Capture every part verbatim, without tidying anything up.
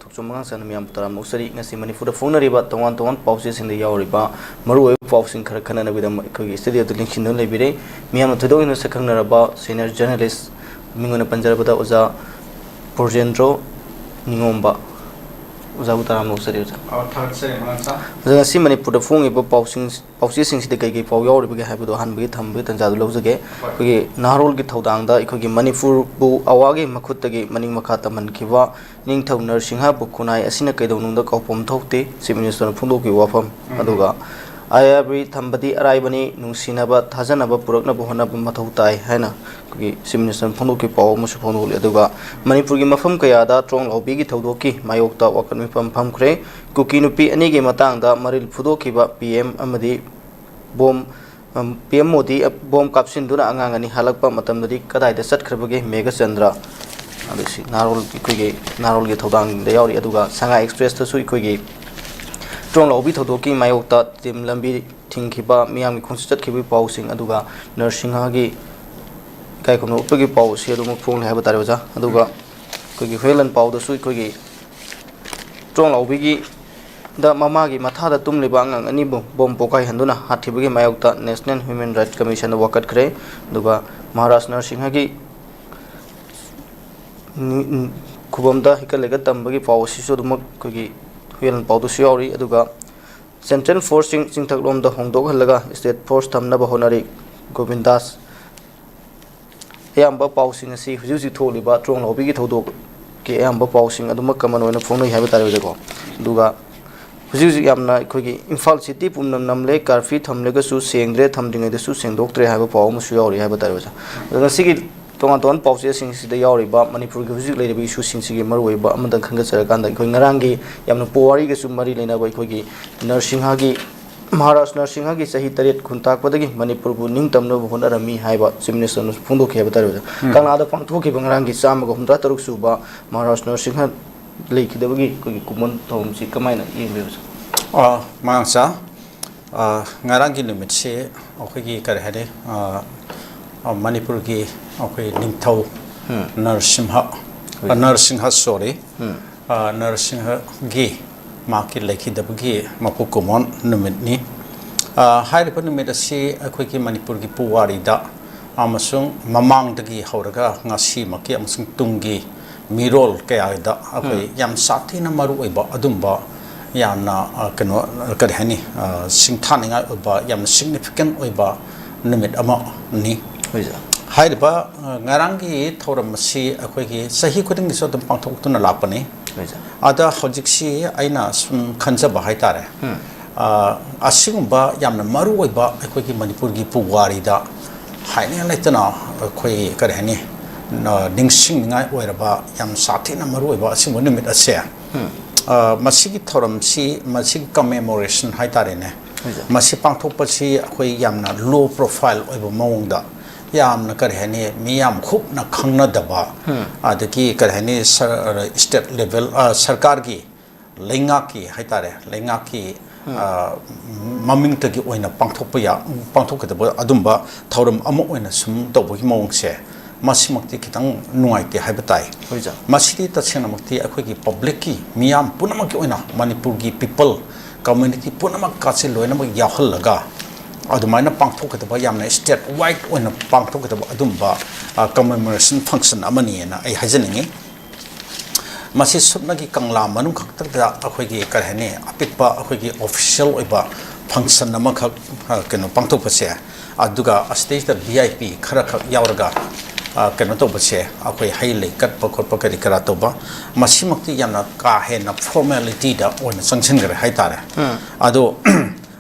ꯑꯆꯨꯝꯕ ꯉꯥꯛꯆꯅ ꯃꯤꯌꯥꯝꯕꯨ ꯇꯔꯥꯝꯅ ꯑꯣꯛꯆꯔꯤ꯫ ꯉꯁꯤ ꯃꯅꯤꯄꯨꯔꯗ ꯐꯣꯡꯅꯔꯤꯕ ꯇꯣꯉꯥꯟ ꯇꯣꯉꯥꯟꯕ ꯄꯥꯎꯆꯦꯁꯤꯡꯗ ꯌꯥꯎꯔꯤꯕ ꯃꯔꯨꯑꯣꯏꯕ ꯄꯥꯎꯁꯤꯡ ꯈꯔ ꯈꯟꯅꯅꯕꯒꯤꯗꯃꯛ ꯑꯩꯈꯣꯏꯒꯤ ꯁ꯭ꯇꯨꯗꯤꯑꯣꯗ ꯂꯦꯡꯁꯤꯟꯗꯨꯅ ꯂꯩꯕꯤꯔꯦ꯫ ꯃꯤꯌꯥꯝꯅ ꯊꯣꯏꯗꯣꯛ ꯍꯦꯟꯅ ꯁꯛꯈꯪꯅꯔꯕ ꯁꯦꯅꯤꯌꯔ ꯖꯔꯅꯦꯂꯤꯁ ꯃꯤꯡ ꯑꯣꯏꯅ ꯄꯟꯖꯔꯕꯗ ꯑꯣꯖꯥ ꯕ꯭ꯔꯣꯖꯦꯟꯗ꯭ꯔꯣ ꯅꯤꯉꯣꯝꯕ꯫ ꯑꯣꯖꯥꯕꯨ ꯇꯔꯥꯝꯅ ꯑꯣꯛꯆꯔꯤ, ꯑꯣꯖꯥ꯫ ꯑ, ꯊꯥꯒꯠꯆꯔꯤ, ꯃꯉꯥ ꯆꯥ꯫ ꯑꯣꯖꯥ, ꯉꯁꯤ ꯃꯅꯤꯄꯨꯔꯗ ꯐꯣꯡꯉꯤꯕ ꯄꯥꯎꯁꯤꯡ, ꯄꯥꯎꯆꯦꯁꯤꯡꯁꯤꯗ ꯀꯩ ꯀꯩ ꯄꯥꯎ ꯌꯥꯎꯔꯤꯕꯒꯦ ꯍꯥꯏꯕꯗꯨ ꯑꯍꯥꯟꯕꯒꯤ ꯊꯝꯕꯒꯤ ꯇꯥꯟꯖꯥꯗꯨ ꯂꯧꯖꯒꯦ꯫ ꯍꯣꯏ꯫ ꯑꯩꯈꯣꯏꯒꯤ ꯅꯍꯥꯔꯣꯜꯒꯤ ꯊꯧꯗꯥꯡꯗ ꯑꯩꯈꯣꯏꯒꯤ ꯃꯅꯤꯄꯨꯔꯕꯨ ꯑꯋꯥꯒꯤ ꯃꯈꯨꯠꯇꯒꯤ ꯃꯅꯤꯡ ꯃꯈꯥ ꯇꯝꯍꯟꯈꯤꯕ ꯅꯤꯡꯊꯧ ꯅꯔꯁꯤꯡꯍꯕꯨ ꯈꯨꯟꯅꯥꯏ ꯑꯁꯤꯅ ꯀꯩꯗꯧꯅꯨꯡꯗ ꯀꯥꯎꯐꯝ ꯊꯣꯛꯇꯦ, ꯆꯤꯐ ꯃꯤꯅꯤꯁꯇꯔꯅ ꯐꯣꯡꯗꯣꯛꯈꯤꯕ ꯋꯥꯐꯝ꯫ ꯎꯝ꯫ ꯑꯗꯨꯒ ꯑꯥꯏ ꯑꯥꯔ ꯕꯤ ꯊꯝꯕꯗꯤ ꯑꯔꯥꯏꯕꯅꯤ, ꯅꯨꯡꯁꯤꯅꯕ, ꯊꯥꯖꯅꯕ ꯄꯨꯔꯛꯅꯕ ꯍꯣꯠꯅꯕ ꯃꯊꯧ ꯇꯥꯏ ꯍꯥꯏꯅ ꯑꯩꯈꯣꯏꯒꯤ ꯆꯤꯐ ꯃꯤꯅꯤꯁꯇꯔꯅ ꯐꯣꯡꯗꯣꯛꯈꯤꯕ ꯄꯥꯎ ꯑꯃꯁꯨ ꯐꯣꯡꯗꯣꯛꯂꯤ꯫ ꯑꯗꯨꯒ ꯃꯅꯤꯄꯨꯔꯒꯤ ꯃꯐꯝ ꯀꯌꯥꯗ ꯇ꯭ꯔꯣꯡ ꯂꯥꯎꯕꯤꯒꯤ ꯊꯧꯗꯣꯛꯀꯤ ꯃꯥꯌꯣꯛꯇ ꯋꯥꯀꯠ ꯃꯤꯐꯝ ꯐꯝꯈ꯭ꯔꯦ꯫ ꯀꯨꯀꯤ ꯅꯨꯄꯤ ꯑꯅꯤꯒꯤ ꯃꯇꯥꯡꯗ ꯃꯔꯤꯜ ꯐꯨꯗꯣꯛꯈꯤꯕ ꯄꯤ ꯑꯦꯝ ꯑꯃꯗꯤ ꯕꯣꯝ, ꯄꯤ ꯑꯦꯝ ꯃꯣꯗꯤ ꯕꯣꯝ ꯀꯥꯞꯁꯤꯟꯗꯨꯅ ꯑꯉꯥꯡ ꯑꯅꯤ ꯍꯜꯂꯛꯄ ꯃꯇꯝꯗꯗꯤ ꯀꯗꯥꯏꯗ ꯆꯠꯈ꯭ꯔꯕꯒꯦ ꯃꯦꯘꯆꯟꯗ꯭ꯔ? ꯑꯗꯨ ꯁꯤ ꯅꯍꯥꯔꯣꯜ, ꯑꯩꯈꯣꯏꯒꯤ ꯅꯍꯥꯔꯣꯜꯒꯤ ꯊꯧꯗꯥꯡꯗ ꯌꯥꯎꯔꯤ꯫ ꯑꯗꯨꯒ ꯁꯉꯥꯏ ꯑꯦꯛꯁꯄ꯭ꯔꯦꯁꯇꯁꯨ ꯑꯩꯈꯣꯏꯒꯤ ꯇ꯭ꯔꯣꯡ ꯂꯥꯎꯕꯤ ꯊꯧꯗꯣꯛꯀꯤ ꯃꯥꯌꯣꯛꯇ ꯇꯤꯝ ꯂꯝꯕꯤ ꯊꯤꯡꯈꯤꯕ, ꯃꯤꯌꯥꯝꯒꯤ ꯈꯣꯡꯆꯠ ꯆꯠꯈꯤꯕꯒꯤ ꯄꯥꯎꯁꯤꯡ, ꯑꯗꯨꯒ ꯅꯔꯁꯤꯡꯍꯒꯤ ꯏꯀꯥꯏ ꯈꯨꯝꯅꯕ ꯎꯠꯄꯒꯤ ꯄꯥꯎ ꯑꯁꯤ ꯑꯗꯨꯃꯛ ꯐꯣꯡꯂꯤ ꯍꯥꯏꯕ ꯇꯥꯔꯦ, ꯑꯣꯖꯥ꯫ ꯑꯗꯨꯒ ꯑꯩꯈꯣꯏꯒꯤ ꯍꯨꯌꯦꯟꯂꯟ ꯄꯥꯎꯗꯁꯨ ꯑꯩꯈꯣꯏꯒꯤ ꯇ꯭ꯔꯣꯡ ꯂꯥꯎꯕꯤꯒꯤ ꯗ ꯃꯃꯥꯒꯤ ꯃꯊꯥꯗ ꯇꯨꯝꯂꯤꯕ ꯑꯉꯥꯡ ꯑꯅꯤꯕꯨ ꯕꯣꯝ ꯄꯣꯈꯥꯏꯍꯟꯗꯨꯅ ꯍꯥꯠꯈꯤꯕꯒꯤ ꯃꯥꯌꯣꯛꯇ National Human Rights Commission ꯗ ꯋꯥꯀꯠꯈ꯭ꯔꯦ꯫ ꯑꯗꯨꯒ ꯃꯍꯥꯔꯥꯖ ꯅꯔꯁꯤꯡꯍꯒꯤ ꯅꯤ-, ꯈꯨꯕꯝꯗ ꯍꯩꯀꯠ ꯂꯩꯀꯠ ꯇꯝꯕꯒꯤ ꯄꯥꯎ ꯑꯁꯤꯁꯨ ꯑꯗꯨꯃꯛ ꯑꯩꯈꯣꯏꯒꯤ ꯍꯨꯌꯦꯟ ꯄꯥꯎꯗꯁꯨ ꯌꯥꯎꯔꯤ꯫ ꯑꯗꯨꯒ ꯁꯦꯟꯇ꯭ꯔꯦꯜ ꯐꯣꯔꯁꯁꯤꯡ ꯆꯤꯡꯊꯛꯂꯣꯝꯗ ꯍꯣꯡꯗꯣꯛꯍꯜꯂꯒ ꯁ꯭ꯇꯦꯠ ꯐꯣꯔꯁ ꯊꯝꯅꯕ ꯍꯣꯠꯅꯔꯤ꯫ ꯒꯣꯕꯤꯟꯗꯥꯁ ꯑꯌꯥꯝꯕ ꯄꯥꯎꯁꯤꯡ ꯑꯁꯤ ꯍꯧꯖꯤꯛ ꯍꯧꯖꯤꯛ ꯊꯣꯛꯂꯤꯕ ꯇ꯭ꯔꯣꯡ ꯂꯥꯎꯕꯤꯒꯤ ꯊꯧꯗꯣꯛꯀꯤ ꯑꯌꯥꯝꯕ ꯄꯥꯎꯁꯤꯡ ꯑꯗꯨꯃꯛ ꯀꯃꯟ ꯑꯣꯏꯅ ꯐꯣꯡꯅꯩ ꯍꯥꯏꯕ ꯇꯥꯔꯦ, ꯑꯣꯖꯥꯀꯣ꯫ ꯑꯗꯨꯒ ꯍꯧꯖꯤꯛ ꯍꯧꯖꯤꯛ ꯌꯥꯝꯅ ꯑꯩꯈꯣꯏꯒꯤ ꯏꯝꯐꯥꯜ ꯁꯤꯇꯤ ꯄꯨꯝꯅ ꯅꯝꯂꯦ, ꯀꯥꯔꯐ꯭ꯌꯨ ꯊꯝꯂꯒꯁꯨ ꯁꯦꯡꯗ꯭ꯔꯦ, ꯊꯝꯗ꯭ꯔꯤꯉꯩꯗꯁꯨ ꯁꯦꯡꯗꯣꯛꯇ꯭ꯔꯦ ꯍꯥꯏꯕ ꯄꯥꯎ ꯑꯃꯁꯨ ꯌꯥꯎꯔꯤ ꯍꯥꯏꯕ ꯇꯥꯔꯦ, ꯑꯣꯖꯥ꯫ ꯑꯗꯣ ꯉꯁꯤꯒꯤ ꯇꯣꯉꯥꯟ ꯇꯣꯉꯥꯟꯕ ꯄꯥꯎꯆꯦꯁꯤꯡꯁꯤꯗ ꯌꯥꯎꯔꯤꯕ ꯃꯅꯤꯄꯨꯔꯒꯤ ꯍꯧꯖꯤꯛ ꯂꯩꯔꯤꯕ ꯏꯁꯨꯁꯤꯡꯁꯤꯒꯤ ꯃꯔꯨꯑꯣꯏꯕ ꯑꯃꯗꯪ ꯈꯟꯒꯠꯆꯔꯀꯥꯟꯗ, ꯑꯩꯈꯣꯏ ꯉꯔꯥꯡꯒꯤ ꯌꯥꯝꯅ ꯄꯣꯋꯥꯔꯤꯒꯁꯨ ꯃꯔꯤ ꯂꯩꯅꯕ ꯑꯩꯈꯣꯏꯒꯤ ꯅꯔꯁꯤꯡꯍꯒꯤ ꯃꯍꯥꯔꯥꯖ ꯅꯔꯁꯤꯡꯍꯒꯤ ꯆꯍꯤ ꯇꯔꯦꯠ ꯈꯨꯟ ꯇꯥꯛꯄꯗꯒꯤ ꯃꯅꯤꯄꯨꯔꯕꯨ ꯅꯤꯡꯇꯝꯅꯕ ꯍꯣꯠꯅꯔꯝꯃꯤ ꯍꯥꯏꯕ ꯆꯤꯐ ꯃꯤꯅꯤꯁꯇꯔꯅꯁꯨ ꯐꯣꯡꯗꯣꯛꯈꯤ ꯍꯥꯏꯕ ꯇꯥꯔꯦ, ꯑꯣꯖꯥ꯫ ꯎꯝ꯫ ꯀꯪꯂꯥꯗ ꯄꯥꯡꯊꯣꯛꯈꯤꯕ ꯉꯔꯥꯡꯒꯤ ꯆꯥꯝꯃꯒ ꯍꯨꯝꯗ꯭ꯔꯥ ꯇꯔꯨꯛ ꯁꯨꯕ ꯃꯍꯥꯔꯥꯖ ꯅꯔꯁꯤꯡꯍ ꯂꯩꯈꯤꯗꯕꯒꯤ ꯑꯩꯈꯣꯏꯒꯤ ꯀꯨꯝꯑꯣꯟ ꯊꯧꯔꯝꯁꯤ ꯀꯃꯥꯏꯅ ꯌꯦꯡꯕꯤꯕ, ꯑꯣꯖꯥ? ꯑ, ꯃꯉꯥꯡꯆꯥ, ꯑ, ꯉꯔꯥꯡꯒꯤ ꯅꯨꯃꯤꯠꯁꯤ ꯑꯩꯈꯣꯏꯒꯤ ꯀꯔꯤ ꯍꯥꯏꯅꯤ, ꯑ, ꯑ, ꯃꯅꯤꯄꯨꯔꯒꯤ ꯑꯩꯈꯣꯏ ꯅꯤꯡꯊꯧ ꯎꯝ꯫ ꯅꯔꯁꯤꯡꯍ, ꯍꯣꯏ꯫ ꯑ, ꯅꯔꯁꯤꯡꯍ, ꯁꯣꯔꯤ꯫ ꯎꯝ꯫ ꯑ, ꯅꯔꯁꯤꯡꯍꯒꯤ ꯃꯍꯥꯛꯀꯤ ꯂꯩꯈꯤꯗꯕꯒꯤ ꯃꯄꯣꯛ ꯀꯨꯝꯑꯣꯟ ꯅꯨꯃꯤꯠꯅꯤ꯫ ꯑ, ꯍꯥꯏꯔꯤꯕ ꯅꯨꯃꯤꯠ ꯑꯁꯤ ꯑꯩꯈꯣꯏꯒꯤ ꯃꯅꯤꯄꯨꯔꯒꯤ ꯄꯨꯋꯥꯔꯤꯗ ꯑꯃꯁꯨꯡ ꯃꯃꯥꯡꯗꯒꯤ ꯍꯧꯔꯒ ꯉꯁꯤꯃꯛꯀꯤ ꯑꯃꯁꯨꯡ ꯇꯨꯡꯒꯤ ꯃꯤꯔꯣꯜ ꯀꯌꯥꯗ ꯑꯩꯈꯣꯏ ꯎꯝ꯫ ꯌꯥꯝ ꯁꯥꯊꯤꯅ ꯃꯔꯨ ꯑꯣꯏꯕ ꯑꯗꯨꯝꯕ ꯌꯥꯝꯅ, ꯑ, ꯀꯩꯅꯣ, ꯀꯔꯤ ꯍꯥꯏꯅꯤ, ꯑ, ꯁꯤꯡꯊꯥꯅꯤꯡꯉꯥꯏ ꯑꯣꯏꯕ, ꯌꯥꯝꯅ significant ꯑꯣꯏꯕ ꯅꯨꯃꯤꯠ ꯑꯃꯅꯤ꯫ ꯍꯣꯏ, ꯁꯥꯔ꯫ ꯍꯥꯏꯔꯤꯕ, ꯑ, ꯉꯔꯥꯡꯒꯤ ꯊꯧꯔꯝ ꯑꯁꯤ ꯑꯩꯈꯣꯏꯒꯤ ꯆꯍꯤ ꯈꯨꯗꯤꯡꯒꯤꯁꯨ ꯑꯗꯨꯝ ꯄꯥꯡꯊꯣꯛꯇꯨꯅ ꯂꯥꯛꯄꯅꯤ꯫ ꯍꯣꯏ, ꯁꯥꯔ꯫ ꯑꯗ ꯍꯧꯖꯤꯛꯁꯤ ꯑꯩꯅ ꯁꯨꯝ ꯈꯟꯖꯕ ꯍꯥꯏꯇꯥꯔꯦ, ꯎꯝ꯫ ꯑ, ꯑꯁꯤꯒꯨꯝꯕ ꯌꯥꯝꯅ ꯃꯔꯨ ꯑꯣꯏꯕ ꯑꯩꯈꯣꯏꯒꯤ ꯃꯅꯤꯄꯨꯔꯒꯤ ꯄꯨꯋꯥꯔꯤꯗ ꯍꯥꯏꯅꯤꯡꯉꯥꯏ ꯂꯩꯇꯅ ꯑꯩꯈꯣꯏ, ꯀꯔꯤ ꯍꯥꯏꯅꯤ, ꯑ, ꯅꯤꯡꯁꯤꯡꯅꯤꯡꯉꯥꯏ ꯑꯣꯏꯔꯕ ꯌꯥꯝ ꯁꯥꯊꯤꯅ ꯃꯔꯨ ꯑꯣꯏꯕ ꯑꯁꯤꯒꯨꯝꯕ ꯅꯨꯃꯤꯠ ꯑꯁꯦ, ꯎꯝ꯫ ꯑ, ꯃꯁꯤꯒꯤ ꯊꯧꯔꯝꯁꯤ, ꯃꯁꯤꯒꯤ commemoration ꯍꯥꯏꯇꯥꯔꯦꯅꯦ, ꯍꯣꯏ, ꯁꯥꯔ꯫ ꯃꯁꯤ ꯄꯥꯡꯊꯣꯛꯄꯁꯤ ꯑꯩꯈꯣꯏ ꯌꯥꯝꯅ low profile ꯑꯣꯏꯕ ꯃꯑꯣꯡꯗ, ꯌꯥꯝꯅ, ꯀꯔꯤ ꯍꯥꯏꯅꯤ, ꯃꯤꯌꯥꯝ ꯍꯨꯞꯅ ꯈꯪꯅꯗꯕ, ꯎꯝ꯫ ꯑꯗꯒꯤ, ꯀꯔꯤ ꯍꯥꯏꯅꯤ, ꯁꯔ-, state level, ꯑ, ꯁꯔꯀꯥꯔꯒꯤ, ꯂꯩꯉꯥꯛꯀꯤ ꯍꯥꯏꯇꯥꯔꯦ, ꯂꯩꯉꯥꯛꯀꯤ, ꯎꯝ꯫ ꯑ, ꯃꯃꯤꯡꯇꯒꯤ ꯑꯣꯏꯅ ꯄꯥꯡꯊꯣꯛꯄ ꯌꯥ-, ꯄꯥꯡꯊꯣꯛꯀꯗꯕ ꯑꯗꯨꯝꯕ ꯊꯧꯔꯝ ꯑꯃ ꯑꯣꯏꯅ ꯁꯨꯝ ꯇꯧꯕꯒꯤ ꯃꯑꯣꯡꯁꯦ, ꯃꯁꯤꯃꯛꯇꯤ ꯈꯤꯇꯪ ꯅꯨꯡꯉꯥꯏꯇꯦ ꯍꯥꯏꯕ ꯇꯥꯏ꯫ ꯍꯣꯏ, ꯁꯥꯔ꯫ ꯃꯁꯤꯗꯤ ꯇꯁꯦꯡꯅꯃꯛꯇꯤ ꯑꯩꯈꯣꯏꯒꯤ publicꯀꯤ, ꯃꯤꯌꯥꯝ ꯄꯨꯝꯅꯃꯛꯀꯤ ꯑꯣꯏꯅ, ꯃꯅꯤꯄꯨꯔꯒꯤ people community ꯄꯨꯝꯅꯃꯛꯀꯁꯦ ꯂꯣꯏꯅꯃꯛ ꯌꯥꯎꯍꯜꯂꯒ ꯑꯗꯨꯃꯥꯏꯅ ꯄꯥꯡꯊꯣꯛꯀꯗꯕ, ꯌꯥꯝꯅ state wide ꯑꯣꯏꯅ ꯄꯥꯡꯊꯣꯛꯀꯗꯕ ꯑꯗꯨꯝꯕ, ꯑ, commemoration function ꯑꯃꯅꯤꯅ ꯑꯩ ꯍꯥꯏꯖꯅꯤꯡꯉꯤ꯫ ꯃꯁꯤ ꯁꯨꯞꯅꯒꯤ ꯀꯪꯂꯥ ꯃꯅꯨꯡ ꯈꯛꯇꯗ ꯑꯩꯈꯣꯏꯒꯤ, ꯀꯔꯤ ꯍꯥꯏꯅꯤ, ꯑꯄꯤꯛꯄ ꯑꯩꯈꯣꯏꯒꯤ official ꯑꯣꯏꯕ function ꯑꯃꯈꯛ, ꯑ, ꯀꯩꯅꯣ, ꯄꯥꯡꯊꯣꯛꯄꯁꯦ, ꯑꯗꯨꯒ ꯑꯁꯤꯗꯩꯁꯤꯗ V I P ꯈꯔꯈꯛ ꯌꯥꯎꯔꯒ, ꯑ, ꯀꯩꯅꯣ ꯇꯧꯕꯁꯦ, ꯑꯩꯈꯣꯏ ꯍꯩ ꯂꯩ ꯀꯠꯄ ꯈꯣꯠꯄ ꯀꯔꯤ ꯀꯔꯥ ꯇꯧꯕ, ꯃꯁꯤꯃꯛꯇꯤ ꯌꯥꯝꯅ ꯀꯥ ꯍꯦꯟꯅ formalityꯗ ꯑꯣꯏꯅ ꯆꯪꯁꯤꯟꯈ꯭ꯔꯦ ꯍꯥꯏꯇꯥꯔꯦ꯫ ꯎꯝ꯫ ꯑꯗꯣ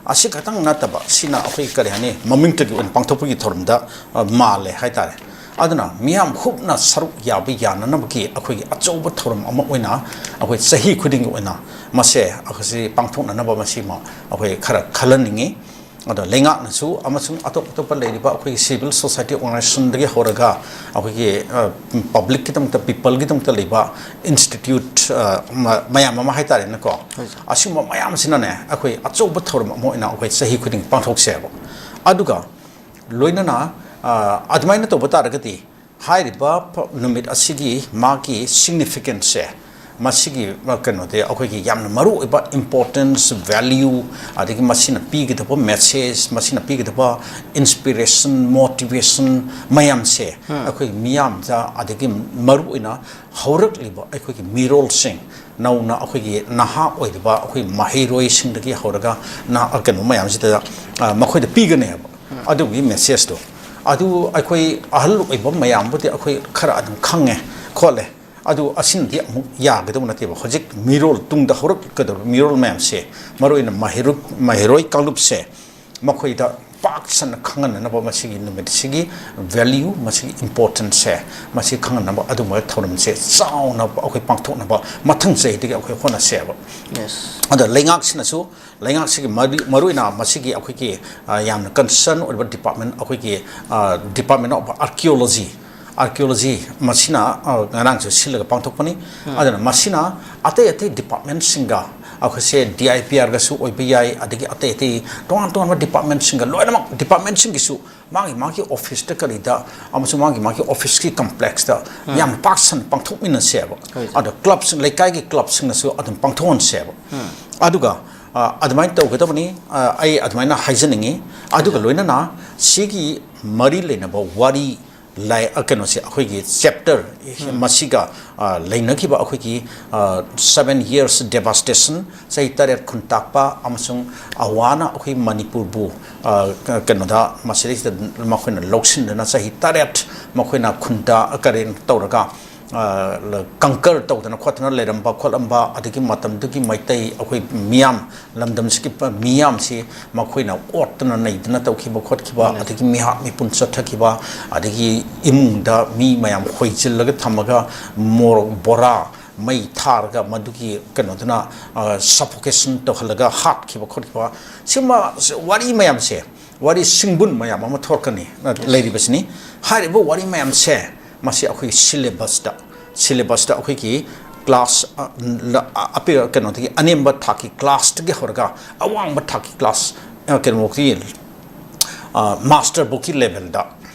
ꯑꯁꯤ ꯈꯛꯇꯪ ꯅꯠꯇꯕ, ꯁꯤꯅ ꯑꯩꯈꯣꯏ, ꯀꯔꯤ ꯍꯥꯏꯅꯤ, ꯃꯃꯤꯡꯇꯒꯤ ꯑꯣꯏꯅ ꯄꯥꯡꯊꯣꯛꯄꯒꯤ ꯊꯧꯔꯝꯗ, ꯑ, ꯃꯥꯜꯂꯦ ꯍꯥꯏꯇꯥꯔꯦ꯫ ꯑꯗꯨꯅ ꯃꯤꯌꯥꯝ ꯍꯨꯞꯅ ꯁꯔꯨꯛ ꯌꯥꯕ ꯌꯥꯅꯅꯕꯒꯤ ꯑꯩꯈꯣꯏꯒꯤ ꯑꯆꯧꯕ ꯊꯧꯔꯝ ꯑꯃ ꯑꯣꯏꯅ ꯑꯩꯈꯣꯏ ꯆꯍꯤ ꯈꯨꯗꯤꯡꯒꯤ ꯑꯣꯏꯅ ꯃꯁꯦ ꯑꯩꯈꯣꯏꯁꯤ ꯄꯥꯡꯊꯣꯛꯅꯅꯕ ꯃꯁꯤꯃ ꯑꯩꯈꯣꯏ ꯈꯔ ꯈꯜꯍꯟꯅꯤꯡꯉꯤ꯫ ꯑꯗꯣ ꯂꯩꯉꯥꯛꯅꯁꯨ ꯑꯃꯁꯨꯡ ꯑꯇꯣꯞ ꯑꯇꯣꯞꯄ ꯂꯩꯔꯤꯕ ꯑꯩꯈꯣꯏꯒꯤ civil society organizationꯗꯒꯤ ꯍꯧꯔꯒ ꯑꯩꯈꯣꯏꯒꯤ, ꯑ, publicꯀꯤꯗꯃꯛꯇ, peopleꯒꯤꯗꯃꯛꯇ ꯂꯩꯕ institute, ꯑ, ꯃ-, ꯃꯌꯥꯝ ꯑꯃ ꯍꯥꯏꯇꯥꯔꯦꯅꯦꯀꯣ꯫ ꯍꯣꯏ, ꯁꯥꯔ꯫ ꯑꯁꯤꯒꯨꯝꯕ ꯃꯌꯥꯝꯁꯤꯅꯅꯦ, ꯑꯩꯈꯣꯏ ꯑꯆꯧꯕ ꯊꯧꯔꯝ ꯑꯃ ꯑꯣꯏꯅ ꯑꯩꯈꯣꯏ ꯆꯍꯤ ꯈꯨꯗꯤꯡ ꯄꯥꯡꯊꯣꯛꯁꯦꯕ꯫ ꯑꯗꯨꯒ ꯂꯣꯏꯅꯅ, ꯑ, ꯑꯗꯨꯃꯥꯏꯅ ꯇꯧꯕ ꯇꯥꯔꯒꯗꯤ ꯍꯥꯏꯔꯤꯕ ꯄ-, ꯅꯨꯃꯤꯠ ꯑꯁꯤꯒꯤ ꯃꯥꯒꯤ significanceꯁꯦ ꯃꯁꯤꯒꯤ ꯀꯩꯅꯣꯗꯤ ꯑꯩꯈꯣꯏꯒꯤ ꯌꯥꯝꯅ ꯃꯔꯨ ꯑꯣꯏꯕ importance, value, ꯑꯗꯒꯤ ꯃꯁꯤꯅ ꯄꯤꯒꯗꯕ message, ꯃꯁꯤꯅ ꯄꯤꯒꯗꯕ inspiration, motivation ꯃꯌꯥꯝꯁꯦ ꯑꯩꯈꯣꯏ ꯃꯤꯌꯥꯝꯗ, ꯑꯗꯒꯤ ꯃꯔꯨ ꯑꯣꯏꯅ ꯍꯧꯔꯛꯂꯤꯕ ꯑꯩꯈꯣꯏꯒꯤ ꯃꯤꯔꯣꯜꯁꯤꯡ, ꯅꯧꯅ ꯑꯩꯈꯣꯏꯒꯤ ꯅꯍꯥ ꯑꯣꯏꯔꯤꯕ ꯑꯩꯈꯣꯏ ꯃꯍꯩꯔꯣꯏꯁꯤꯡꯗꯒꯤ ꯍꯧꯔꯒ ꯅ-, ꯀꯩꯅꯣ ꯃꯌꯥꯝꯁꯤꯗ, ꯑ, ꯃꯈꯣꯏꯗ ꯄꯤꯒꯅꯦꯕ ꯑꯗꯨꯒꯤ message ꯇꯣ꯫ ꯑꯗꯨ ꯑꯩꯈꯣꯏ ꯑꯍꯜ ꯑꯣꯏꯕ ꯃꯌꯥꯝꯕꯨꯗꯤ ꯑꯩꯈꯣꯏ ꯈꯔ ꯑꯗꯨꯝ ꯈꯪꯉꯦ ꯈꯣꯠꯂꯦ꯫ ꯑꯗꯨ ꯑꯁꯤꯅꯗꯤ ꯑꯃꯨꯛ ꯌꯥꯒꯗꯕ ꯅꯠꯇꯦꯕ꯫ ꯍꯧꯖꯤꯛ ꯃꯤꯔꯣꯜ, ꯇꯨꯡꯗ ꯍꯧꯔꯛꯀꯗꯕ ꯃꯤꯔꯣꯜ ꯃꯌꯥꯝꯁꯦ, ꯃꯔꯨꯑꯣꯏꯅ ꯃꯍꯩꯔꯣꯏ, ꯃꯍꯩꯔꯣꯏ ꯀꯥꯡꯂꯨꯞꯁꯦ, ꯃꯈꯣꯏꯗ ꯄꯥꯛ ꯁꯟꯅ ꯈꯪꯍꯟꯅꯅꯕ ꯃꯁꯤꯒꯤ ꯅꯨꯃꯤꯠꯁꯤꯒꯤ value, ꯃꯁꯤꯒꯤ importance ꯁꯦ, ꯃꯁꯤ ꯈꯪꯍꯟꯅꯕ ꯑꯗꯨꯒꯨꯝꯕ ꯊꯧꯔꯝꯁꯦ ꯆꯥꯎꯅ ꯑꯩꯈꯣꯏ ꯄꯥꯡꯊꯣꯛꯅꯕ ꯃꯊꯪ ꯆꯍꯤꯗꯒꯤ ꯑꯩꯈꯣꯏ ꯍꯣꯠꯅꯁꯦꯕ꯫ ꯑꯗꯣ ꯂꯩꯉꯥꯛꯁꯤꯅꯁꯨ, ꯂꯩꯉꯥꯛꯁꯤꯒꯤ ꯃꯔꯨ-, ꯃꯔꯨꯑꯣꯏꯅ ꯃꯁꯤꯒꯤ ꯑꯩꯈꯣꯏꯒꯤ, ꯑ, ꯌꯥꯝꯅ concern ꯑꯣꯏꯕ department, ꯑꯩꯈꯣꯏꯒꯤ, ꯑ, Department of Archaeology, Archaeology ꯃꯁꯤꯅ, ꯑ, ꯉꯔꯥꯡꯁꯨ ꯁꯤꯜꯂꯒ ꯄꯥꯡꯊꯣꯛꯄꯅꯤ꯫ ꯑꯗꯨꯅ ꯃꯁꯤꯅ ꯑꯇꯩ ꯑꯇꯩ department ꯁꯤꯡꯒ, ꯑꯩꯈꯣꯏꯁꯦ D I P R ꯒꯁꯨ ꯑꯣꯏꯕ ꯌꯥꯏ, ꯑꯗꯒꯤ ꯑꯇꯩ ꯑꯇꯩ ꯇꯣꯉꯥꯟ ꯇꯣꯉꯥꯟꯕ department ꯁꯤꯡꯒ ꯂꯣꯏꯅꯃꯛ, department ꯁꯤꯡꯒꯤꯁꯨ ꯃꯥꯒꯤ ꯃꯥꯒꯤ office ꯇ ꯀꯔꯤꯗ ꯑꯃꯁꯨꯡ ꯃꯥꯒꯤ ꯃꯥꯒꯤ office ꯀꯤ complex ꯇ ꯌꯥꯝꯅ ꯄꯥꯛ ꯁꯟꯅ ꯄꯥꯡꯊꯣꯛꯃꯤꯟꯅꯁꯦꯕ꯫ ꯑꯗꯣ club ꯁꯤꯡ, ꯂꯩꯀꯥꯏꯒꯤ club ꯁꯤꯡꯅꯁꯨ ꯑꯗꯨꯝ ꯄꯥꯡꯊꯣꯛꯍꯟꯁꯦꯕ꯫ ꯑꯗꯨꯒ, ꯑ, ꯑꯗꯨꯃꯥꯏꯅ ꯇꯧꯒꯗꯕꯅꯤ꯫ ꯑ, ꯑꯩ ꯑꯗꯨꯃꯥꯏꯅ ꯍꯥꯏꯖꯅꯤꯡꯉꯤ꯫ ꯑꯗꯨꯒ ꯂꯣꯏꯅꯅ ꯁꯤꯒꯤ ꯃꯔꯤ ꯂꯩꯅꯕ ꯋꯥꯔꯤ ꯂꯥꯏ-, ꯑ, ꯀꯩꯅꯣꯁꯦ, ꯑꯩꯈꯣꯏꯒꯤ chapter ꯃꯁꯤꯒ, ꯑ, ꯂꯩꯅꯈꯤꯕ ꯑꯩꯈꯣꯏꯒꯤ, ꯑ, seven years devastation, ꯆꯍꯤ ꯇꯔꯦꯠ ꯈꯨꯟ ꯇꯥꯛꯄ ꯑꯃꯁꯨꯡ ꯑꯋꯥꯅ ꯑꯩꯈꯣꯏ ꯃꯅꯤꯄꯨꯔꯕꯨ, ꯑ, ꯀ-, ꯀꯩꯅꯣꯗ, ꯃꯁꯤꯗꯩꯁꯤꯗ ꯃꯈꯣꯏꯅ ꯂꯧꯁꯤꯟꯗꯨꯅ ꯆꯍꯤ ꯇꯔꯦꯠ ꯃꯈꯣꯏꯅ ꯈꯨꯟꯗ ꯀꯔꯦꯟ ꯇꯧꯔꯒ, ꯑ, ꯂ-, conquer ꯇꯧꯗꯅ ꯈꯣꯠꯇꯅ ꯂꯩꯔꯝꯕ ꯈꯣꯠꯂꯝꯕ, ꯑꯗꯒꯤ ꯃꯇꯝꯗꯨꯒꯤ ꯃꯩꯇꯩ ꯑꯩꯈꯣꯏ ꯃꯤꯌꯥꯝ, ꯂꯝꯗꯝꯁꯤꯒꯤ ꯄ-, ꯃꯤꯌꯥꯝꯁꯤ ꯃꯈꯣꯏꯅ ꯑꯣꯠꯇꯅ ꯅꯩꯗꯅ ꯇꯧꯈꯤꯕ ꯈꯣꯠꯈꯤꯕ, ꯑꯗꯒꯤ ꯃꯤꯍꯥꯠ ꯃꯤꯄꯨꯟ ꯆꯠꯊꯈꯤꯕ, ꯑꯗꯒꯤ ꯏꯃꯨꯡꯗ ꯃꯤ ꯃꯌꯥꯝ ꯍꯣꯏꯖꯤꯜꯂꯒ ꯊꯝꯃꯒ ꯃꯣꯔꯣꯛ ꯕꯣꯔꯥ ꯃꯩ ꯊꯥꯔꯒ ꯃꯗꯨꯒꯤ ꯀꯩꯅꯣꯗꯨꯅ, ꯑ, suffocation ꯇꯧꯍꯜꯂꯒ ꯍꯥꯠꯈꯤꯕ ꯈꯣꯠꯈꯤꯕ, ꯁꯤꯒꯨꯝꯕ ꯋꯥꯔꯤ ꯃꯌꯥꯝꯁꯦ, ꯋꯥꯔꯤ ꯁꯤꯡꯕꯨꯟ ꯃꯌꯥꯝ ꯑꯃ ꯊꯣꯛꯂꯛꯀꯅꯤ, ꯑ, ꯂꯩꯔꯤꯕꯁꯤꯅꯤ꯫ ꯍꯥꯏꯔꯤꯕ ꯋꯥꯔꯤ ꯃꯌꯥꯝꯁꯦ ꯃꯁꯤ ꯑꯩꯈꯣꯏꯒꯤ syllabus ꯇ, syllabus ꯇ ꯑꯩꯈꯣꯏꯒꯤ class, ꯑ, ꯂ-, ꯑ, ꯑꯄꯤꯛ-, ꯀꯩꯅꯣꯗꯒꯤ, ꯑꯅꯦꯝꯕ ꯊꯥꯛꯀꯤ class ꯇꯒꯤ ꯍꯧꯔꯒ ꯑꯋꯥꯡꯕ ꯊꯥꯛꯀꯤ class, ꯑ, ꯀꯩꯅꯣꯐꯥꯎꯒꯤ, ꯑ, master ꯐꯥꯎꯒꯤ level ꯗ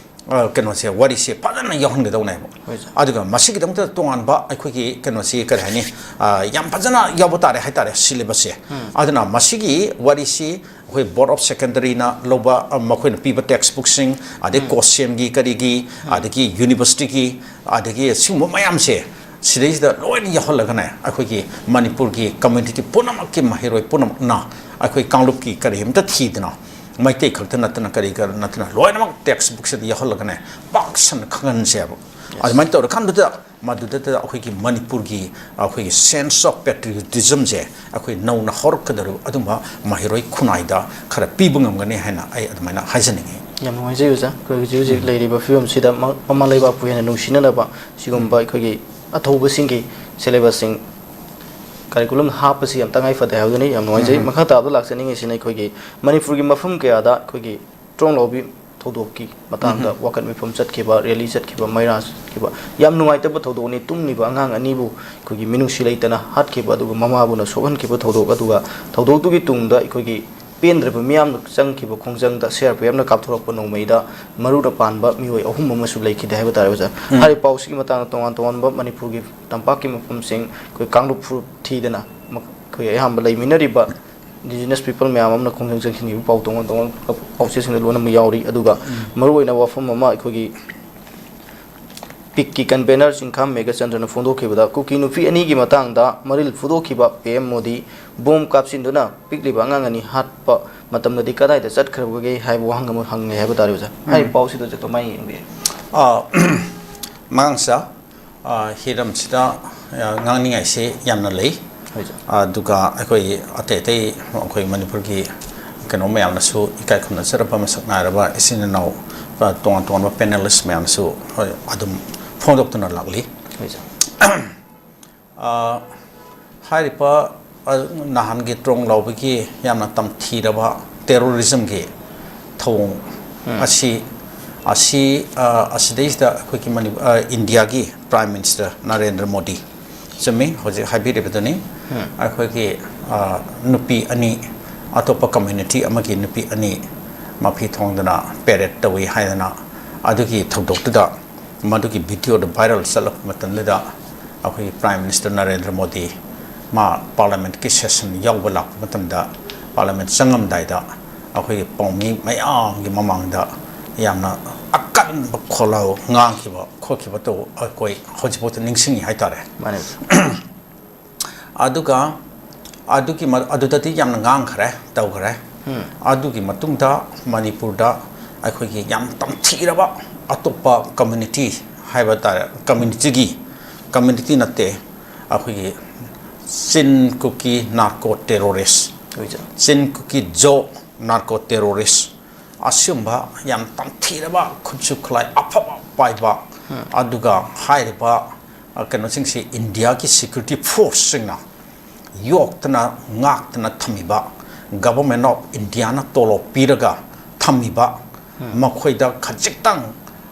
ꯑ, ꯀꯩꯅꯣꯁꯦ, ꯋꯥꯔꯤꯁꯦ ꯐꯖꯅ ꯌꯥꯎꯍꯟꯒꯗꯧꯅꯦꯕ꯫ ꯍꯣꯏ, ꯁꯥꯔ꯫ ꯑꯗꯨꯒ ꯃꯁꯤꯒꯤꯗꯃꯛꯇ ꯇꯣꯉꯥꯟꯕ ꯑꯩꯈꯣꯏꯒꯤ ꯀꯩꯅꯣꯁꯤ ꯀꯔꯤ ꯍꯥꯏꯅꯤ, ꯑ, ꯌꯥꯝ ꯐꯖꯅ ꯌꯥꯎꯕ ꯇꯥꯔꯦ ꯍꯥꯏꯇꯥꯔꯦ syllabus ꯁꯦ꯫ ꯎꯝ꯫ ꯑꯗꯨꯅ ꯃꯁꯤꯒꯤ ꯋꯥꯔꯤꯁꯤ ꯑꯩꯈꯣꯏ Board of Secondary ꯅ ꯂꯧꯕ, ꯑ, ꯃꯈꯣꯏꯅ ꯄꯤꯕ text book ꯁꯤꯡ, ꯑꯗꯩ ꯎꯝ꯫ COHSEM ꯒꯤ, ꯀꯔꯤꯒꯤ, ꯎꯝ꯫ ꯑꯗꯒꯤ university ꯒꯤ, ꯑꯗꯒꯤ ꯁꯤꯒꯨꯝꯕ ꯃꯌꯥꯝꯁꯦ ꯁꯤꯗꯩꯁꯤꯗ ꯂꯣꯏꯅ ꯌꯥꯎꯍꯜꯂꯒꯅꯦ, ꯑꯩꯈꯣꯏꯒꯤ ꯃꯅꯤꯄꯨꯔꯒꯤ community ꯄꯨꯝꯅꯃꯛꯀꯤ ꯃꯍꯩꯔꯣꯏ ꯄꯨꯝꯅꯃꯛꯅ ꯑꯩꯈꯣꯏ ꯀꯥꯡꯂꯨꯞꯀꯤ ꯀꯔꯤ ꯑꯝꯇ ꯊꯤꯗꯅ, ꯃꯩꯇꯩ ꯈꯛꯇ ꯅꯠꯇꯅ, ꯀꯔꯤ ꯀꯔꯥ ꯅꯠꯇꯅ, ꯂꯣꯏꯅꯃꯛ text book ꯁꯤꯗ ꯌꯥꯎꯍꯜꯂꯒꯅꯦ, ꯄꯥꯛ ꯁꯟꯅ ꯈꯪꯍꯟꯁꯦꯕ꯫ Yes꯫ ꯑꯗꯨꯃꯥꯏꯅ ꯇꯧꯔꯀꯥꯟꯗꯨꯗ, ꯃꯗꯨꯗ ꯑꯩꯈꯣꯏꯒꯤ ꯃꯅꯤꯄꯨꯔꯒꯤ, ꯑꯩꯈꯣꯏꯒꯤ sense of patriotism ꯁꯦ ꯑꯩꯈꯣꯏ ꯅꯧꯅ ꯍꯧꯔꯛꯀꯗꯧꯔꯤꯕ ꯑꯗꯨꯝꯕ ꯃꯍꯩꯔꯣꯏ ꯈꯨꯟꯅꯥꯏꯗ ꯈꯔ ꯄꯤꯕ ꯉꯝꯒꯅꯤ ꯍꯥꯏꯅ ꯑꯩ ꯑꯗꯨꯃꯥꯏꯅ ꯍꯥꯏꯖꯅꯤꯡꯉꯤ꯫ ꯌꯥꯝ ꯅꯨꯡꯉꯥꯏꯖꯩ ꯑꯣꯖꯥ꯫ ꯑꯩꯈꯣꯏ ꯍꯧꯖꯤꯛ ꯍꯧꯖꯤꯛ ꯎꯝ꯫ ꯂꯩꯔꯤꯕ ꯐꯤꯕꯝꯁꯤꯗ ꯃ-, ꯃꯃꯥ ꯂꯩꯕꯥꯛꯄꯨ ꯍꯦꯟꯅ ꯅꯨꯡꯁꯤꯅꯅꯕ ꯁꯤꯒꯨꯝꯕ ꯎꯝ꯫ ꯑꯩꯈꯣꯏꯒꯤ ꯑꯊꯧꯕꯁꯤꯡꯒꯤ syllabus ꯁꯤꯡ curriculum ꯍꯥꯞꯄꯁꯤ ꯌꯥꯝ ꯇꯉꯥꯏ ꯐꯗꯦ ꯍꯥꯏꯕꯗꯨꯅꯤ꯫ ꯌꯥꯝ ꯅꯨꯡꯉꯥꯏꯖꯩ꯫ ꯎꯝ꯫ ꯃꯈꯥ ꯇꯥꯕꯗ ꯂꯥꯛꯆꯅꯤꯡꯉꯤꯁꯤꯅ ꯑꯩꯈꯣꯏꯒꯤ ꯃꯅꯤꯄꯨꯔꯒꯤ ꯃꯐꯝ ꯀꯌꯥꯗ ꯑꯩꯈꯣꯏꯒꯤ ꯇ꯭ꯔꯣꯡ ꯂꯥꯎꯕꯤ ꯊꯧꯗꯣꯛꯀꯤ ꯃꯇꯥꯡꯗ ꯎꯝ꯫ ꯋꯥꯀꯠ ꯃꯤꯐꯝ ꯆꯠꯈꯤꯕ, rally ꯆꯠꯈꯤꯕ, ꯃꯩꯔꯥ ꯆꯠꯈꯤꯕ, ꯌꯥꯝ ꯅꯨꯡꯉꯥꯏꯇꯕ ꯊꯧꯗꯣꯛꯅꯤ꯫ ꯇꯨꯝꯂꯤꯕ ꯑꯉꯥꯡ ꯑꯅꯤꯕꯨ ꯑꯩꯈꯣꯏꯒꯤ ꯃꯤꯅꯨꯡꯁꯤ ꯂꯩꯇꯅ ꯍꯥꯠꯈꯤꯕ, ꯑꯗꯨꯒ ꯃꯃꯥꯕꯨꯅ ꯁꯣꯛꯍꯟꯈꯤꯕ ꯊꯧꯗꯣꯛ, ꯑꯗꯨꯒ ꯊꯧꯗꯣꯛꯇꯨꯒꯤ ꯇꯨꯡꯗ ꯑꯩꯈꯣꯏꯒꯤ ꯄꯦꯟꯗ꯭ꯔꯕ ꯃꯤꯌꯥꯝꯅ ꯆꯪꯈꯤꯕ ꯈꯣꯡꯖꯪꯗ C R P F ꯅ ꯀꯥꯞꯊꯣꯔꯛꯄ ꯅꯣꯡꯃꯩꯗ ꯃꯔꯨꯅ ꯄꯥꯟꯕ ꯃꯤꯑꯣꯏ ꯑꯍꯨꯝ ꯑꯃꯁꯨ ꯂꯩꯈꯤꯗꯦ ꯍꯥꯏꯕ ꯇꯥꯔꯦ, ꯑꯣꯖꯥ꯫ ꯎꯝ꯫ ꯍꯥꯏꯔꯤꯕ ꯄꯥꯎꯁꯤꯒꯤ ꯃꯇꯥꯡꯗ ꯇꯣꯉꯥꯟ ꯇꯣꯉꯥꯟꯕ ꯃꯅꯤꯄꯨꯔꯒꯤ ꯇꯝꯄꯥꯛꯀꯤ ꯃꯐꯝꯁꯤꯡ, ꯑꯩꯈꯣꯏ ꯀꯥꯡꯂꯨꯞ ꯐꯨꯔꯨꯞ ꯊꯤꯗꯅ ꯃꯈ-, ꯑꯩꯈꯣꯏ ꯑꯌꯥꯝꯕ ꯂꯩꯃꯤꯟꯅꯔꯤꯕ indigenous people ꯃꯌꯥꯝ ꯑꯃꯅ ꯈꯣꯡꯖꯪ ꯆꯪꯁꯤꯟꯈꯤꯕ ꯄꯥꯎ ꯇꯣꯉꯥꯟ ꯇꯣꯉꯥꯟꯕ ꯄꯥꯎꯆꯦꯁꯤꯡꯗ ꯂꯣꯏꯅꯃꯛ ꯌꯥꯎꯔꯤ꯫ ꯑꯗꯨꯒ ꯎꯝ꯫ ꯃꯔꯨꯑꯣꯏꯅ ꯋꯥꯐꯝ ꯑꯃ ꯑꯩꯈꯣꯏꯒꯤ ꯄꯤꯛꯀꯤ convener ꯆꯤꯡꯈꯥꯝ ꯃꯦꯘꯆꯟꯗ꯭ꯔꯅ ꯐꯣꯡꯗꯣꯛꯈꯤꯕꯗ, ꯀꯨꯀꯤ ꯅꯨꯄꯤ ꯑꯅꯤꯒꯤ ꯃꯇꯥꯡꯗ ꯃꯔꯤꯜ ꯐꯨꯗꯣꯛꯈꯤꯕ P M ꯃꯣꯗꯤ ꯕꯣꯝ ꯀꯥꯞꯁꯤꯟꯗꯨꯅ ꯄꯤꯛꯂꯤꯕ ꯑꯉꯥꯡ ꯑꯅꯤ ꯍꯥꯠꯄ ꯃꯇꯝꯗꯗꯤ ꯀꯗꯥꯏꯗ ꯆꯠꯈ꯭ꯔꯕꯒꯦ ꯍꯥꯏꯕ ꯋꯥꯍꯪ ꯑꯃ ꯍꯪꯉꯦ ꯍꯥꯏꯕ ꯇꯥꯔꯦ, ꯑꯣꯖꯥ꯫ ꯎꯝ꯫ ꯍꯥꯏꯔꯤꯕ ꯄꯥꯎꯁꯤꯗ, ꯑꯣꯖꯥ, ꯀꯃꯥꯏꯅ ꯌꯦꯡꯕꯤ? ꯑ, ꯃꯉꯥꯡꯁꯥ, ꯑ, ꯍꯤꯔꯝꯁꯤꯗ, ꯑ, ꯉꯥꯡꯅꯤꯡꯉꯥꯏꯁꯤ ꯌꯥꯝꯅ ꯂꯩ꯫ ꯍꯣꯏ, ꯁꯥꯔ꯫ ꯑꯗꯨꯒ ꯑꯩꯈꯣꯏ ꯑꯇꯩ ꯑꯇꯩ ꯑꯩꯈꯣꯏ ꯃꯅꯤꯄꯨꯔꯒꯤ ꯀꯩꯅꯣ ꯃꯌꯥꯝꯅꯁꯨ ꯏꯀꯥꯏ ꯈꯨꯝꯅꯖꯔꯕ ꯃꯁꯛ ꯅꯥꯏꯔꯕ ꯏꯆꯤꯟ ꯏꯅꯥꯎ, ꯑ, ꯇꯣꯉꯥꯟ ꯇꯣꯉꯥꯟꯕ panelist ꯃꯌꯥꯝꯁꯨ, ꯍꯣꯏ, ꯑꯗꯨꯝ ꯐꯣꯡꯗꯣꯛꯇꯨꯅ ꯂꯥꯛꯂꯤ꯫ ꯍꯣꯏ, ꯁꯥꯔ꯫ ꯑ, ꯍꯥꯏꯔꯤꯕ, ꯑ, ꯅꯍꯥꯟꯒꯤ ꯇ꯭ꯔꯣꯡ ꯂꯥꯎꯕꯒꯤ ꯌꯥꯝꯅ ꯇꯝꯊꯤꯔꯕ terrorism ꯒꯤ ꯊꯧꯑꯣꯡ ꯎꯝ꯫ ꯑꯁꯤ, ꯑꯁꯤ, ꯑ, ꯑꯁꯤꯗꯩꯁꯤꯗ ꯑꯩꯈꯣꯏꯒꯤ ꯃꯅꯤ-, ꯑ, ꯏꯟꯗꯤꯌꯥꯒꯤ Prime Minister ꯅꯔꯦꯟꯗ꯭ꯔ ꯃꯣꯗꯤ, ꯆꯨꯝꯃꯤ, ꯍꯧꯖꯤꯛ ꯍꯥꯏꯕꯤꯔꯤꯕꯗꯨꯅꯤ꯫ ꯎꯝ꯫ ꯑꯩꯈꯣꯏꯒꯤ, ꯑ, ꯅꯨꯄꯤ ꯑꯅꯤ, ꯑꯇꯣꯞꯄ community ꯑꯃꯒꯤ ꯅꯨꯄꯤ ꯑꯅꯤ ꯃꯐꯤ ꯊꯣꯡꯗꯅ parade ꯇꯧꯏ ꯍꯥꯏꯗꯅ, ꯑꯗꯨꯒꯤ ꯊꯧꯗꯣꯛꯇꯨꯗ ꯃꯗꯨꯒꯤ ꯚꯤꯗꯤꯑꯣꯗꯨ ꯚꯥꯏꯔꯦꯜ ꯆꯠꯂꯛꯄ ꯃꯇꯝꯗꯨꯗ ꯑꯩꯈꯣꯏꯒꯤ ꯄ꯭ꯔꯥꯏꯝ ꯃꯤꯅꯤꯁꯇꯔ ꯅꯔꯦꯟꯗ꯭ꯔ ꯃꯣꯗꯤ ꯃꯥ ꯄꯥꯔꯂꯤꯌꯥꯃꯦꯟꯠꯀꯤ ꯁꯦꯁꯟ ꯌꯥꯎꯕ ꯂꯥꯛꯄ ꯃꯇꯝꯗ ꯄꯥꯔꯂꯤꯌꯥꯃꯦꯟꯠ ꯆꯪꯉꯝꯗꯥꯏꯗ ꯑꯩꯈꯣꯏꯒꯤ ꯄꯥꯎꯃꯤ ꯃꯌꯥꯝꯒꯤ ꯃꯃꯥꯡꯗ ꯌꯥꯝꯅ ꯑꯀꯟꯕ ꯈꯣꯜꯂꯥꯎ ꯉꯥꯡꯈꯤꯕ ꯈꯣꯠꯈꯤꯕ ꯇꯧꯕ ꯑꯩꯈꯣꯏ ꯍꯧꯖꯤꯛꯐꯥꯎꯗ ꯅꯤꯡꯁꯤꯡꯉꯤ ꯍꯥꯏꯇꯥꯔꯦ꯫ ꯃꯥꯅꯦ꯫ ꯑꯗꯨꯒ ꯑꯗꯨꯒꯤ ꯃ- ꯑꯗꯨꯗꯗꯤ ꯌꯥꯝꯅ ꯉꯥꯡꯈ꯭ꯔꯦ, ꯇꯧꯈ꯭ꯔꯦ꯫ ꯑꯗꯨꯒꯤ ꯃꯇꯨꯡꯗ ꯃꯅꯤꯄꯨꯔꯗ ꯑꯩꯈꯣꯏꯒꯤ ꯌꯥꯝ ꯇꯝꯊꯤꯔꯕ ꯑꯇꯣꯞꯄ ꯀꯝꯃ꯭ꯌꯨꯅꯤꯇꯤ ꯍꯥꯏꯕ ꯇꯥꯔꯦ, ꯀꯝꯃ꯭ꯌꯨꯅꯤꯇꯤꯒꯤ, ꯀꯝꯃ꯭ꯌꯨꯅꯤꯇꯤ ꯅꯠꯇꯦ, ꯑꯩꯈꯣꯏꯒꯤ ꯆꯤꯟ ꯀꯨꯀꯤ ꯅꯥꯔꯀꯣ ꯇꯦꯔꯣꯔꯤꯁ, ꯍꯣꯏ ꯁꯥꯔ꯫ ꯆꯤꯟ ꯀꯨꯀꯤ ꯖꯣ ꯅꯥꯔꯀꯣ ꯇꯦꯔꯣꯔꯤꯁ, ꯑꯁꯤꯒꯨꯝꯕ ꯌꯥꯝ ꯇꯝꯊꯤꯔꯕ ꯈꯨꯠꯁꯨ ꯈꯨꯠꯂꯥꯏ ꯑꯐꯕ ꯄꯥꯏꯕ, ꯑꯗꯨꯒ ꯍꯥꯏꯔꯤꯕ ꯑ, ꯀꯩꯅꯣꯁꯤꯡꯁꯤ ꯏꯟꯗꯤꯌꯥꯒꯤ ꯁꯦꯀ꯭ꯌꯨꯔꯤꯇꯤ ꯐꯣꯔꯁꯁꯤꯡꯅ ꯌꯣꯛꯇꯅ ꯉꯥꯛꯇꯅ ꯊꯝꯃꯤꯕ, ꯒꯚꯔꯟꯃꯦꯟꯠ ꯑꯣꯐ ꯏꯟꯗꯤꯌꯥꯅ ꯇꯣꯂꯣꯞ ꯄꯤꯔꯒ ꯊꯝꯃꯤꯕ, ꯃꯈꯣꯏꯗ ꯈꯖꯤꯛꯇꯪ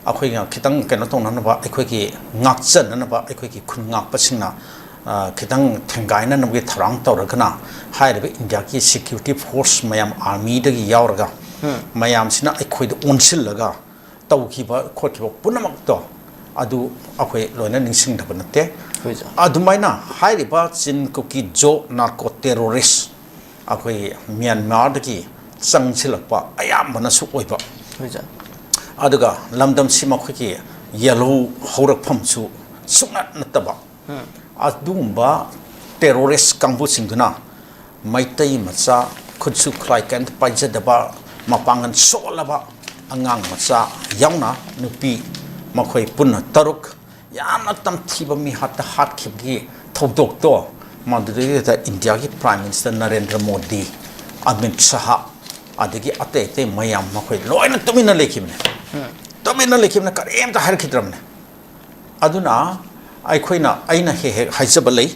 ꯑꯩꯈꯣꯏꯅ ꯈꯤꯇꯪ ꯀꯩꯅꯣ ꯇꯧꯅꯅꯕ, ꯑꯩꯈꯣꯏꯒꯤ ꯉꯥꯛꯆꯅꯅꯕ ꯑꯩꯈꯣꯏꯒꯤ ꯈꯨꯟ ꯉꯥꯛꯄꯁꯤꯡꯅ, ꯑ, ꯈꯤꯇꯪ ꯊꯦꯡꯒꯥꯏꯅꯅꯕꯒꯤ ꯊꯧꯔꯥꯡ ꯇꯧꯔꯒꯅ ꯍꯥꯏꯔꯤꯕ ꯏꯟꯗꯤꯌꯥꯒꯤ ꯁꯦꯀ꯭ꯌꯨꯔꯤꯇꯤ ꯐꯣꯔꯁ ꯃꯌꯥꯝ, ꯑꯥꯔꯃꯤꯗꯒꯤ ꯌꯥꯎꯔꯒ ꯃꯌꯥꯝꯁꯤꯅ ꯑꯩꯈꯣꯏꯗ ꯑꯣꯟꯁꯤꯜꯂꯒ ꯇꯧꯈꯤꯕ ꯈꯣꯠꯈꯤꯕ ꯄꯨꯝꯅꯃꯛꯇꯣ ꯑꯗꯨ ꯑꯩꯈꯣꯏ ꯂꯣꯏꯅ ꯅꯤꯡꯁꯤꯡꯗꯕ ꯅꯠꯇꯦ꯫ ꯍꯣꯏ ꯁꯥꯔ꯫ ꯑꯗꯨꯃꯥꯏꯅ ꯍꯥꯏꯔꯤꯕ ꯆꯤꯟ ꯀꯨꯀꯤ ꯖꯣ ꯅꯥꯔꯀꯣ ꯇꯦꯔꯣꯔꯤꯁ ꯑꯩꯈꯣꯏ ꯃ꯭ꯌꯥꯟꯃꯥꯔꯗꯒꯤ ꯆꯪꯁꯤꯜꯂꯛꯄ ꯑꯌꯥꯝꯕꯅꯁꯨ ꯑꯣꯏꯕ, ꯍꯣꯏ ꯁꯥꯔ꯫ ꯑꯗꯨꯒ ꯂꯝꯗꯝꯁꯤ ꯃꯈꯣꯏꯒꯤ ꯌꯦꯜꯍꯧ ꯍꯧꯔꯛꯐꯝꯁꯨ ꯁꯨꯡꯅꯠ ꯅꯠꯇꯕ ꯑꯗꯨꯒꯨꯝꯕ ꯇꯦꯔꯣꯔꯤꯁ ꯀꯥꯡꯕꯨꯁꯤꯡꯗꯨꯅ ꯃꯩꯇꯩ ꯃꯆꯥ, ꯈꯨꯠꯁꯨ ꯈꯨꯠꯂꯥꯏ ꯀꯔꯤꯝꯇ ꯄꯥꯏꯖꯗꯕ, ꯃꯄꯥꯡꯒꯜ ꯁꯣꯜꯂꯕ ꯑꯉꯥꯡ ꯃꯆꯥ ꯌꯥꯎꯅ ꯅꯨꯄꯤ ꯃꯈꯣꯏ ꯄꯨꯟꯅ ꯇꯔꯨꯛ ꯌꯥꯝꯅ ꯇꯝꯊꯤꯕ ꯃꯤꯍꯥꯠꯇ ꯍꯥꯠꯈꯤꯕꯒꯤ ꯊꯧꯗꯣꯛꯇꯣ, ꯃꯗꯨꯗꯩꯗꯨꯗ ꯏꯟꯗꯤꯌꯥꯒꯤ ꯄ꯭ꯔꯥꯏꯝ ꯃꯤꯅꯤꯁꯇꯔ ꯅꯔꯦꯟꯗ꯭ꯔ ꯃꯣꯗꯤ, ꯑꯃꯤꯠ ꯁꯍꯥ, ꯑꯗꯒꯤ ꯑꯇꯩ ꯑꯇꯩ ꯃꯌꯥꯝ ꯃꯈꯣꯏ ꯂꯣꯏꯅ ꯇꯨꯃꯤꯟꯅ ꯂꯩꯈꯤꯕꯅꯦ꯫ ꯇꯨꯃꯤꯟꯅ ꯂꯩꯈꯤꯕꯅ ꯀꯔꯤꯝꯇ ꯍꯥꯏꯔꯛꯈꯤꯗ꯭ꯔꯕꯅꯦ꯫ ꯑꯗꯨꯅ ꯑꯩꯈꯣꯏꯅ, ꯑꯩꯅ ꯍꯦꯛ ꯍꯦꯛ ꯍꯥꯏꯖꯕ ꯂꯩ,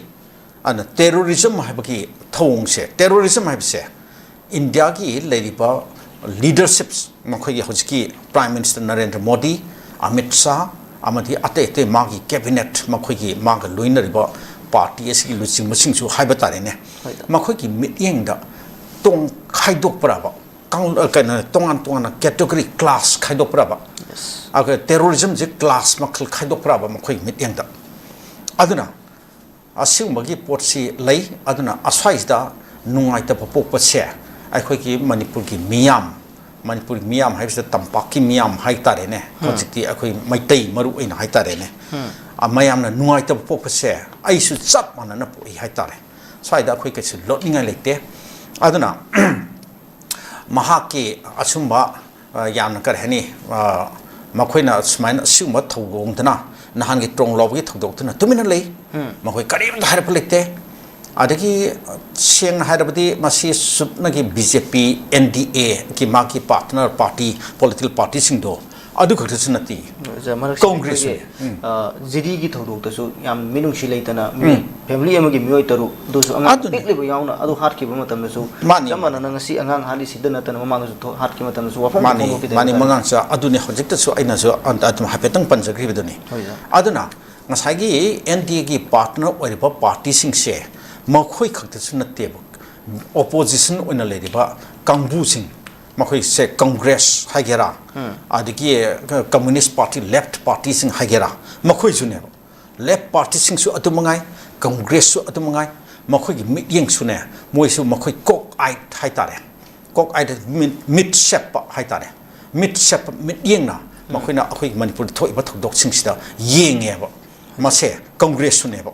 ꯑꯗꯨꯅ ꯇꯦꯔꯣꯔꯤꯖꯝ ꯍꯥꯏꯕꯒꯤ ꯊꯧꯑꯣꯡꯁꯦ, ꯇꯦꯔꯣꯔꯤꯖꯝ ꯍꯥꯏꯕꯁꯦ ꯏꯟꯗꯤꯌꯥꯒꯤ ꯂꯩꯔꯤꯕ ꯂꯤꯗꯔꯁꯤꯞꯁ, ꯃꯈꯣꯏꯒꯤ ꯍꯧꯖꯤꯛꯀꯤ ꯄ꯭ꯔꯥꯏꯝ ꯃꯤꯅꯤꯁꯇꯔ ꯅꯔꯦꯟꯗ꯭ꯔ ꯃꯣꯗꯤ, ꯑꯃꯤꯠ ꯁꯥꯍ, ꯑꯃꯗꯤ ꯑꯇꯩ ꯑꯇꯩ ꯃꯥꯒꯤ ꯀꯦꯕꯤꯅꯦꯠ, ꯃꯈꯣꯏꯒꯤ ꯃꯥꯒ ꯂꯣꯏꯅꯔꯤꯕ ꯄꯥꯔꯇꯤ ꯑꯁꯤꯒꯤ ꯂꯨꯆꯤꯡꯕꯁꯤꯡꯁꯨ ꯍꯥꯏꯕ ꯇꯥꯔꯦꯅꯦ, ꯍꯣꯏ, ꯁꯥꯔ꯫ ꯃꯈꯣꯏꯒꯤ ꯃꯤꯠꯌꯦꯡꯗ ꯇꯣꯡ ꯈꯥꯏꯗꯣꯛꯄ꯭ꯔꯕ, ꯀꯩꯅꯣ, ꯇꯣꯉꯥꯟ ꯇꯣꯉꯥꯟꯅ category, class ꯈꯥꯏꯗꯣꯛꯄ꯭ꯔꯕ? ꯑꯩꯈꯣꯏ terrorism ꯁꯦ class ꯃꯈꯜ ꯈꯥꯏꯗꯣꯛꯄ꯭ꯔꯕ ꯃꯈꯣꯏꯒꯤ ꯃꯤꯠꯌꯦꯡꯗ? ꯑꯗꯨꯅ ꯑꯁꯤꯒꯨꯝꯕꯒꯤ ꯄꯣꯠꯁꯤ ꯂꯩ꯫ ꯑꯗꯨꯅ ꯑꯁ꯭ꯋꯥꯏꯁꯤꯗ ꯅꯨꯡꯉꯥꯏꯇꯕ ꯄꯣꯛꯄꯁꯦ ꯑꯩꯈꯣꯏꯒꯤ ꯃꯅꯤꯄꯨꯔꯒꯤ ꯃꯤꯌꯥꯝ, ꯃꯅꯤꯄꯨꯔꯒꯤ ꯃꯤꯌꯥꯝ ꯍꯥꯏꯕꯁꯤꯗ ꯇꯝꯄꯥꯛꯀꯤ ꯃꯤꯌꯥꯝ ꯍꯥꯏ ꯇꯥꯔꯦꯅꯦ, ꯍꯧꯖꯤꯛꯇꯤ ꯑꯩꯈꯣꯏ ꯃꯩꯇꯩ ꯃꯔꯨ ꯑꯣꯏꯅ ꯍꯥꯏ ꯇꯥꯔꯦꯅꯦ, ꯃꯌꯥꯝꯅ ꯅꯨꯡꯉꯥꯏꯇꯕ ꯄꯣꯛꯄꯁꯦ ꯑꯩꯁꯨ ꯆꯞ ꯃꯥꯟꯅꯅ ꯄꯣꯛꯏ ꯍꯥꯏ ꯇꯥꯔꯦ꯫ ꯁ꯭ꯋꯥꯏꯗ ꯑꯩꯈꯣꯏ ꯀꯩꯁꯨ ꯂꯣꯠꯅꯤꯡꯉꯥꯏ ꯂꯩꯇꯦ꯫ ꯑꯗꯨꯅ ꯃꯍꯥꯛꯀꯤ ꯑꯆꯨꯝꯕ, ꯑ, ꯌꯥꯝꯅ, ꯀꯔꯤ ꯍꯥꯏꯅꯤ, ꯑ, ꯃꯈꯣꯏꯅ ꯁꯨꯃꯥꯏꯅ ꯑꯁꯤꯒꯨꯝꯕ ꯊꯧꯑꯣꯡꯗꯅ, ꯅꯍꯥꯟꯒꯤ ꯇ꯭ꯔꯣꯡ ꯂꯥꯎꯕꯒꯤ ꯊꯧꯗꯣꯛꯇꯨꯅ ꯇꯨꯃꯤꯟꯅ ꯂꯩ꯫ ꯃꯈꯣꯏ ꯀꯔꯤꯝꯇ ꯍꯥꯏꯔꯛꯄ ꯂꯩꯇꯦ꯫ ꯑꯗꯒꯤ, ꯁꯦꯡꯅ ꯍꯥꯏꯔꯕꯗꯤ, ꯃꯁꯤ ꯁꯨꯞꯅꯒꯤ BJP, NDA ꯒꯤ ꯃꯥꯒꯤ partner party, political party ꯁꯤꯡꯗꯣ ꯑꯗꯨ ꯈꯛꯇꯁꯨ ꯅꯠꯇꯦ꯫ ꯑꯣꯖꯥ, ꯃꯔꯛꯁꯤꯗ Congress ꯑꯩꯈꯣꯏꯒꯤ, ꯁꯨ꯫ ꯎꯝ꯫ ꯑ, ꯖꯤꯗꯤꯒꯤ ꯊꯧꯗꯣꯛꯇꯁꯨ ꯌꯥꯝ ꯃꯤꯅꯨꯡꯁꯤ ꯂꯩꯇꯅ ꯃꯤ, ꯎꯝ꯫ Family ꯑꯃꯒꯤ ꯃꯤꯑꯣꯏ ꯇꯔꯨꯛ, ꯑꯗꯨꯁꯨ ꯑꯉꯥꯡ ꯑꯗꯨꯅꯤ꯫ ꯄꯤꯛꯂꯤꯕ ꯌꯥꯎꯅ ꯑꯗꯨ ꯍꯥꯠꯈꯤꯕ ꯃꯇꯝꯗꯁꯨ ꯃꯥꯅꯤ꯫ ꯆꯞ ꯃꯥꯟꯅꯅ ꯉꯁꯤ ꯑꯉꯥꯡ ꯍꯥꯠꯂꯤꯁꯤꯗ ꯅꯠꯇꯅ ꯃꯃꯥꯡꯗꯁꯨ ꯊꯣꯛ-, ꯍꯥꯠꯈꯤꯕ ꯃꯇꯝꯗꯁꯨ ꯋꯥꯐꯝ ꯃꯥꯅꯤ, ꯐꯣꯡꯗꯣꯛꯈꯤꯗꯦ ꯃꯥꯅꯤ, ꯍꯥꯏꯇꯥꯔꯦ꯫ ꯃꯉꯥꯡꯆꯥ꯫ ꯑꯗꯨꯅꯤ ꯍꯧꯖꯤꯛꯇꯁꯨ ꯑꯩꯅꯁꯨ ꯑꯟ-, ꯑꯗꯨꯝ ꯍꯥꯏꯐꯦꯠꯇꯪ ꯄꯟꯖꯈ꯭ꯔꯤꯕꯗꯨꯅꯤ꯫ ꯍꯣꯏ, ꯁꯥꯔ꯫ ꯑꯗꯨꯅ ꯉꯁꯥꯏꯒꯤ NDA ꯒꯤ partner ꯑꯣꯏꯔꯤꯕ party ꯁꯤꯡꯁꯦ ꯃꯈꯣꯏ ꯈꯛꯇꯁꯨ ꯅꯠꯇꯦꯕ, opposition ꯑꯣꯏꯅ ꯂꯩꯔꯤꯕ ꯀꯥꯡꯕꯨꯁꯤꯡ, ꯃꯈꯣꯏꯁꯦ Congress ꯍꯥꯏꯒꯦꯔꯥ, ꯎꯝ꯫ ꯑꯗꯒꯤ Communist Party, Left Party ꯁꯤꯡ ꯍꯥꯏꯒꯦꯔꯥ, ꯃꯈꯣꯏꯁꯨꯅꯦꯕ꯫ Left Party ꯁꯤꯡꯁꯨ ꯑꯗꯨ ꯃꯉꯥꯏ, Congress ꯁꯨ ꯑꯗꯨ ꯃꯉꯥꯏ, ꯃꯈꯣꯏꯒꯤ ꯃꯤꯠꯌꯦꯡꯁꯨꯅꯦ, ꯃꯣꯏꯁꯨ ꯃꯈꯣꯏ cockeyed ꯍꯥꯏꯇꯥꯔꯦ, cockeyed, ꯃꯤꯠ, ꯃꯤꯠ ꯁꯦꯞꯄ ꯍꯥꯏꯇꯥꯔꯦ, ꯃꯤꯠ ꯁꯦꯞꯄ ꯃꯤꯠꯌꯦꯡꯅ ꯎꯝ꯫ ꯃꯈꯣꯏꯅ ꯑꯩꯈꯣꯏꯒꯤ ꯃꯅꯤꯄꯨꯔꯗ ꯊꯣꯛꯏꯕ ꯊꯧꯗꯣꯛꯁꯤꯡꯁꯤꯗ ꯌꯦꯡꯉꯦꯕ꯫ ꯃꯁꯦ Congress ꯁꯨꯅꯦꯕ,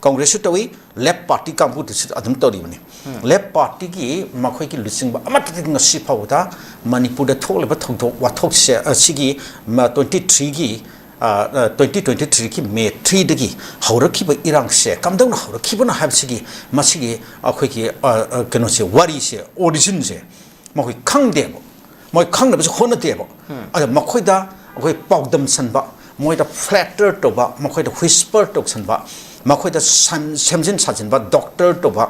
Congress ꯁꯨ ꯇꯧꯏ, Left Party ꯀꯥꯡꯕꯨꯗꯨꯁꯨ ꯑꯗꯨꯝ ꯇꯧꯔꯤꯕꯅꯤ꯫ ꯎꯝ꯫ Left Party ꯒꯤ ꯃꯈꯣꯏꯒꯤ ꯂꯨꯆꯤꯡꯕ ꯑꯃꯠꯇꯗꯤ ꯉꯁꯤ ꯐꯥꯎꯕꯗ ꯃꯅꯤꯄꯨꯔꯗ ꯊꯣꯛꯂꯤꯕ ꯊꯧꯗꯣꯛ ꯋꯥꯊꯣꯛꯁꯦ, ꯑꯁꯤꯒꯤ, ꯃ, twenty three ꯒꯤ, ꯑ, ꯑ, twenty twenty three ꯒꯤ May three ꯗꯒꯤ ꯍꯧꯔꯛꯈꯤꯕ ꯏꯔꯥꯡꯁꯦ ꯀꯝꯗꯧꯅ ꯍꯧꯔꯛꯈꯤꯕꯅꯣ ꯍꯥꯏꯕꯁꯤꯒꯤ, ꯃꯁꯤꯒꯤ ꯑꯩꯈꯣꯏꯒꯤ, ꯑ, ꯑ, ꯀꯩꯅꯣꯁꯦ, ꯋꯥꯔꯤꯁꯦ, origin ꯁꯦ ꯃꯈꯣꯏ ꯈꯪꯗꯦꯕ꯫ ꯃꯣꯏ ꯈꯪꯅꯕꯁꯨ ꯍꯣꯠꯅꯗꯦꯕ꯫ ꯎꯝ꯫ ꯑꯗ ꯃꯈꯣꯏꯗ ꯑꯩꯈꯣꯏ ꯄꯥꯎꯗꯝꯁꯟꯕ, ꯃꯣꯏꯗ flatter ꯇꯧꯕ, ꯃꯈꯣꯏꯗ whisper ꯇꯧꯁꯟꯕ, ꯃꯈꯣꯏꯗ ꯁꯦꯝ-, ꯁꯦꯝꯖꯤꯟ ꯁꯥꯖꯤꯟꯕ, doctor ꯇꯧꯕ,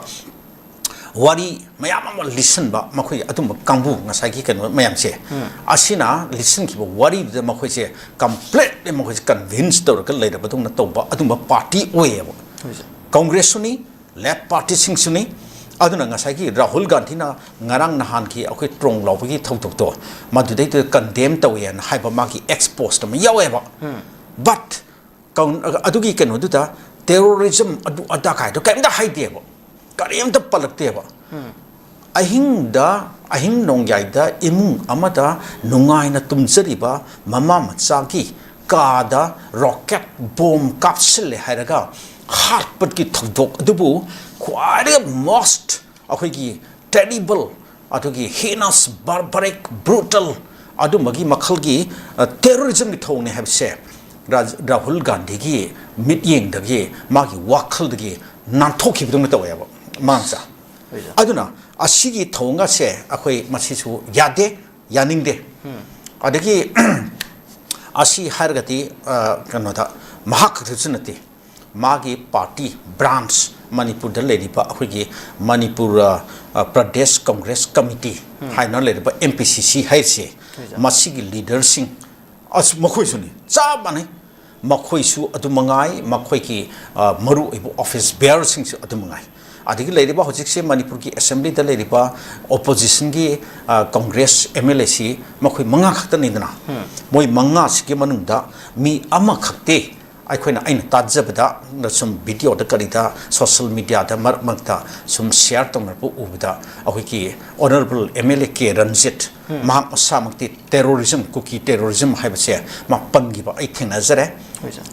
ꯋꯥꯔꯤ ꯃꯌꯥꯝ ꯑꯃ ꯂꯤꯁꯤꯟꯕ, ꯃꯈꯣꯏ ꯑꯗꯨꯝꯕ ꯀꯥꯡꯕꯨ, ꯉꯁꯥꯏꯒꯤ ꯀꯩꯅꯣ ꯃꯌꯥꯝꯁꯦ, ꯎꯝ꯫ ꯑꯁꯤꯅ ꯂꯤꯁꯤꯟꯈꯤꯕ ꯋꯥꯔꯤꯗꯨꯗ ꯃꯈꯣꯏꯁꯦ completely ꯃꯈꯣꯏꯁꯦ convince ꯇꯧꯔꯒ ꯂꯩꯔꯕꯗꯧꯅ ꯇꯧꯕ ꯑꯗꯨꯝꯕ party ꯑꯣꯏꯌꯦꯕ꯫ ꯍꯣꯏ, ꯁꯥꯔ꯫ Congress ꯁꯨꯅꯤ, Left Party ꯁꯤꯡꯁꯨꯅꯤ, ꯑꯗꯨꯅ ꯉꯁꯥꯏꯒꯤ ꯔꯥꯍꯨꯜ ꯒꯥꯟꯙꯤꯅ ꯉꯔꯥꯡ ꯅꯍꯥꯟꯒꯤ ꯑꯩꯈꯣꯏ ꯇ꯭ꯔꯣꯡ ꯂꯥꯎꯕꯒꯤ ꯊꯧꯗꯣꯛꯇꯣ, ꯃꯗꯨꯗꯩꯗꯨꯗ ꯀꯟꯗꯦꯝ ꯇꯧꯋꯦꯅ ꯍꯥꯏꯕ ꯃꯥꯒꯤ ꯑꯦꯛꯁ ꯄꯣꯁ ꯑꯃ ꯌꯥꯎꯋꯦꯕ꯫ ꯕꯠ ꯑꯗꯨꯒꯤ ꯀꯩꯅꯣꯗꯨꯗ ꯇꯦꯔꯣꯔꯤꯖꯝ ꯑꯗꯨ ꯑꯗꯥ ꯀꯥꯏꯗꯣ ꯀꯔꯤꯝꯇ ꯍꯥꯏꯗꯦꯕ, ꯀꯔꯤꯝꯇ ꯄꯜꯂꯛꯇꯦꯕ꯫ ꯑꯍꯤꯡꯗ, ꯑꯍꯤꯡ ꯅꯣꯡꯌꯥꯏꯗ ꯏꯃꯨꯡ ꯑꯃꯗ ꯅꯨꯡꯉꯥꯏꯅ ꯇꯨꯝꯖꯔꯤꯕ ꯃꯃꯥ ꯃꯆꯥꯒꯤ ꯀꯥꯗ ꯔꯣꯀꯦꯠ ꯕꯣꯝ ꯀꯥꯞꯁꯤꯜꯂꯦ ꯍꯥꯏꯔꯒ ꯍꯥꯠꯄꯒꯤ ꯊꯧꯗꯣꯛ ꯑꯗꯨꯕꯨ ꯈ꯭ꯋꯥꯏꯗꯒꯤ most ꯑꯩꯈꯣꯏꯒꯤ terrible, ꯑꯗꯨꯒꯤ heinous, barbaric, brutal ꯑꯗꯨꯝꯕꯒꯤ ꯃꯈꯜꯒꯤ ꯇꯦꯔꯣꯔꯤꯖꯝꯒꯤ ꯊꯧꯑꯣꯡꯅꯤ ꯍꯥꯏꯕꯁꯦ ꯔꯥ-, ꯔꯥꯍꯨꯜ ꯒꯥꯟꯙꯤꯒꯤ ꯃꯤꯠꯌꯦꯡꯗꯒꯤ, ꯃꯥꯒꯤ ꯋꯥꯈꯜꯗꯒꯤ ꯅꯥꯟꯊꯣꯛꯈꯤꯕꯗꯧꯅ ꯇꯧꯋꯦꯕ ꯃꯥꯡꯁꯦ꯫ ꯑꯗꯨꯅ ꯑꯁꯤꯒꯤ ꯊꯧꯑꯣꯡ ꯑꯁꯦ ꯑꯩꯈꯣꯏ ꯃꯁꯤꯁꯨ ꯌꯥꯗꯦ, ꯌꯥꯅꯤꯡꯗꯦ꯫ ꯑꯗꯒꯤ ꯑꯁꯤ ꯍꯥꯏꯔꯒꯗꯤ, ꯑ, ꯀꯩꯅꯣꯗ, ꯃꯍꯥꯛ ꯈꯛꯇꯁꯨ ꯅꯠꯇꯦ, ꯃꯥꯒꯤ ꯄꯥꯔꯇꯤ ꯕ꯭ꯔꯥꯟꯁ, ꯃꯅꯤꯄꯨꯔꯗ ꯂꯩꯔꯤꯕ ꯑꯩꯈꯣꯏꯒꯤ ꯃꯅꯤꯄꯨꯔ, ꯑ, ꯑ, ꯄ꯭ꯔꯗꯦꯁ ꯀꯪꯒ꯭ꯔꯦꯁ ꯀꯃꯤꯇꯤ ꯍꯥꯏꯅ ꯂꯩꯔꯤꯕ, ꯑꯦꯝ ꯄꯤ ꯁꯤ ꯁꯤ ꯍꯥꯏꯔꯤꯁꯦ, ꯃꯁꯤꯒꯤ ꯂꯤꯗꯔꯁꯤꯡ, ꯑꯁ, ꯃꯈꯣꯏꯁꯨꯅꯤ, ꯆꯞ ꯃꯥꯟꯅꯩ꯫ ꯃꯈꯣꯏꯁꯨ ꯑꯗꯨ ꯃꯉꯥꯏ, ꯃꯈꯣꯏꯒꯤ, ꯑ, ꯃꯔꯨꯑꯣꯏꯕ ꯑꯣꯐꯤꯁ ꯕꯤꯌꯥꯔꯁꯤꯡꯁꯨ ꯑꯗꯨ ꯃꯉꯥꯏ꯫ ꯑꯗꯒꯤ ꯂꯩꯔꯤꯕ ꯍꯧꯖꯤꯛꯁꯦ ꯃꯅꯤꯄꯨꯔꯒꯤ ꯑꯦꯁꯦꯝꯕ꯭ꯂꯤꯗ ꯂꯩꯔꯤꯕ ꯑꯣꯄꯣꯖꯤꯁꯟꯒꯤ, ꯑ, ꯀꯪꯒ꯭ꯔꯦꯁ ꯑꯦꯝ ꯑꯦꯜ ꯑꯦꯁꯤ ꯃꯈꯣꯏ ꯃꯉꯥ ꯈꯛꯇꯅꯤꯗꯅ꯫ ꯃꯣꯏ ꯃꯉꯥꯁꯤꯒꯤ ꯃꯅꯨꯡꯗ ꯃꯤ ꯑꯃꯈꯛꯇꯤ ꯑꯩꯈꯣꯏꯅ, ꯑꯩꯅ ꯇꯥꯖꯕꯗ, ꯁꯨꯝ ꯚꯤꯗꯤꯑꯣꯗ ꯀꯔꯤꯗ, ꯁꯣꯁꯤꯌꯦꯜ ꯃꯤꯗꯤꯌꯥꯗ ꯃꯔꯛ ꯃꯔꯛꯇ ꯁꯨꯝ ꯁꯤꯌꯥꯔ ꯇꯧꯅꯔꯛꯄ ꯎꯕꯗ, ꯑꯩꯈꯣꯏꯒꯤ honourable M L A K Ranjit, ꯃꯍꯥꯛ ꯃꯁꯥꯃꯛꯇꯤ ꯇꯦꯔꯣꯔꯤꯖꯝ, ꯀꯨꯀꯤ ꯇꯦꯔꯣꯔꯤꯖꯝ ꯍꯥꯏꯕꯁꯦ ꯃꯥ ꯄꯟꯈꯤꯕ ꯑꯩ ꯊꯦꯡꯅꯖꯔꯦ꯫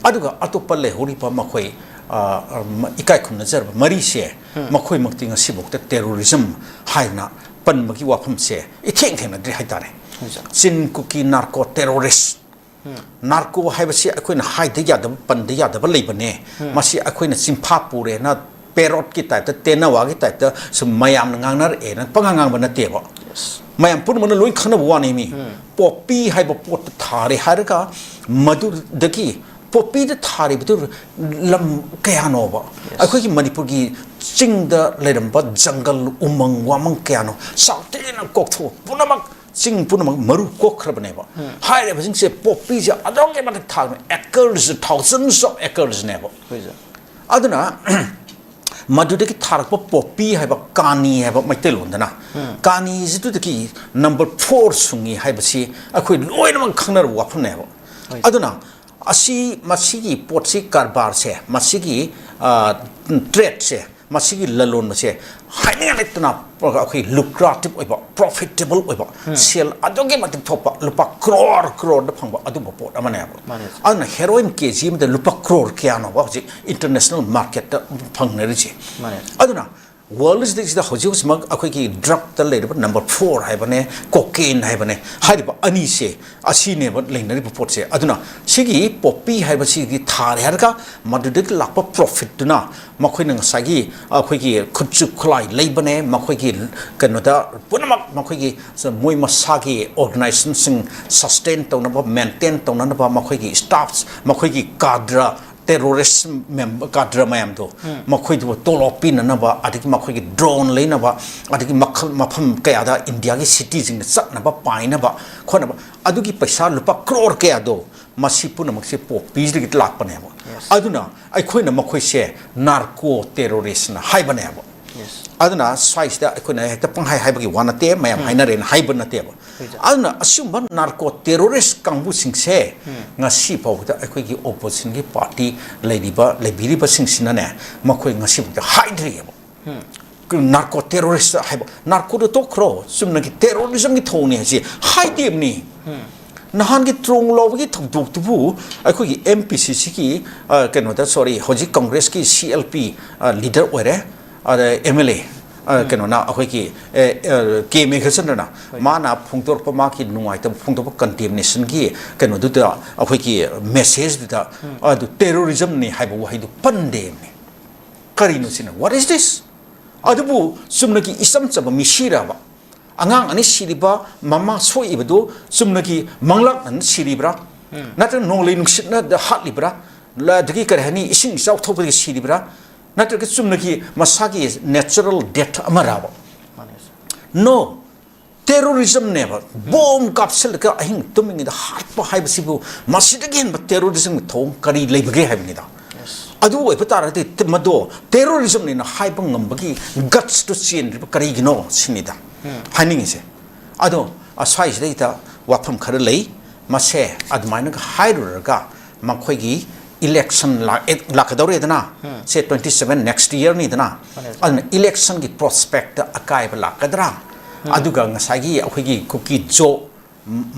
ꯑꯗꯨꯒ ꯑꯇꯣꯞꯄ ꯂꯩꯍꯧꯔꯤꯕ ꯃꯈꯣꯏ, ꯑ, ꯑ, ꯏꯀꯥꯏ ꯈꯨꯝꯅꯖꯔꯕ ꯃꯔꯤꯁꯦ, ꯃꯈꯣꯏꯃꯛꯇꯤ ꯉꯁꯤꯐꯥꯎꯗ ꯇꯦꯔꯣꯔꯤꯖꯝ ꯍꯥꯏꯅ ꯄꯟꯕꯒꯤ ꯋꯥꯐꯝꯁꯦ ꯏꯊꯦꯡ ꯊꯦꯡꯅꯗ꯭ꯔꯤ ꯍꯥꯏꯇꯥꯔꯦ꯫ ꯆꯤꯟ ꯀꯨꯀꯤ ꯅꯥꯔꯀꯣ ꯇꯦꯔꯣꯔꯤꯁ꯫ ꯅꯥꯔꯀꯣ ꯍꯥꯏꯕꯁꯤ ꯑꯩꯈꯣꯏꯅ ꯍꯥꯏꯗ ꯌꯥꯗꯕ, ꯄꯟꯗ ꯌꯥꯗꯕ ꯂꯩꯕꯅꯦ꯫ ꯃꯁꯤ ꯑꯩꯈꯣꯏꯅ ꯆꯤꯟꯐꯥ ꯄꯨꯔꯦꯅ ꯄꯦꯔꯣꯠꯀꯤ ꯇꯥꯏꯞꯇ, ꯇꯦꯅꯋꯥꯒꯤ ꯇꯥꯏꯞꯇ ꯁꯨꯝ ꯃꯌꯥꯝꯅ ꯉꯥꯡꯅꯔꯛꯑꯦꯅ ꯄꯉꯥꯡ ꯉꯥꯡꯕ ꯅꯠꯇꯦꯕ꯫ ꯃꯌꯥꯝ ꯄꯨꯝꯅꯃꯛꯅ ꯂꯣꯏ ꯈꯪꯅꯕ ꯋꯥꯅꯤ ꯃꯤ꯫ ꯄꯣꯄꯤ ꯍꯥꯏꯕ ꯄꯣꯠꯇ ꯊꯥꯔꯦ ꯍꯥꯏꯔꯒ ꯃꯗꯨꯗꯒꯤ ꯄꯣꯄꯤꯗ ꯊꯥꯔꯤꯕꯗꯨ ꯂꯝ ꯀꯌꯥꯅꯣꯕ? ꯑꯩꯈꯣꯏꯒꯤ ꯃꯅꯤꯄꯨꯔꯒꯤ ꯆꯤꯡꯗ ꯂꯩꯔꯝꯕ ꯖꯪꯒꯜ, ꯎꯃꯪ ꯋꯥꯃꯪ ꯀꯌꯥꯅꯣ ꯆꯥꯎꯇꯦꯅ ꯀꯣꯛꯊꯣꯛ ꯄꯨꯝꯅꯃꯛ, ꯆꯤꯡ ꯄꯨꯝꯅꯃꯛ ꯃꯔꯨ ꯀꯣꯛꯈ꯭ꯔꯕꯅꯦꯕ꯫ ꯍꯥꯏꯔꯤꯕꯁꯤꯡꯁꯦ, ꯄꯣꯄꯤꯁꯦ ꯑꯗꯨꯛꯀꯤ ꯃꯇꯤꯛ ꯊꯥꯕꯅꯦ, acres, thousands of acres ꯅꯦꯕ꯫ ꯑꯗꯨꯅ ꯃꯗꯨꯗꯒꯤ ꯊꯥꯔꯛꯄ ꯄꯣꯄꯤ ꯍꯥꯏꯕ, ꯀꯥꯅꯤ ꯍꯥꯏꯕ ꯃꯩꯇꯩꯂꯣꯟꯗꯅ, ꯀꯥꯅꯤꯁꯤꯗꯨꯗꯒꯤ ꯅꯝꯕꯔ ꯐꯣꯔ ꯁꯨꯡꯉꯤ ꯍꯥꯏꯕꯁꯤ ꯑꯩꯈꯣꯏ ꯂꯣꯏꯅꯃꯛ ꯈꯪꯅꯔꯕ ꯋꯥꯐꯝꯅꯦꯕ꯫ ꯍꯣꯏ꯫ ꯑꯗꯨꯅ ꯑꯁꯤ, ꯃꯁꯤꯒꯤ ꯄꯣꯠꯁꯤ, ꯀꯔꯕꯥꯔꯁꯦ, ꯃꯁꯤꯒꯤ ꯇ꯭ꯔꯦꯗꯁꯦ, ꯃꯁꯤꯒꯤ ꯂꯂꯣꯟꯕꯁꯦ ꯍꯥꯏꯅꯤꯡꯉꯥꯏ ꯂꯩꯇꯅ ꯑꯩꯈꯣꯏ ꯂꯨꯀ꯭ꯔꯥꯇꯤꯞ ꯑꯣꯏꯕ, ꯄ꯭ꯔꯣꯐꯤꯇꯦꯕꯜ ꯑꯣꯏꯕ, ꯁꯦꯜ ꯑꯗꯨꯛꯀꯤ ꯃꯇꯤꯛ ꯊꯣꯛꯄ, ꯂꯨꯄꯥ ꯀ꯭ꯔꯣꯔ ꯀ꯭ꯔꯣꯔꯗ ꯐꯪꯕ ꯑꯗꯨꯝꯕ ꯄꯣꯠ ꯑꯃꯅꯦꯕ꯫ ꯃꯥꯅꯦ꯫ ꯑꯗꯨꯅ ꯍꯦꯔꯣꯏꯟ ꯀꯦ ꯖꯤ ꯑꯃꯗ ꯂꯨꯄꯥ ꯀ꯭ꯔꯣꯔ ꯀꯌꯥꯅꯣꯕ ꯍꯧꯖꯤꯛ ꯏꯟꯇꯔꯅꯦꯁꯅꯦꯜ ꯃꯥꯔꯀꯦꯠꯇ ꯐꯪꯅꯔꯤꯁꯦ꯫ ꯃꯥꯅꯦ꯫ ꯑꯗꯨꯅ ꯋꯥꯔꯜꯁꯤꯗꯩꯁꯤꯗ ꯍꯧꯖꯤꯛ ꯍꯧꯖꯤꯛꯃꯛ ꯑꯩꯈꯣꯏꯒꯤ ꯗ꯭ꯔꯛꯇ ꯂꯩꯔꯤꯕ ꯅꯝꯕꯔ ꯐꯣꯔ ꯍꯥꯏꯕꯅꯦ, ꯀꯣꯀꯦꯟ ꯍꯥꯏꯕꯅꯦ, ꯍꯥꯏꯔꯤꯕ ꯑꯅꯤꯁꯦ ꯑꯁꯤꯅꯦꯕ ꯂꯩꯅꯔꯤꯕ ꯄꯣꯠꯁꯦ꯫ ꯑꯗꯨꯅ ꯁꯤꯒꯤ ꯄꯣꯄꯤ ꯍꯥꯏꯕꯁꯤꯒꯤ ꯊꯥꯔꯦ ꯍꯥꯏꯔꯒ ꯃꯗꯨꯗꯒꯤ ꯂꯥꯛꯄ ꯄ꯭ꯔꯣꯐꯤꯠꯇꯨꯅ ꯃꯈꯣꯏꯅ ꯉꯁꯥꯏꯒꯤ ꯑꯩꯈꯣꯏꯒꯤ ꯈꯨꯠꯁꯨ ꯈꯨꯠꯂꯥꯏ ꯂꯩꯕꯅꯦ, ꯃꯈꯣꯏꯒꯤ ꯀꯩꯅꯣꯗ ꯄꯨꯝꯅꯃꯛ ꯃꯈꯣꯏꯒꯤ ꯃꯣꯏ ꯃꯁꯥꯒꯤ ꯑꯣꯔꯒꯅꯥꯏꯖꯦꯁꯟꯁꯤꯡ ꯁꯁꯇꯦꯟ ꯇꯧꯅꯕ, ꯃꯦꯟꯇꯦꯟ ꯇꯧꯅꯅꯕ ꯃꯈꯣꯏꯒꯤ ꯁ꯭ꯇꯥꯐ, ꯃꯈꯣꯏꯒꯤ ꯀꯥꯗ꯭ꯔ, ꯇꯦꯔꯣꯔꯤꯁ ꯃꯦꯝ-, ꯀꯥꯗ꯭ꯔ ꯃꯌꯥꯝꯗꯣ, ꯃꯈꯣꯏꯗꯨꯕꯨ ꯇꯣꯂꯣꯞ ꯄꯤꯅꯅꯕ, ꯑꯗꯒꯤ ꯃꯈꯣꯏꯒꯤ ꯗ꯭ꯔꯣꯟ ꯂꯩꯅꯕ, ꯑꯗꯒꯤ ꯃꯈꯜ, ꯃꯐꯝ ꯀꯌꯥꯗ ꯏꯟꯗꯤꯌꯥꯒꯤ ꯁꯤꯇꯤꯁꯤꯡꯗ ꯆꯠꯅꯕ, ꯄꯥꯏꯅꯕ ꯈꯣꯠꯅꯕ, ꯑꯗꯨꯒꯤ ꯄꯩꯁꯥ ꯂꯨꯄꯥ ꯀ꯭ꯔꯣꯔ ꯀꯌꯥꯗꯣ, ꯃꯁꯤ ꯄꯨꯝꯅꯃꯛꯁꯦ ꯄꯣꯄꯤꯁꯤꯗꯒꯤ ꯂꯥꯛꯄꯅꯦꯕ꯫ Yes. ꯑꯗꯨꯅ ꯑꯩꯈꯣꯏꯅ ꯃꯈꯣꯏꯁꯦ ꯅꯥꯔꯀꯣ ꯇꯦꯔꯣꯔꯤꯁꯅ ꯍꯥꯏꯕꯅꯦꯕ꯫ Yes. ꯑꯗꯨꯅ ꯁ꯭ꯋꯥꯏꯁꯤꯗ ꯑꯩꯈꯣꯏꯅ ꯍꯦꯛꯇ ꯄꯪꯍꯥꯏ ꯍꯥꯏꯕꯒꯤ ꯋꯥ ꯅꯠꯇꯦ, ꯃꯌꯥꯝ ꯍꯥꯏꯅꯔꯦꯅ ꯍꯥꯏꯕ ꯅꯠꯇꯦꯕ꯫ ꯍꯣꯏ, sir. ꯑꯗꯨꯅ ꯑꯁꯤꯒꯨꯝꯕ ꯅꯥꯔꯀꯣ ꯇꯦꯔꯣꯔꯤꯁ ꯀꯥꯡꯕꯨꯁꯤꯡꯁꯦ ꯉꯁꯤ ꯐꯥꯎꯕꯗ ꯑꯩꯈꯣꯏꯒꯤ ꯑꯣꯄꯣꯖꯤꯁꯟꯒꯤ ꯄꯥꯔꯇꯤ ꯂꯩꯔꯤꯕ, ꯂꯩꯕꯤꯔꯤꯕꯁꯤꯡꯁꯤꯅꯅꯦ, ꯃꯈꯣꯏ ꯉꯁꯤ ꯐꯥꯎꯕꯗ ꯍꯥꯏꯗ꯭ꯔꯤꯑꯕ꯫ ꯅꯥꯔꯀꯣ ꯇꯦꯔꯣꯔꯤꯁ ꯍꯥꯏꯕ, ꯅꯥꯔꯀꯣꯗꯣ ꯇꯣꯛꯈ꯭ꯔꯣ, ꯆꯨꯝꯅꯒꯤ ꯇꯦꯔꯣꯔꯤꯖꯝꯒꯤ ꯊꯧꯑꯣꯡꯅꯤ ꯍꯥꯏꯁꯤ ꯍꯥꯏꯗꯦꯕꯅꯤ꯫ ꯅꯍꯥꯟꯒꯤ ꯇ꯭ꯔꯣꯡ ꯂꯥꯎꯕꯒꯤ ꯊꯧꯗꯣꯛꯇꯨꯕꯨ ꯑꯩꯈꯣꯏꯒꯤ ꯑꯦꯝ ꯄꯤ ꯁꯤ ꯁꯤꯒꯤ, ꯑ, ꯀꯩꯅꯣꯗ, ꯁꯣꯔꯤ, ꯍꯧꯖꯤꯛ ꯀꯪꯒ꯭ꯔꯦꯁꯀꯤ ꯁꯤ ꯑꯦꯜ ꯄꯤ, ꯑ, ꯂꯤꯗꯔ ꯑꯣꯏꯔꯦ, ꯑꯗ ꯑꯦꯝ ꯑꯦꯜ ꯑꯦ, ꯑ, ꯀꯩꯅꯣꯅ, ꯑꯩꯈꯣꯏꯒꯤ, ꯑꯦ, ꯑ, ꯀꯦ ꯃꯦꯘꯆꯟꯗ꯭ꯔꯅ, ꯃꯥꯅ ꯐꯣꯡꯗꯣꯔꯛꯄ, ꯃꯥꯒꯤ ꯅꯨꯡꯉꯥꯏꯇꯕ ꯐꯣꯡꯗꯣꯛꯄ ꯀꯟꯗꯦꯝꯅꯦꯁꯟꯒꯤ ꯀꯩꯅꯣꯗꯨꯗ, ꯑꯩꯈꯣꯏꯒꯤ ꯃꯦꯁꯦꯖꯇꯨꯗ, ꯑꯗꯨ ꯇꯦꯔꯣꯔꯤꯖꯝꯅꯤ ꯍꯥꯏꯕ ꯋꯥꯍꯩꯗꯨ ꯄꯟꯗꯦꯕꯅꯤ꯫ ꯀꯔꯤꯅꯣ ꯁꯤꯅ? What is this? ꯑꯗꯨꯕꯨ ꯆꯨꯝꯅꯒꯤ ꯏꯆꯝ ꯆꯝꯕ ꯃꯤꯁꯤꯔꯕ? ꯑꯉꯥꯡ ꯑꯅꯤ ꯁꯤꯔꯤꯕ, ꯃꯃꯥ ꯁꯣꯛꯏꯕꯗꯨ ꯆꯨꯝꯅꯒꯤ ꯃꯪꯂꯥꯛꯅꯅ ꯁꯤꯔꯤꯕ꯭ꯔꯥ? ꯅꯠꯇ꯭ꯔꯒ ꯅꯣꯡꯂꯩ ꯅꯨꯡꯁꯤꯠꯅ ꯍꯥꯠꯂꯤꯕ꯭ꯔꯥ? ꯂ-, ꯑꯗꯒꯤ ꯀꯔꯤ ꯍꯥꯏꯅꯤ, ꯏꯁꯤꯡ ꯏꯆꯥꯎ ꯊꯣꯛꯄꯗꯒꯤ ꯁꯤꯔꯤꯕ꯭ꯔꯥ? ꯅꯠꯇ꯭ꯔꯒ ꯆꯨꯝꯅꯒꯤ ꯃꯁꯥꯒꯤ natural death ꯑꯃꯔꯕ? ꯃꯥꯅꯦ, sir. No. ꯇꯦꯔꯣꯔꯤꯖꯝꯅꯦꯕ꯫ ꯕꯣꯝ ꯀꯥꯞꯁꯤꯜꯂꯒ ꯑꯍꯤꯡ ꯇꯨꯝꯃꯤꯉꯩꯗ ꯍꯥꯠꯄ ꯍꯥꯏꯕꯁꯤꯕꯨ ꯃꯁꯤꯗꯒꯤ ꯍꯦꯟꯕ ꯇꯦꯔꯣꯔꯤꯖꯝꯒꯤ ꯊꯧꯑꯣꯡ ꯀꯔꯤ ꯂꯩꯕꯒꯦ ꯍꯥꯏꯕꯅꯤꯗ꯫ Yes. ꯑꯗꯨ ꯑꯣꯏꯕ ꯇꯥꯔꯒꯗꯤ ꯇ-, ꯃꯗꯣ terrorismꯅꯦꯅ ꯍꯥꯏꯕ ꯉꯝꯕꯒꯤ gutsꯇꯨ ꯆꯦꯟꯗ꯭ꯔꯤꯕ ꯀꯔꯤꯒꯤꯅꯣ ꯁꯤꯅꯤꯗ ꯍꯥꯏꯅꯤꯡꯉꯤꯁꯦ꯫ ꯑꯗꯣ, ꯑ, ꯁ꯭ꯋꯥꯏꯁꯤꯗꯩꯗ ꯋꯥꯐꯝ ꯈꯔ ꯂꯩ꯫ ꯃꯁꯦ ꯑꯗꯨꯃꯥꯏꯅꯒ ꯍꯥꯏꯔꯨꯔꯒ ꯃꯈꯣꯏꯒꯤ election ꯂꯥꯛ-, ꯑꯦ, ꯂꯥꯛꯀꯗꯧꯔꯦꯗꯅ, ꯁꯦ twenty seven next yearꯅꯤꯗꯅ, ꯑꯗꯨꯅ electionꯒꯤ prospectꯇ ꯑꯀꯥꯏꯕ ꯂꯥꯛꯀꯗ꯭ꯔꯥ? ꯑꯗꯨꯒ ꯉꯁꯥꯏꯒꯤ ꯑꯩꯈꯣꯏꯒꯤ ꯀꯨꯀꯤ ꯖꯣ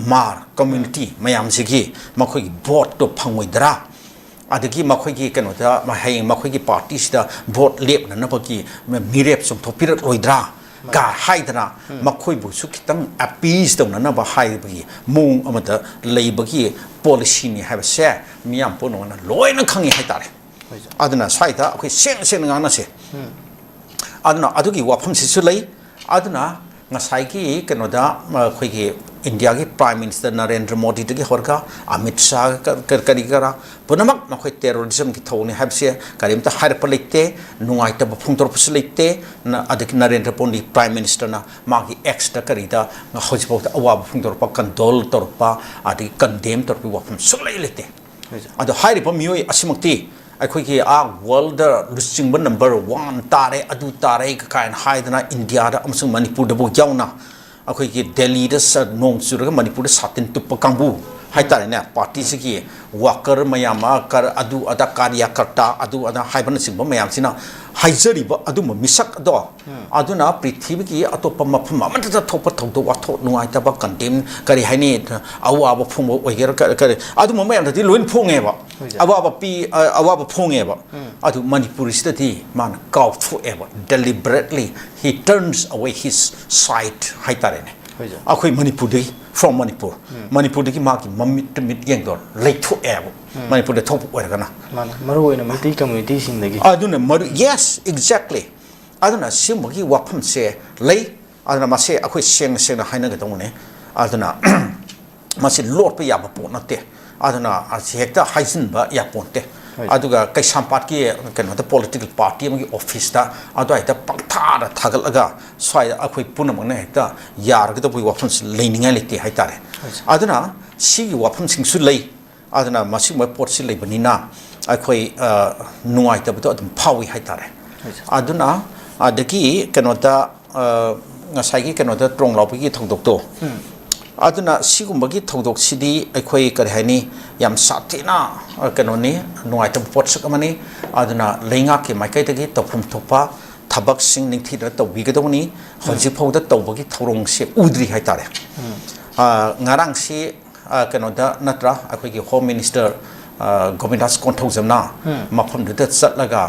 ꯃꯥꯔ community ꯃꯌꯥꯝꯁꯤꯒꯤ ꯃꯈꯣꯏꯒꯤ voteꯇꯣ ꯐꯪꯉꯣꯏꯗ꯭ꯔꯥ? ꯑꯗꯒꯤ ꯃꯈꯣꯏꯒꯤ ꯀꯩꯅꯣꯗ, ꯍꯌꯦꯡ ꯃꯈꯣꯏꯒꯤ partyꯁꯤꯗ vote ꯂꯦꯞꯅꯅꯕꯒꯤ ꯃꯤꯔꯦꯞ ꯆꯨꯝꯊꯣꯛꯄꯤꯔꯛꯂꯣꯏꯗ꯭ꯔꯥ? ꯀ ꯍꯥꯏꯗꯅ ꯃꯈꯣꯏꯕꯨꯁꯨ ꯈꯤꯇꯪ appease ꯇꯧꯅꯅꯕ ꯍꯥꯏꯕꯒꯤ ꯃꯑꯣꯡ ꯑꯃꯗ ꯂꯩꯕꯒꯤ policyꯅꯤ ꯍꯥꯏꯕꯁꯦ ꯃꯤꯌꯥꯝ ꯄꯨꯝꯅꯃꯛꯅ ꯂꯣꯏꯅ ꯈꯪꯉꯤ ꯍꯥꯏꯇꯥꯔꯦ꯫ ꯑꯗꯨꯅ ꯁ꯭ꯋꯥꯏꯗ ꯑꯩꯈꯣꯏ ꯁꯦꯡꯅ ꯁꯦꯡꯅ ꯉꯥꯡꯅꯁꯦ꯫ ꯑꯗꯨꯅ ꯑꯗꯨꯒꯤ ꯋꯥꯐꯝꯁꯤꯁꯨ ꯂꯩ꯫ ꯑꯗꯨꯅ ꯉꯁꯥꯏꯒꯤ ꯀꯩꯅꯣꯗ, ꯑꯩꯈꯣꯏꯒꯤ ꯏꯟꯗꯤꯌꯥꯒꯤ Prime Minister ꯅꯔꯦꯟꯗ꯭ꯔ ꯃꯣꯗꯤꯗꯒꯤ ꯍꯧꯔꯒ ꯑꯃꯤꯠ ꯁꯥꯍ ꯀ-, ꯀ-, ꯀꯔꯤ ꯀꯔꯥ ꯄꯨꯝꯅꯃꯛ ꯃꯈꯣꯏ terrorismꯒꯤ ꯊꯧꯑꯣꯡꯅꯤ ꯍꯥꯏꯕꯁꯦ ꯀꯔꯤꯝꯇ ꯍꯥꯏꯔꯛꯄ ꯂꯩꯇꯦ, ꯅꯨꯡꯉꯥꯏꯇꯕ ꯐꯣꯡꯗꯣꯔꯛꯄꯁꯨ ꯂꯩꯇꯦ꯫ ꯅ-, ꯑꯗꯒꯤ ꯅꯔꯦꯟꯗ꯭ꯔ ꯃꯣꯗꯤ Prime Ministerꯅ ꯃꯥꯒꯤ Xꯇ ꯀꯔꯤꯗ ꯍꯧꯖꯤꯛꯐꯥꯎꯗ ꯑꯋꯥꯕ ꯐꯣꯡꯗꯣꯔꯛꯄ, condole ꯇꯧꯔꯛꯄ, ꯑꯗꯒꯤ condemn ꯇꯧꯔꯛꯄꯒꯤ ꯋꯥꯐꯝ ꯁꯨꯡꯂꯩ ꯂꯩꯇꯦ꯫ ꯑꯗꯣ ꯍꯥꯏꯔꯤꯕ ꯃꯤꯑꯣꯏ ꯑꯁꯤꯃꯛꯇꯤ ꯑꯩꯈꯣꯏꯒꯤ ꯑꯥ worldꯗ ꯂꯨꯆꯤꯡꯕ number one ꯇꯥꯔꯦ, ꯑꯗꯨ ꯇꯥꯔꯦ ꯀꯥꯏꯅ ꯍꯥꯏꯗꯅ ꯏꯟꯗꯤꯌꯥꯗ ꯑꯃꯁꯨꯡ ꯃꯅꯤꯄꯨꯔꯗꯕꯨ ꯌꯥꯎꯅ ꯑꯩꯈꯣꯏꯒꯤ ꯗꯦꯜꯂꯤꯗ ꯁ-, ꯅꯣꯡ ꯆꯨꯔꯒ ꯃꯅꯤꯄꯨꯔꯗ ꯁꯥꯇꯤꯟ ꯇꯨꯞꯄ ꯀꯥꯡꯕꯨ ꯍꯥꯏꯇꯥꯔꯦꯅꯦ, partyꯁꯤꯒꯤ worker ꯃꯌꯥꯝ ꯑꯃ, ꯀꯔ-, ꯑꯗꯨ ꯑꯗꯥ ꯀꯥꯔꯤꯌꯥꯀꯔꯇꯥ ꯑꯗꯨ ꯑꯗꯥ ꯍꯥꯏꯕꯅꯆꯤꯡꯕ ꯃꯌꯥꯝꯁꯤꯅ ꯍꯥꯏꯖꯔꯤꯕ ꯑꯗꯨꯝꯕ ꯃꯤꯁꯛ ꯑꯗꯣ, ꯑꯗꯨꯅ ꯄ꯭ꯔꯤꯊꯤꯕꯤꯒꯤ ꯑꯇꯣꯞꯄ ꯃꯐꯝ ꯑꯃꯠꯇꯗ ꯊꯣꯛꯄ ꯊꯧꯗꯣꯛ ꯋꯥꯊꯣꯛ, ꯅꯨꯡꯉꯥꯏꯇꯕ, condemn, ꯀꯔꯤ ꯍꯥꯏꯅꯤ, ꯑꯋꯥꯕ ꯐꯣꯡꯕ ꯑꯣꯏꯒꯦꯔꯥ, ꯀ-, ꯀꯔꯤ, ꯑꯗꯨꯝꯕ ꯃꯌꯥꯝꯗꯗꯤ ꯂꯣꯏꯅ ꯐꯣꯡꯉꯦꯕ꯫ ꯑꯋꯥꯕ ꯄꯤ-, ꯑ-, ꯑꯋꯥꯕ ꯐꯣꯡꯉꯦꯕ꯫ ꯑꯗꯨ ꯃꯅꯤꯄꯨꯔꯤꯁꯤꯗꯗꯤ ꯃꯥꯅ ꯀꯥꯎꯊꯣꯛꯑꯦꯕ, deliberately he turns away his sight ꯍꯥꯏꯇꯥꯔꯦꯅꯦ꯫ ꯑꯩꯈꯣꯏ ꯃꯅꯤꯄꯨꯔꯗꯒꯤ, from ꯃꯅꯤꯄꯨꯔ, ꯃꯅꯤꯄꯨꯔꯗꯒꯤ ꯃꯥꯒꯤ ꯃꯃꯤꯠ ꯇꯨ ꯃꯤꯠ ꯌꯦꯡꯗꯣ ꯂꯩꯊꯣꯛꯑꯦꯕ꯫ ꯃꯅꯤꯄꯨꯔꯗ ꯊꯣꯛꯄ ꯑꯣꯏꯔꯒꯅ꯫ ꯃꯥꯅꯦ, ꯃꯔꯨ ꯑꯣꯏꯅ ꯃꯩꯇꯩ communityꯁꯤꯡꯗꯒꯤ꯫ ꯑꯗꯨꯅ ꯃꯔꯨ-, yes, exactly. ꯑꯗꯨꯅ ꯁꯤꯒꯨꯝꯕꯒꯤ ꯋꯥꯐꯝꯁꯦ ꯂꯩ꯫ ꯑꯗꯨꯅ ꯃꯁꯦ ꯑꯩꯈꯣꯏ ꯁꯦꯡꯅ ꯁꯦꯡꯅ ꯍꯥꯏꯅꯒꯗꯧꯕꯅꯦ꯫ ꯑꯗꯨꯅ ꯃꯁꯤ ꯂꯣꯠꯄ ꯌꯥꯕ ꯄꯣꯠ ꯅꯠꯇꯦ꯫ ꯑꯗꯨꯅ ꯑꯁꯤ ꯍꯦꯛꯇ ꯍꯥꯏꯖꯤꯟꯕ ꯌꯥꯄꯣꯟꯇꯦ꯫ ꯑꯗꯨꯒ ꯀꯩꯁꯥꯝꯄꯥꯠꯀꯤ ꯀꯩꯅꯣꯗ political party ꯑꯃꯒꯤ officeꯇ ꯑꯗꯨꯋꯥꯏꯗ ꯄꯪꯊꯥꯗ ꯊꯥꯒꯠꯂꯒ ꯁ꯭ꯋꯥꯏꯗ ꯑꯩꯈꯣꯏ ꯄꯨꯝꯅꯃꯛꯅ ꯍꯦꯛꯇ ꯌꯥꯔꯒꯗꯧꯕꯒꯤ ꯋꯥꯐꯝꯁꯤ ꯂꯩꯅꯤꯡꯉꯥꯏ ꯂꯩꯇꯦ ꯍꯥꯏꯇꯥꯔꯦ꯫ ꯑꯗꯨꯅ ꯁꯤꯒꯤ ꯋꯥꯐꯝꯁꯤꯡꯁꯨ ꯂꯩ꯫ ꯑꯗꯨꯅ ꯃꯁꯤꯒꯨꯝꯕ ꯄꯣꯠꯁꯤ ꯂꯩꯕꯅꯤꯅ ꯑꯩꯈꯣꯏ, ꯑ, ꯅꯨꯡꯉꯥꯏꯇꯕꯗꯣ ꯑꯗꯨꯝ ꯐꯥꯎꯏ ꯍꯥꯏꯇꯥꯔꯦ꯫ ꯑꯗꯨꯅ ꯑꯗꯒꯤ ꯀꯩꯅꯣꯗ, ꯑ, ꯉꯁꯥꯏꯒꯤ ꯀꯩꯅꯣꯗ ꯇ꯭ꯔꯣꯡ ꯂꯥꯎꯕꯒꯤ ꯊꯧꯗꯣꯛꯇꯣ, ꯑꯗꯨꯅ ꯁꯤꯒꯨꯝꯕꯒꯤ ꯊꯧꯗꯣꯛꯁꯤꯗꯤ ꯑꯩꯈꯣꯏ ꯀꯔꯤ ꯍꯥꯏꯅꯤ, ꯌꯥꯝ ꯁꯥꯊꯤꯅ, ꯑ, ꯀꯩꯅꯣꯅꯤ, ꯅꯨꯡꯉꯥꯏꯇꯕ ꯄꯣꯠꯁꯛ ꯑꯃꯅꯤ꯫ ꯑꯗꯨꯅ ꯂꯩꯉꯥꯛꯀꯤ ꯃꯥꯏꯀꯩꯗꯒꯤ ꯇꯧꯐꯝ ꯊꯣꯛꯄ ꯊꯕꯛꯁꯤꯡ ꯅꯤꯡꯊꯤꯅ ꯇꯧꯕꯤꯒꯗꯧꯕꯅꯤ꯫ ꯍꯧꯖꯤꯛ ꯐꯥꯎꯗ ꯇꯧꯕꯒꯤ ꯊꯧꯑꯣꯡꯁꯦ ꯎꯗ꯭ꯔꯤ ꯍꯥꯏꯇꯥꯔꯦ꯫ ꯑ, ꯉꯔꯥꯡꯁꯤ, ꯑ, ꯀꯩꯅꯣꯗ ꯅꯠꯇ꯭ꯔꯥ, ꯑꯩꯈꯣꯏꯒꯤ Home Minister, ꯑ, ꯒꯣꯕꯤꯟꯗꯥꯁ ꯀꯣꯟꯊꯧꯖꯝꯅ ꯃꯐꯝꯗꯨꯗ ꯆꯠꯂꯒ,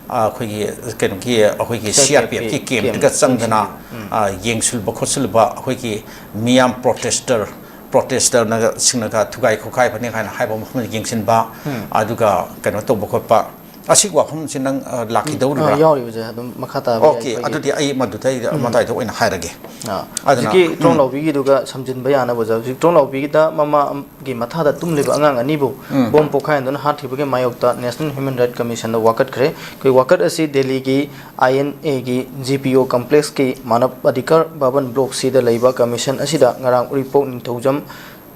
ꯑ, ꯑꯩꯈꯣꯏꯒꯤ ꯀꯩꯅꯣꯒꯤ, ꯑꯩꯈꯣꯏꯒꯤ C R P F ꯀꯤ ꯀꯦꯝꯞꯇꯨꯒ ꯆꯪꯗꯅ, ꯑ, ꯌꯦꯡꯁꯤꯜꯂꯨꯕ ꯈꯣꯠꯆꯤꯜꯂꯨꯕ, ꯑꯩꯈꯣꯏꯒꯤ ꯃꯤꯌꯥꯝ ꯄ꯭ꯔꯣꯇꯦꯁꯇꯔ, ꯄ꯭ꯔꯣꯇꯦꯁꯇꯔꯅꯒ ꯁꯤꯡꯅꯒ ꯊꯨꯒꯥꯏ ꯈꯣꯠꯀꯥꯏꯕꯅꯤ ꯀꯥꯏꯅ ꯍꯥꯏꯕ ꯃꯐꯝꯗ ꯌꯦꯡꯁꯤꯟꯕ, ꯑꯗꯨꯒ ꯀꯩꯅꯣ ꯇꯧꯕ ꯈꯣꯠꯄ, ꯑꯁꯤꯒꯤ ꯋꯥꯐꯝꯁꯤ ꯅꯪ, ꯑ, ꯂꯥꯛꯈꯤꯗꯧꯔꯤꯕ꯭ꯔꯥ? ꯑ, ꯌꯥꯎꯔꯤꯕꯁꯦ ꯑꯗꯨꯝ ꯃꯈꯥ ꯇꯥꯕ ꯑꯣꯀꯦ, ꯑꯩꯈꯣꯏꯒꯤ ꯑꯗꯨꯗꯤ ꯑꯩ ꯃꯗꯨꯗ ꯑꯩ ꯃꯇꯥꯏꯗ ꯑꯣꯏꯅ ꯍꯥꯏꯔꯒꯦ꯫ ꯑ, ꯑꯗꯨꯅ, ꯍꯧꯖꯤꯛꯀꯤ ꯇ꯭ꯔꯣꯡ ꯎꯝ꯫ ꯂꯥꯎꯕꯤꯒꯤꯗꯨꯒ ꯁꯝꯖꯤꯟꯕ ꯌꯥꯅꯕ ꯑꯣꯖꯥ, ꯍꯧꯖꯤꯛ ꯇ꯭ꯔꯣꯡ ꯂꯥꯎꯕꯤꯒꯤꯗ ꯃꯃꯥꯒꯤ ꯃꯊꯥꯗ ꯇꯨꯝꯂꯤꯕ ꯑꯉꯥꯡ ꯑꯅꯤꯕꯨ ꯎꯝ꯫ ꯕꯣꯝ ꯄꯣꯈꯥꯏꯍꯟꯗꯨꯅ ꯍꯥꯠꯈꯤꯕꯒꯤ ꯃꯥꯌꯣꯛꯇ National Human Rights Commission ꯗ ꯋꯥꯀꯠꯈ꯭ꯔꯦ꯫ ꯑꯩꯈꯣꯏ ꯋꯥꯀꯠ ꯑꯁꯤ ꯗꯦꯜꯂꯤꯒꯤ I N A ꯒꯤ G P O complex ꯀꯤ ꯃꯥꯅꯕ ꯑꯙꯤꯀꯥꯔ ꯚꯕꯟ Block C ꯗ ꯂꯩꯕ commission ꯑꯁꯤꯗ ꯉꯔꯥꯡ ꯎꯔꯤꯄꯣꯛ ꯅꯤꯡꯊꯧꯖꯝ,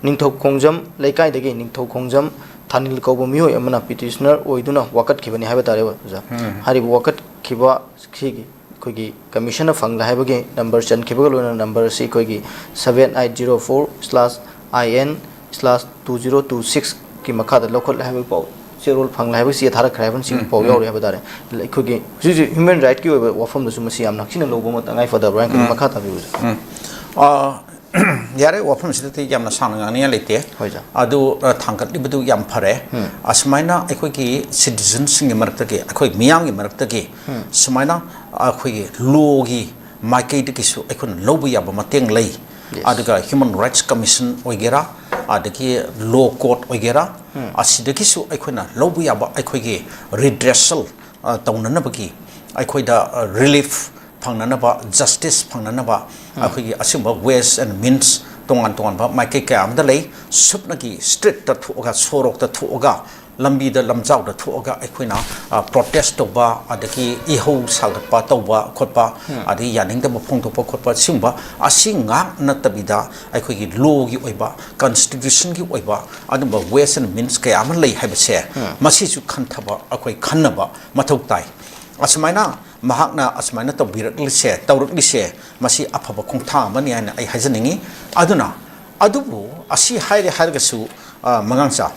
ꯅꯤꯡꯊꯧꯈꯣꯡꯖꯝ ꯂꯩꯀꯥꯏꯗꯒꯤ ꯅꯤꯡꯊꯧꯈꯣꯡꯖꯝ ꯊꯥꯅꯤꯜ ꯀꯧꯕ ꯃꯤꯑꯣꯏ ꯑꯃꯅ petitioner ꯑꯣꯏꯗꯨꯅ ꯋꯥꯀꯠꯈꯤꯕꯅꯤ ꯍꯥꯏꯕ ꯇꯥꯔꯦ ꯑꯣꯖꯥ꯫ ꯎꯝ꯫ ꯍꯥꯏꯔꯤꯕ ꯋꯥꯀꯠꯈꯤꯕ ꯁꯤꯒꯤ ꯑꯩꯈꯣꯏꯒꯤ commission ꯅ ꯐꯪꯂꯦ ꯍꯥꯏꯕꯒꯤ number ꯆꯟꯈꯤꯕꯒ ꯂꯣꯏꯅꯅ number ꯑꯁꯤ ꯑꯩꯈꯣꯏꯒꯤ seven eight zero four slash I N slash two zero two six ꯀꯤ ꯃꯈꯥꯗ ꯂꯧꯈꯠꯂꯦ ꯍꯥꯏꯕꯒꯤ ꯄꯥꯎ, ꯆꯦꯔꯣꯜ ꯐꯪꯂꯦ ꯍꯥꯏꯕꯒꯤ ꯆꯦ ꯊꯥꯔꯛꯈ꯭ꯔꯦ ꯍꯥꯏꯕꯅꯆꯤꯡꯕ ꯎꯝ, ꯄꯥꯎ ꯎꯝ꯫ ꯌꯥꯎꯔꯤ ꯍꯥꯏꯕ ꯇꯥꯔꯦ꯫ ꯑꯩꯈꯣꯏꯒꯤ ꯍꯧꯖꯤꯛ ꯍꯧꯖꯤꯛ human right ꯀꯤ ꯑꯣꯏꯕ ꯋꯥꯐꯝꯗꯁꯨ ꯃꯁꯤ ꯌꯥꯝꯅ ꯊꯤꯅ ꯂꯧꯕ ꯑꯃ ꯇꯉꯥꯏ ꯐꯗꯕ꯭ꯔꯥ ꯍꯥꯏꯅ ꯈꯜꯂꯤ꯫ ꯎꯝ꯫ ꯃꯈꯥ ꯇꯥꯕꯤꯌꯨ ꯑꯣꯖꯥ꯫ ꯎꯝ꯫ ꯑ, ꯌꯥꯔꯦ, ꯋꯥꯐꯝꯁꯤꯗꯗꯤ ꯌꯥꯝꯅ ꯁꯥꯡꯅ ꯉꯥꯡꯅꯤꯡꯉꯥꯏ ꯂꯩꯇꯦ꯫ ꯍꯣꯏ, ꯑꯣꯖꯥ꯫ ꯑꯗꯨ, ꯑ, ꯊꯥꯡꯒꯠꯂꯤꯕꯗꯨ ꯌꯥꯝ ꯐꯔꯦ꯫ ꯎꯝ꯫ ꯑꯁꯨꯃꯥꯏꯅ ꯑꯩꯈꯣꯏꯒꯤ citizen ꯁꯤꯡꯒꯤ ꯃꯔꯛꯇꯒꯤ, ꯑꯩꯈꯣꯏ ꯃꯤꯌꯥꯝꯒꯤ ꯃꯔꯛꯇꯒꯤ ꯎꯝ꯫ ꯁꯨꯃꯥꯏꯅ ꯑꯩꯈꯣꯏꯒꯤ law ꯒꯤ ꯃꯥꯏꯀꯩꯗꯒꯤꯁꯨ ꯑꯩꯈꯣꯏꯅ ꯂꯧꯕ ꯌꯥꯕ ꯃꯇꯦꯡ ꯂꯩ꯫ Yes꯫ ꯑꯗꯨꯒ Human Rights Commission ꯑꯣꯏꯒꯦꯔꯥ, ꯑꯗꯒꯤ law court ꯑꯣꯏꯒꯦꯔꯥ, ꯎꯝ꯫ ꯑꯁꯤꯗꯒꯤꯁꯨ ꯑꯩꯈꯣꯏꯅ ꯂꯧꯕ ꯌꯥꯕ ꯑꯩꯈꯣꯏꯒꯤ redressal, ꯑ, ꯇꯧꯅꯅꯕꯒꯤ, ꯑꯩꯈꯣꯏꯗ, ꯑ, relief ꯐꯪꯅꯅꯕ, justice ꯐꯪꯅꯅꯕ, ꯎꯝ꯫ ꯑꯩꯈꯣꯏꯒꯤ ꯑꯁꯤꯒꯨꯝꯕ ways and means ꯇꯣꯉꯥꯟ ꯇꯣꯉꯥꯟꯕ ꯃꯥꯏꯀꯩ ꯀꯌꯥ ꯑꯃꯗ ꯂꯩ꯫ ꯁꯨꯞꯅꯒꯤ street ꯇ ꯊꯣꯛꯑꯒ, ꯁꯣꯔꯣꯛꯇ ꯊꯣꯛꯑꯒ, ꯂꯝꯕꯤꯗ ꯂꯝꯖꯥꯎꯗ ꯊꯣꯛꯑꯒ ꯑꯩꯈꯣꯏꯅ ꯄ꯭ꯔꯣꯇꯦꯁ ꯇꯧꯕ, ꯑꯗꯒꯤ ꯏꯍꯧ ꯁꯥꯒꯠꯄ ꯇꯧꯕ ꯈꯣꯠꯄ, ꯑꯗꯒꯤ ꯌꯥꯅꯤꯡꯗꯕ ꯐꯣꯡꯗꯣꯛꯄ ꯈꯣꯠꯄ, ꯁꯤꯒꯨꯝꯕ ꯑꯁꯤ ꯉꯥꯛ ꯅꯠꯇꯕꯤꯗ ꯑꯩꯈꯣꯏꯒꯤ ꯂꯣꯒꯤ ꯑꯣꯏꯕ, ꯀꯟꯁꯇꯤꯇ꯭ꯌꯨꯁꯟꯒꯤ ꯑꯣꯏꯕ ꯑꯗꯨꯝꯕ ways and means ꯀꯌꯥ ꯑꯃ ꯂꯩ ꯍꯥꯏꯕꯁꯦ, ꯃꯁꯤꯁꯨ ꯈꯟꯊꯕ, ꯑꯩꯈꯣꯏ ꯈꯟꯅꯕ ꯃꯊꯧ ꯇꯥꯏ꯫ ꯑꯁꯨꯃꯥꯏꯅ ꯃꯍꯥꯛꯅ ꯑꯁꯨꯃꯥꯏꯅ ꯇꯧꯕꯤꯔꯛꯂꯤꯁꯦ, ꯇꯧꯔꯛꯂꯤꯁꯦ, ꯃꯁꯤ ꯑꯐꯕ ꯈꯣꯡꯊꯥꯡ ꯑꯃꯅꯤ ꯍꯥꯏꯅ ꯑꯩ ꯍꯥꯏꯖꯅꯤꯡꯉꯤ꯫ ꯑꯗꯨꯅ, ꯑꯗꯨꯕꯨ ꯑꯁꯤ ꯍꯥꯏꯔꯦ ꯍꯥꯏꯔꯒꯁꯨ, ꯑ, ꯃꯉꯥꯡꯆꯥ,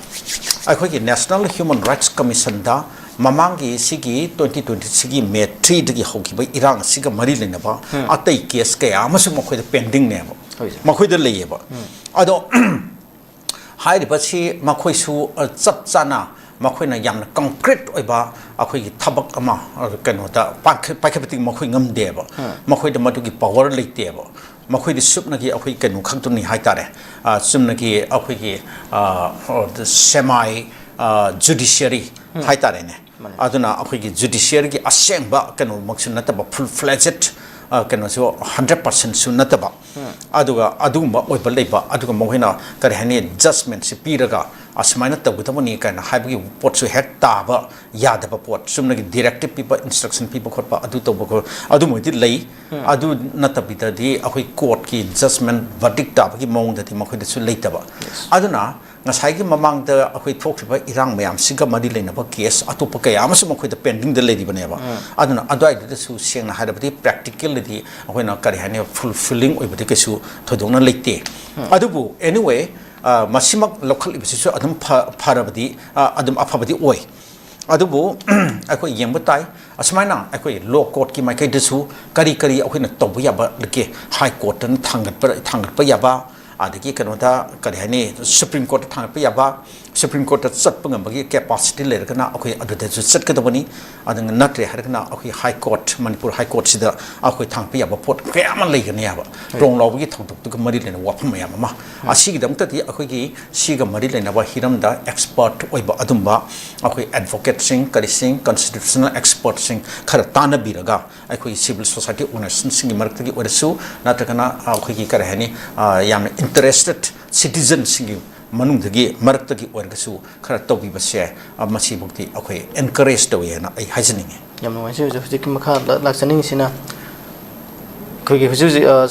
ꯑꯩꯈꯣꯏꯒꯤ National Human Rights Commissionꯗ ꯃꯃꯥꯡꯒꯤ ꯁꯤꯒꯤ twenty twenty ꯁꯤꯒꯤ May threeꯗꯒꯤ ꯍꯧꯈꯤꯕ ꯏꯔꯥꯡ ꯑꯁꯤꯒ ꯃꯔꯤ ꯂꯩꯅꯕ ꯑꯇꯩ ꯀꯦꯁ ꯀꯌꯥ ꯑꯃꯁꯨ ꯃꯈꯣꯏꯗ pendingꯅꯦꯕ, ꯍꯣꯏ, ꯁꯥꯔ꯫ ꯃꯈꯣꯏꯗ ꯂꯩꯌꯦꯕ꯫ ꯑꯗꯣ ꯍꯥꯏꯔꯤꯕꯁꯤ ꯃꯈꯣꯏꯁꯨ, ꯑ, ꯆꯞ ꯆꯥꯅ ꯃꯈꯣꯏꯅ ꯌꯥꯝꯅ concrete ꯑꯣꯏꯕ ꯑꯩꯈꯣꯏꯒꯤ ꯊꯕꯛ ꯑꯃ, ꯑ, ꯀꯩꯅꯣꯗ ꯄꯥꯏꯈꯠ-, ꯄꯥꯏꯈꯠꯄꯗꯤ ꯃꯈꯣꯏ ꯉꯝꯗꯦꯕ꯫ ꯃꯈꯣꯏꯗ ꯃꯗꯨꯒꯤ power ꯂꯩꯇꯦꯕ꯫ ꯃꯈꯣꯏꯗꯤ ꯆꯨꯞꯅꯒꯤ ꯑꯩꯈꯣꯏ ꯀꯩꯅꯣ ꯈꯛꯇꯅꯤ ꯍꯥꯏꯇꯥꯔꯦ꯫ ꯑ, ꯆꯨꯝꯅꯒꯤ ꯑꯩꯈꯣꯏꯒꯤ, ꯑ, semi, ꯑ, judiciary ꯍꯥꯏꯇꯥꯔꯦꯅꯦ꯫ ꯃꯥꯅꯦ꯫ ꯑꯗꯨꯅ ꯑꯩꯈꯣꯏꯒꯤ judiciaryꯒꯤ ꯑꯁꯦꯡꯕ ꯀꯩꯅꯣꯃꯛꯁꯨ ꯅꯠꯇꯕ, full fledged, ꯑ, ꯀꯩꯅꯣꯁꯨ hundred percentꯁꯨ ꯅꯠꯇꯕ, ꯑꯗꯨꯒ ꯑꯗꯨꯒꯨꯝꯕ ꯑꯣꯏꯕ ꯂꯩꯕ, ꯑꯗꯨꯒ ꯃꯈꯣꯏꯅ ꯀꯔꯤ ꯍꯥꯏꯅꯤ, judgmentꯁꯤ ꯄꯤꯔꯒ ꯑꯁꯨꯃꯥꯏꯅ ꯇꯧꯒꯗꯕꯅꯤ ꯀꯥꯏꯅ ꯍꯥꯏꯕꯒꯤ ꯄꯣꯠꯁꯨ ꯍꯦꯛ ꯇꯥꯕ ꯌꯥꯗꯕ ꯄꯣꯠ, ꯆꯨꯝꯅꯒꯤ directive ꯄꯤꯕ, instruction ꯄꯤꯕ ꯈꯣꯠꯄ, ꯑꯗꯨ ꯇꯧꯕ ꯈꯣꯠꯄ, ꯑꯗꯨꯃꯣꯏꯗꯤ ꯂꯩ꯫ ꯑꯗꯨ ꯅꯠꯇꯕꯤꯗꯗꯤ ꯑꯩꯈꯣꯏ courtꯀꯤ judgment verdict ꯇꯥꯕꯒꯤ ꯃꯑꯣꯡꯗꯗꯤ ꯃꯈꯣꯏꯗꯁꯨ ꯂꯩꯇꯕ꯫ Yes. ꯑꯗꯨꯅ ꯉꯁꯥꯏꯒꯤ ꯃꯃꯥꯡꯗ ꯑꯩꯈꯣꯏ ꯊꯣꯛꯈꯤꯕ ꯏꯔꯥꯡ ꯃꯌꯥꯝꯁꯤꯒ ꯃꯔꯤ ꯂꯩꯅꯕ ꯀꯦꯁ ꯑꯇꯣꯞꯄ ꯀꯌꯥ ꯑꯃꯁꯨ ꯃꯈꯣꯏꯗ pendingꯗ ꯂꯩꯔꯤꯕꯅꯦꯕ꯫ ꯑꯗꯨꯅ ꯑꯗꯨꯋꯥꯏꯗꯨꯗꯁꯨ ꯁꯦꯡꯅ ꯍꯥꯏꯔꯕꯗꯤ practicallyꯗꯤ ꯑꯩꯈꯣꯏꯅ ꯀꯔꯤ ꯍꯥꯏꯅꯤ, fulfilling ꯑꯣꯏꯕꯗꯤ ꯀꯩꯁꯨ ꯊꯣꯏꯗꯣꯛꯅ ꯂꯩꯇꯦ꯫ ꯑꯗꯨꯕꯨ anyway, ꯑ, ꯃꯁꯤꯃꯛ ꯂꯧꯈꯠꯂꯤꯕꯁꯤꯁꯨ ꯑꯗꯨꯝ ꯐ-, ꯐꯔꯕꯗꯤ, ꯑ, ꯑꯗꯨꯝ ꯑꯐꯕꯗꯤ ꯑꯣꯏ꯫ ꯑꯗꯨꯕꯨ ꯑꯩꯈꯣꯏ ꯌꯦꯡꯕ ꯇꯥꯏ, ꯑꯁꯨꯃꯥꯏꯅ ꯑꯩꯈꯣꯏ law courtꯀꯤ ꯃꯥꯏꯀꯩꯗꯁꯨ ꯀꯔꯤ ꯀꯔꯤ ꯑꯩꯈꯣꯏꯅ ꯇꯧꯕ ꯌꯥꯕ ꯂꯩꯒꯦ? High courtꯇ ꯊꯥꯡꯒꯠꯄ, ꯊꯥꯡꯒꯠꯄ ꯌꯥꯕ, ꯑꯗꯒꯤ ꯀꯩꯅꯣꯗ, ꯀꯔꯤ ꯍꯥꯏꯅꯤ, Supreme Courtꯇ ꯊꯥꯡꯒꯠꯄ ꯌꯥꯕ, Supreme Courtꯇ ꯆꯠꯄ ꯉꯝꯕꯒꯤ capacity ꯂꯩꯔꯒꯅ ꯑꯩꯈꯣꯏ ꯑꯗꯨꯗꯁꯨ ꯆꯠꯀꯗꯕꯅꯤ꯫ ꯑꯗꯨ ꯅꯠꯇ꯭ꯔꯦ ꯍꯥꯏꯔꯒꯅ ꯑꯩꯈꯣꯏ High Court, ꯃꯅꯤꯄꯨꯔ High Courtꯁꯤꯗ ꯑꯩꯈꯣꯏ ꯊꯥꯡꯒꯠꯄ ꯌꯥꯕ ꯄꯣꯠ ꯀꯌꯥ ꯑꯃ ꯂꯩꯒꯅꯦꯕ꯫ ꯇ꯭ꯔꯣꯡ ꯂꯥꯎꯕꯒꯤ ꯊꯧꯗꯣꯛꯇꯨꯒ ꯃꯔꯤ ꯂꯩꯅꯕ ꯋꯥꯐꯝ ꯃꯌꯥꯝ ꯑꯃ꯫ ꯑꯁꯤꯒꯤꯗꯃꯛꯇꯗꯤ ꯑꯩꯈꯣꯏꯒꯤ ꯁꯤꯒ ꯃꯔꯤ ꯂꯩꯅꯕ ꯍꯤꯔꯝꯗ expert ꯑꯣꯏꯕ ꯑꯗꯨꯝꯕ ꯑꯩꯈꯣꯏ advocateꯁꯤꯡ, ꯀꯔꯤꯁꯤꯡ, constitutional expertꯁꯤꯡ ꯈꯔ ꯇꯥꯟꯅꯕꯤꯔꯒ, ꯑꯩꯈꯣꯏꯒꯤ civil society organizationꯁꯤꯡꯒꯤ ꯃꯔꯛꯇꯒꯤ ꯑꯣꯏꯔꯁꯨ, ꯅꯠꯇ꯭ꯔꯒꯅ ꯑꯩꯈꯣꯏꯒꯤ, ꯀꯔꯤ ꯍꯥꯏꯅꯤ, ꯑ, ꯌꯥꯝꯅ interested citizenꯁꯤꯡꯒꯤ ꯃꯅꯨꯡꯗꯒꯤ, ꯃꯔꯛꯇꯒꯤ ꯑꯣꯏꯔꯒꯁꯨ ꯈꯔ ꯇꯧꯕꯤꯕꯁꯦ, ꯑ, ꯃꯁꯤꯐꯥꯎꯗꯤ ꯑꯩꯈꯣꯏ encourage ꯇꯧꯏ ꯍꯥꯏꯅ ꯑꯩ ꯍꯥꯏꯖꯅꯤꯡꯉꯤ꯫ ꯌꯥꯝ ꯅꯨꯡꯉꯥꯏꯖꯩ ꯑꯣꯖꯥ꯫ ꯍꯧꯖꯤꯛꯀꯤ ꯃꯈꯥ ꯂꯥꯛꯆꯅꯤꯡꯉꯤꯁꯤꯅ ꯑꯩꯈꯣꯏꯒꯤ ꯍꯧꯖꯤꯛ ꯍꯧꯖꯤꯛ, ꯑ,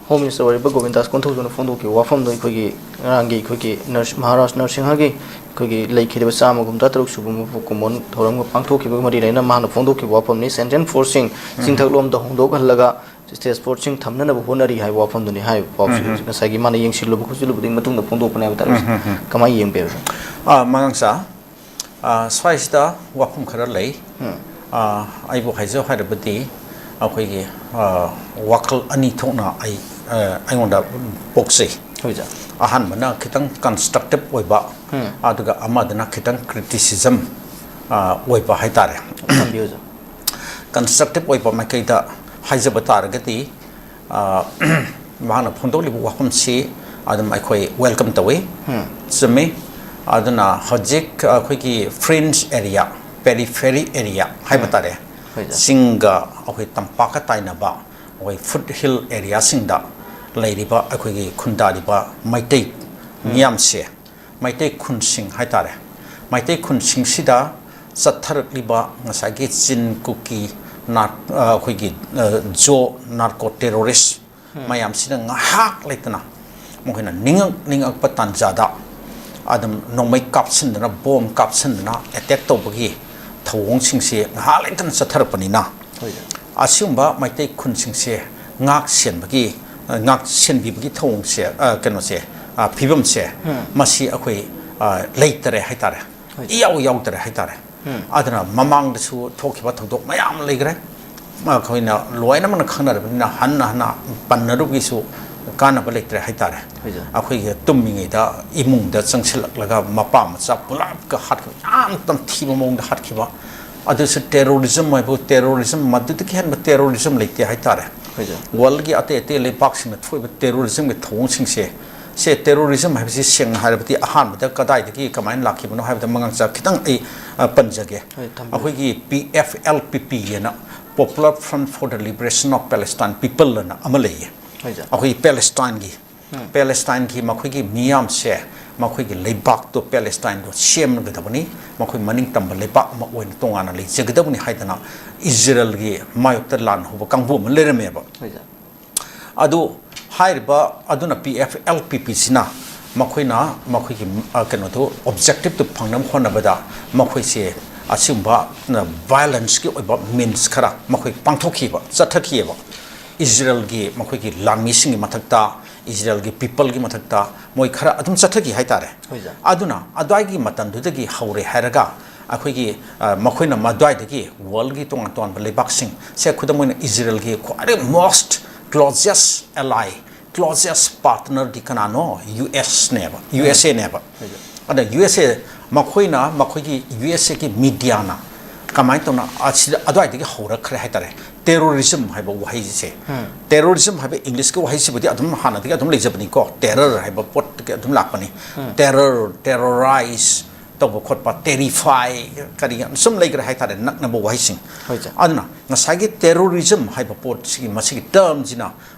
Home Minister ꯑꯣꯏꯔꯤꯕ ꯒꯣꯕꯤꯟꯗꯥꯁ ꯀꯣꯟꯊꯧꯖꯝꯅ ꯐꯣꯡꯗꯣꯛꯈꯤꯕ ꯋꯥꯐꯝꯗꯣ, ꯑꯩꯈꯣꯏꯒꯤ ꯉꯔꯥꯡꯒꯤ ꯑꯩꯈꯣꯏꯒꯤ ꯅꯔꯁ, ꯃꯍꯥꯔꯥꯖ ꯅꯔꯁꯤꯡꯍꯒꯤ ꯑꯩꯈꯣꯏꯒꯤ ꯂꯩꯈꯤꯗꯕ ꯆꯥꯝꯃ ꯍꯨꯝꯐꯨꯇꯔꯨꯛ ꯁꯨꯕ ꯃꯄꯣꯛ ꯀꯨꯝꯑꯣꯟ ꯊꯧꯔꯝꯒ ꯄꯥꯡꯊꯣꯛꯈꯤꯕꯒ ꯃꯔꯤ ꯂꯩꯅꯅ ꯃꯍꯥꯛꯅ ꯐꯣꯡꯗꯣꯛꯈꯤꯕ ꯋꯥꯐꯝꯅꯤ꯫ Sentient Forceꯁꯤꯡ ꯆꯤꯡꯊꯛꯂꯣꯝꯗ ꯍꯣꯡꯗꯣꯛꯍꯜꯂꯒ stage fourꯁꯤꯡ ꯊꯝꯅꯅꯕ ꯍꯣꯠꯅꯔꯤ ꯍꯥꯏꯕ ꯋꯥꯐꯝꯗꯨꯅꯤ ꯍꯥꯏꯔꯤꯕ ꯄꯥꯎꯁꯤ꯫ ꯎꯝ꯫ ꯉꯁꯥꯏꯒꯤ ꯃꯥꯅ ꯌꯦꯡꯁꯤꯜꯂꯨꯕ ꯈꯣꯠꯆꯤꯜꯂꯨꯕꯗꯨꯒꯤ ꯃꯇꯨꯡꯗ ꯐꯣꯡꯗꯣꯛꯄꯅꯦ ꯍꯥꯏꯕ ꯇꯥꯔꯦ꯫ ꯎꯝ, ꯎꯝ, ꯎꯝ꯫ ꯀꯃꯥꯏꯅ ꯌꯦꯡꯕꯤꯕ? ꯑꯥ, ꯃꯉꯥꯡꯆꯥ, ꯑꯥ, ꯁ꯭ꯋꯥꯏꯁꯤꯗ ꯋꯥꯐꯝ ꯈꯔ ꯂꯩ꯫ ꯎꯝ꯫ ꯑꯥ, ꯑꯩꯕꯨ ꯍꯥꯏꯖꯧ ꯍꯥꯏꯔꯕꯗꯤ ꯑꯩꯈꯣꯏꯒꯤ, ꯑꯥ, ꯋꯥꯈꯜ ꯑꯅꯤ ꯊꯣꯛꯅ ꯑꯩ, ꯑꯥ, ꯑꯩꯉꯣꯟꯗ ꯄꯣꯛꯆꯩ꯫ ꯍꯣꯏ, ꯁꯥꯔ꯫ ꯑꯍꯥꯟꯕꯅ ꯈꯤꯇꯪ constructive ꯑꯣꯏꯕ, ꯎꯝ꯫ ꯑꯗꯨꯒ ꯑꯃꯗꯨꯅ ꯈꯤꯇꯪ criticism, ꯑꯥ, ꯑꯣꯏꯕ ꯍꯥꯏꯇꯥꯔꯦ꯫ ꯊꯝꯕꯤꯌꯨ, ꯁꯥꯔ꯫ Constructive ꯑꯣꯏꯕ ꯃꯥꯏꯀꯩꯗ ꯍꯥꯏꯖꯕ ꯇꯥꯔꯒꯗꯤ, ꯑ, ꯃꯍꯥꯛꯅ ꯐꯣꯡꯗꯣꯛꯂꯤꯕ ꯋꯥꯐꯝꯁꯤ ꯑꯗꯨꯝ ꯑꯩꯈꯣꯏ welcome ꯇꯧꯏ꯫ ꯎꯝ꯫ ꯆꯨꯝꯃꯤ꯫ ꯑꯗꯨꯅ ꯍꯧꯖꯤꯛ ꯑꯩꯈꯣꯏꯒꯤ fringe area, periphery area ꯍꯥꯏꯕ ꯎꯝ꯫ ꯇꯥꯔꯦ, ꯍꯣꯏ, ꯁꯥꯔ꯫ ꯆꯤꯡꯒ ꯑꯩꯈꯣꯏ ꯇꯝꯄꯥꯛꯀ ꯇꯥꯏꯅꯕ, ꯑꯩꯈꯣꯏ foothill areaꯁꯤꯡꯗ ꯂꯩꯔꯤꯕ ꯑꯩꯈꯣꯏꯒꯤ ꯈꯨꯟꯗꯥꯔꯤꯕ ꯃꯩꯇꯩ ꯎꯝ꯫ ꯃꯤꯌꯥꯝꯁꯦ, ꯃꯩꯇꯩ ꯈꯨꯟꯁꯤꯡ ꯍꯥꯏꯇꯥꯔꯦ, ꯃꯩꯇꯩ ꯈꯨꯟꯁꯤꯡꯁꯤꯗ ꯆꯠꯊꯔꯛꯂꯤꯕ ꯉꯁꯥꯏꯒꯤ ꯆꯤꯟ, ꯀꯨꯀꯤ, ꯅꯥꯔ-, ꯑ, ꯑꯩꯈꯣꯏꯒꯤ, ꯑ, ꯖꯣ narco terrorist ꯎꯝ꯫ ꯃꯌꯥꯝꯁꯤꯅ ꯉꯥꯏꯍꯥꯛ ꯂꯩꯇꯅ ꯃꯈꯣꯏꯅ ꯅꯤꯡꯉꯛ ꯅꯤꯡꯉꯛꯄ ꯇꯥꯟꯖꯥꯗ ꯑꯗꯨꯝ ꯅꯣꯡꯃꯩ ꯀꯥꯞꯁꯤꯟꯗꯅ, ꯕꯣꯝ ꯀꯥꯞꯁꯤꯟꯗꯅ attack ꯇꯧꯕꯒꯤ ꯊꯧꯑꯣꯡꯁꯤꯡꯁꯦ ꯉꯥꯏꯍꯥꯛ ꯂꯩꯇꯅ ꯆꯠꯊꯔꯛꯄꯅꯤꯅ, ꯍꯣꯏ꯫ ꯑꯁꯤꯒꯨꯝꯕ ꯃꯩꯇꯩ ꯈꯨꯟꯁꯤꯡꯁꯦ ꯉꯥꯛ ꯁꯦꯟꯕꯒꯤ, ꯑ, ꯉꯥꯛ ꯁꯦꯟꯕꯤꯕꯒꯤ ꯊꯧꯑꯣꯡꯁꯦ, ꯑ, ꯀꯩꯅꯣꯁꯦ, ꯑ, ꯐꯤꯕꯝꯁꯦ, ꯎꯝ꯫ ꯃꯁꯤ ꯑꯩꯈꯣꯏ, ꯑ, ꯂꯩꯇꯔꯦ ꯍꯥꯏꯇꯥꯔꯦ꯫ ꯍꯣꯏ꯫ ꯏꯌꯥꯎ ꯌꯥꯎꯗꯔꯦ ꯍꯥꯏꯇꯥꯔꯦ꯫ ꯎꯝ꯫ ꯑꯗꯨꯅ ꯃꯃꯥꯡꯗꯁꯨ ꯊꯣꯛꯈꯤꯕ ꯊꯧꯗꯣꯛ ꯃꯌꯥꯝ ꯑꯃ ꯂꯩꯈ꯭ꯔꯦ꯫ ꯑꯩꯈꯣꯏꯅ ꯂꯣꯏꯅꯃꯛꯅ ꯈꯪꯅꯔꯕꯅꯤꯅ ꯍꯟꯅ ꯍꯟꯅ ꯄꯟꯅꯔꯨꯕꯒꯤꯁꯨ ꯀꯥꯟꯅꯕ ꯂꯩꯇ꯭ꯔꯦ ꯍꯥꯏꯇꯥꯔꯦ꯫ ꯍꯣꯏ, ꯁꯥꯔ꯫ ꯑꯩꯈꯣꯏꯒꯤ ꯇꯨꯝꯃꯤꯉꯩꯗ ꯏꯃꯨꯡꯗ ꯆꯪꯁꯤꯜꯂꯛꯂꯒ ꯃꯄꯥ ꯃꯆꯥ ꯄꯨꯂꯞꯀ ꯍꯥꯠꯈꯤꯕ, ꯌꯥꯝ ꯇꯝꯊꯤꯕ ꯃꯑꯣꯡꯗ ꯍꯥꯠꯈꯤꯕ, ꯑꯗꯨꯁꯨ terrorism ꯍꯥꯏꯕꯨ terrorism, ꯃꯗꯨꯗꯒꯤ ꯍꯦꯟꯕ terrorism ꯂꯩꯇꯦ ꯍꯥꯏꯇꯥꯔꯦ꯫ ꯍꯣꯏ, ꯁꯥꯔ꯫ Worldꯒꯤ ꯑꯇꯩ ꯑꯇꯩ ꯂꯩꯕꯥꯛꯁꯤꯡꯅ ꯊꯣꯛꯏꯕ terrorismꯒꯤ ꯊꯧꯑꯣꯡꯁꯤꯡꯁꯦ, ꯁꯦ terrorism ꯍꯥꯏꯕꯁꯤ ꯁꯦꯡꯅ ꯍꯥꯏꯔꯕꯗꯤ ꯑꯍꯥꯟꯕꯗ ꯀꯗꯥꯏꯗꯒꯤ ꯀꯃꯥꯏꯅ ꯂꯥꯛꯈꯤꯕꯅꯣ ꯍꯥꯏꯕꯗ ꯃꯉꯥꯡꯆꯥ ꯈꯤꯇꯪ ꯑꯩ, ꯑ, ꯄꯟꯖꯒꯦ꯫ ꯍꯣꯏ, ꯊꯝꯕꯤꯌꯨ꯫ ꯑꯩꯈꯣꯏꯒꯤ P F L P P ꯍꯥꯏꯅ, Popular Front for the Liberation of Palestine People ꯑꯅ ꯑꯃ ꯂꯩꯌꯦ꯫ ꯍꯣꯏ, ꯁꯥꯔ꯫ ꯑꯩꯈꯣꯏꯒꯤ ꯄꯦꯂꯦꯁꯇꯥꯏꯟꯒꯤ, ꯎꯝ꯫ ꯄꯦꯂꯦꯁꯇꯥꯏꯟꯒꯤ ꯃꯈꯣꯏꯒꯤ ꯃꯤꯌꯥꯝꯁꯦ ꯃꯈꯣꯏꯒꯤ ꯂꯩꯕꯥꯛꯇꯣ, ꯄꯦꯂꯦꯁꯇꯥꯏꯟꯗꯣ ꯁꯦꯝꯒꯗꯕꯅꯤ, ꯃꯈꯣꯏ ꯃꯅꯤꯡ ꯇꯝꯕ ꯂꯩꯕꯥꯛ ꯑꯃ ꯑꯣꯏꯅ ꯇꯣꯉꯥꯟꯅ ꯂꯩꯖꯒꯗꯕꯅꯤ ꯍꯥꯏꯗꯅ ꯏꯖꯔꯦꯜꯒꯤ ꯃꯥꯌꯣꯛꯇ ꯂꯥꯟ ꯍꯧꯕ ꯀꯥꯡꯕꯨ ꯑꯃ ꯂꯩꯔꯝꯃꯦꯕ꯫ ꯑꯗꯨ ꯍꯥꯏꯔꯤꯕ ꯑꯗꯨꯅ ꯄꯤ ꯑꯦꯐ ꯑꯦꯜ ꯄꯤ ꯄꯤꯁꯤꯅ ꯃꯈꯣꯏꯅ ꯃꯈꯣꯏꯒꯤ, ꯑ, ꯀꯩꯅꯣꯗꯨ, ꯑꯣꯕꯖꯦꯛꯇꯤꯞꯇꯨ ꯐꯪꯅꯕ ꯍꯣꯠꯅꯕꯗ ꯃꯈꯣꯏꯁꯦ ꯑꯁꯤꯒꯨꯝꯕ, ꯑ, ꯚꯥꯏꯑꯣꯂꯦꯟꯁꯀꯤ ꯑꯣꯏꯕ ꯃꯤꯟꯁ ꯈꯔ ꯃꯈꯣꯏ ꯄꯥꯡꯊꯣꯛꯈꯤꯕ, ꯆꯠꯊꯈꯤꯑꯕ꯫ ꯏꯖꯔꯦꯜꯒꯤ ꯃꯈꯣꯏꯒꯤ ꯂꯥꯟꯃꯤꯁꯤꯡꯒꯤ ꯃꯊꯛꯇ, ꯏꯖꯔꯦꯜꯒꯤ ꯄꯤꯄꯜꯒꯤ ꯃꯊꯛꯇ ꯃꯣꯏ ꯈꯔ ꯑꯗꯨꯝ ꯆꯠꯊꯈꯤ ꯍꯥꯏꯇꯥꯔꯦ꯫ ꯍꯣꯏ, ꯁꯥꯔ꯫ ꯑꯗꯨꯅ ꯑꯗꯨꯋꯥꯏꯒꯤ ꯃꯇꯝꯗꯨꯗꯒꯤ ꯍꯧꯔꯦ ꯍꯥꯏꯔꯒ ꯑꯩꯈꯣꯏꯒꯤ, ꯑ, ꯃꯈꯣꯏꯅ ꯃꯗꯨꯋꯥꯏꯗꯒꯤ ꯋꯥꯔꯜꯒꯤ ꯇꯣꯉꯥꯟ ꯇꯣꯉꯥꯟꯕ ꯂꯩꯕꯥꯛꯁꯤꯡ, ꯁꯦ, ꯈꯨꯗꯝ ꯑꯣꯏꯅ ꯏꯖꯔꯦꯜꯒꯤ ꯈ꯭ꯋꯥꯏꯗꯒꯤ most closest ally, closest partnerꯗꯤ ꯀꯅꯥꯅꯣ? ꯌꯨ ꯑꯦꯁꯅꯦꯕ, ꯌꯨ ꯑꯦꯁ ꯑꯦꯅꯦꯕ꯫ ꯍꯣꯏ, ꯁꯥꯔ꯫ ꯑꯗ ꯌꯨ ꯑꯦꯁ ꯑꯦ, ꯃꯈꯣꯏꯅ, ꯃꯈꯣꯏꯒꯤ ꯌꯨ ꯑꯦꯁ ꯑꯦꯒꯤ ꯃꯤꯗꯤꯌꯥꯅ ꯀꯃꯥꯏꯅ ꯇꯧꯅ ꯑꯁꯤꯗ, ꯑꯗꯨꯋꯥꯏꯗꯒꯤ ꯍꯧꯔꯛꯈ꯭ꯔꯦ ꯍꯥꯏꯇꯥꯔꯦ꯫ ꯇꯦꯔꯣꯔꯤꯖꯝ ꯍꯥꯏꯕ ꯋꯥꯍꯩꯁꯦ, ꯎꯝ꯫ ꯇꯦꯔꯣꯔꯤꯖꯝ ꯍꯥꯏꯕ ꯏꯪꯂꯤꯁꯀꯤ ꯋꯥꯍꯩꯁꯤꯕꯨꯗꯤ ꯑꯗꯨꯝ ꯍꯥꯟꯅꯗꯒꯤ ꯑꯗꯨꯝ ꯂꯩꯖꯕꯅꯤꯀꯣ, ꯇꯦꯔꯔ ꯍꯥꯏꯕ ꯄꯣꯠꯇꯒꯤ ꯑꯗꯨꯝ ꯂꯥꯛꯄꯅꯤ꯫ ꯎꯝ꯫ ꯇꯦꯔꯔ, ꯇꯦꯔꯣꯔꯥꯏꯁ ꯇꯧꯕ ꯈꯣꯠꯄ, ꯇꯦꯔꯤꯐꯥꯏ, ꯀꯔꯤ ꯁꯨꯝ ꯂꯩꯈ꯭ꯔꯦ ꯍꯥꯏꯇꯥꯔꯦ, ꯅꯛꯅꯕ ꯋꯥꯍꯩꯁꯤꯡ꯫ ꯍꯣꯏ, ꯁꯥꯔ꯫ ꯑꯗꯨꯅ ꯉꯁꯥꯏꯒꯤ ꯇꯦꯔꯣꯔꯤꯖꯝ ꯍꯥꯏꯕ ꯄꯣꯠꯁꯤꯒꯤ, ꯃꯁꯤꯒꯤ ꯇꯔꯝꯁꯤꯅ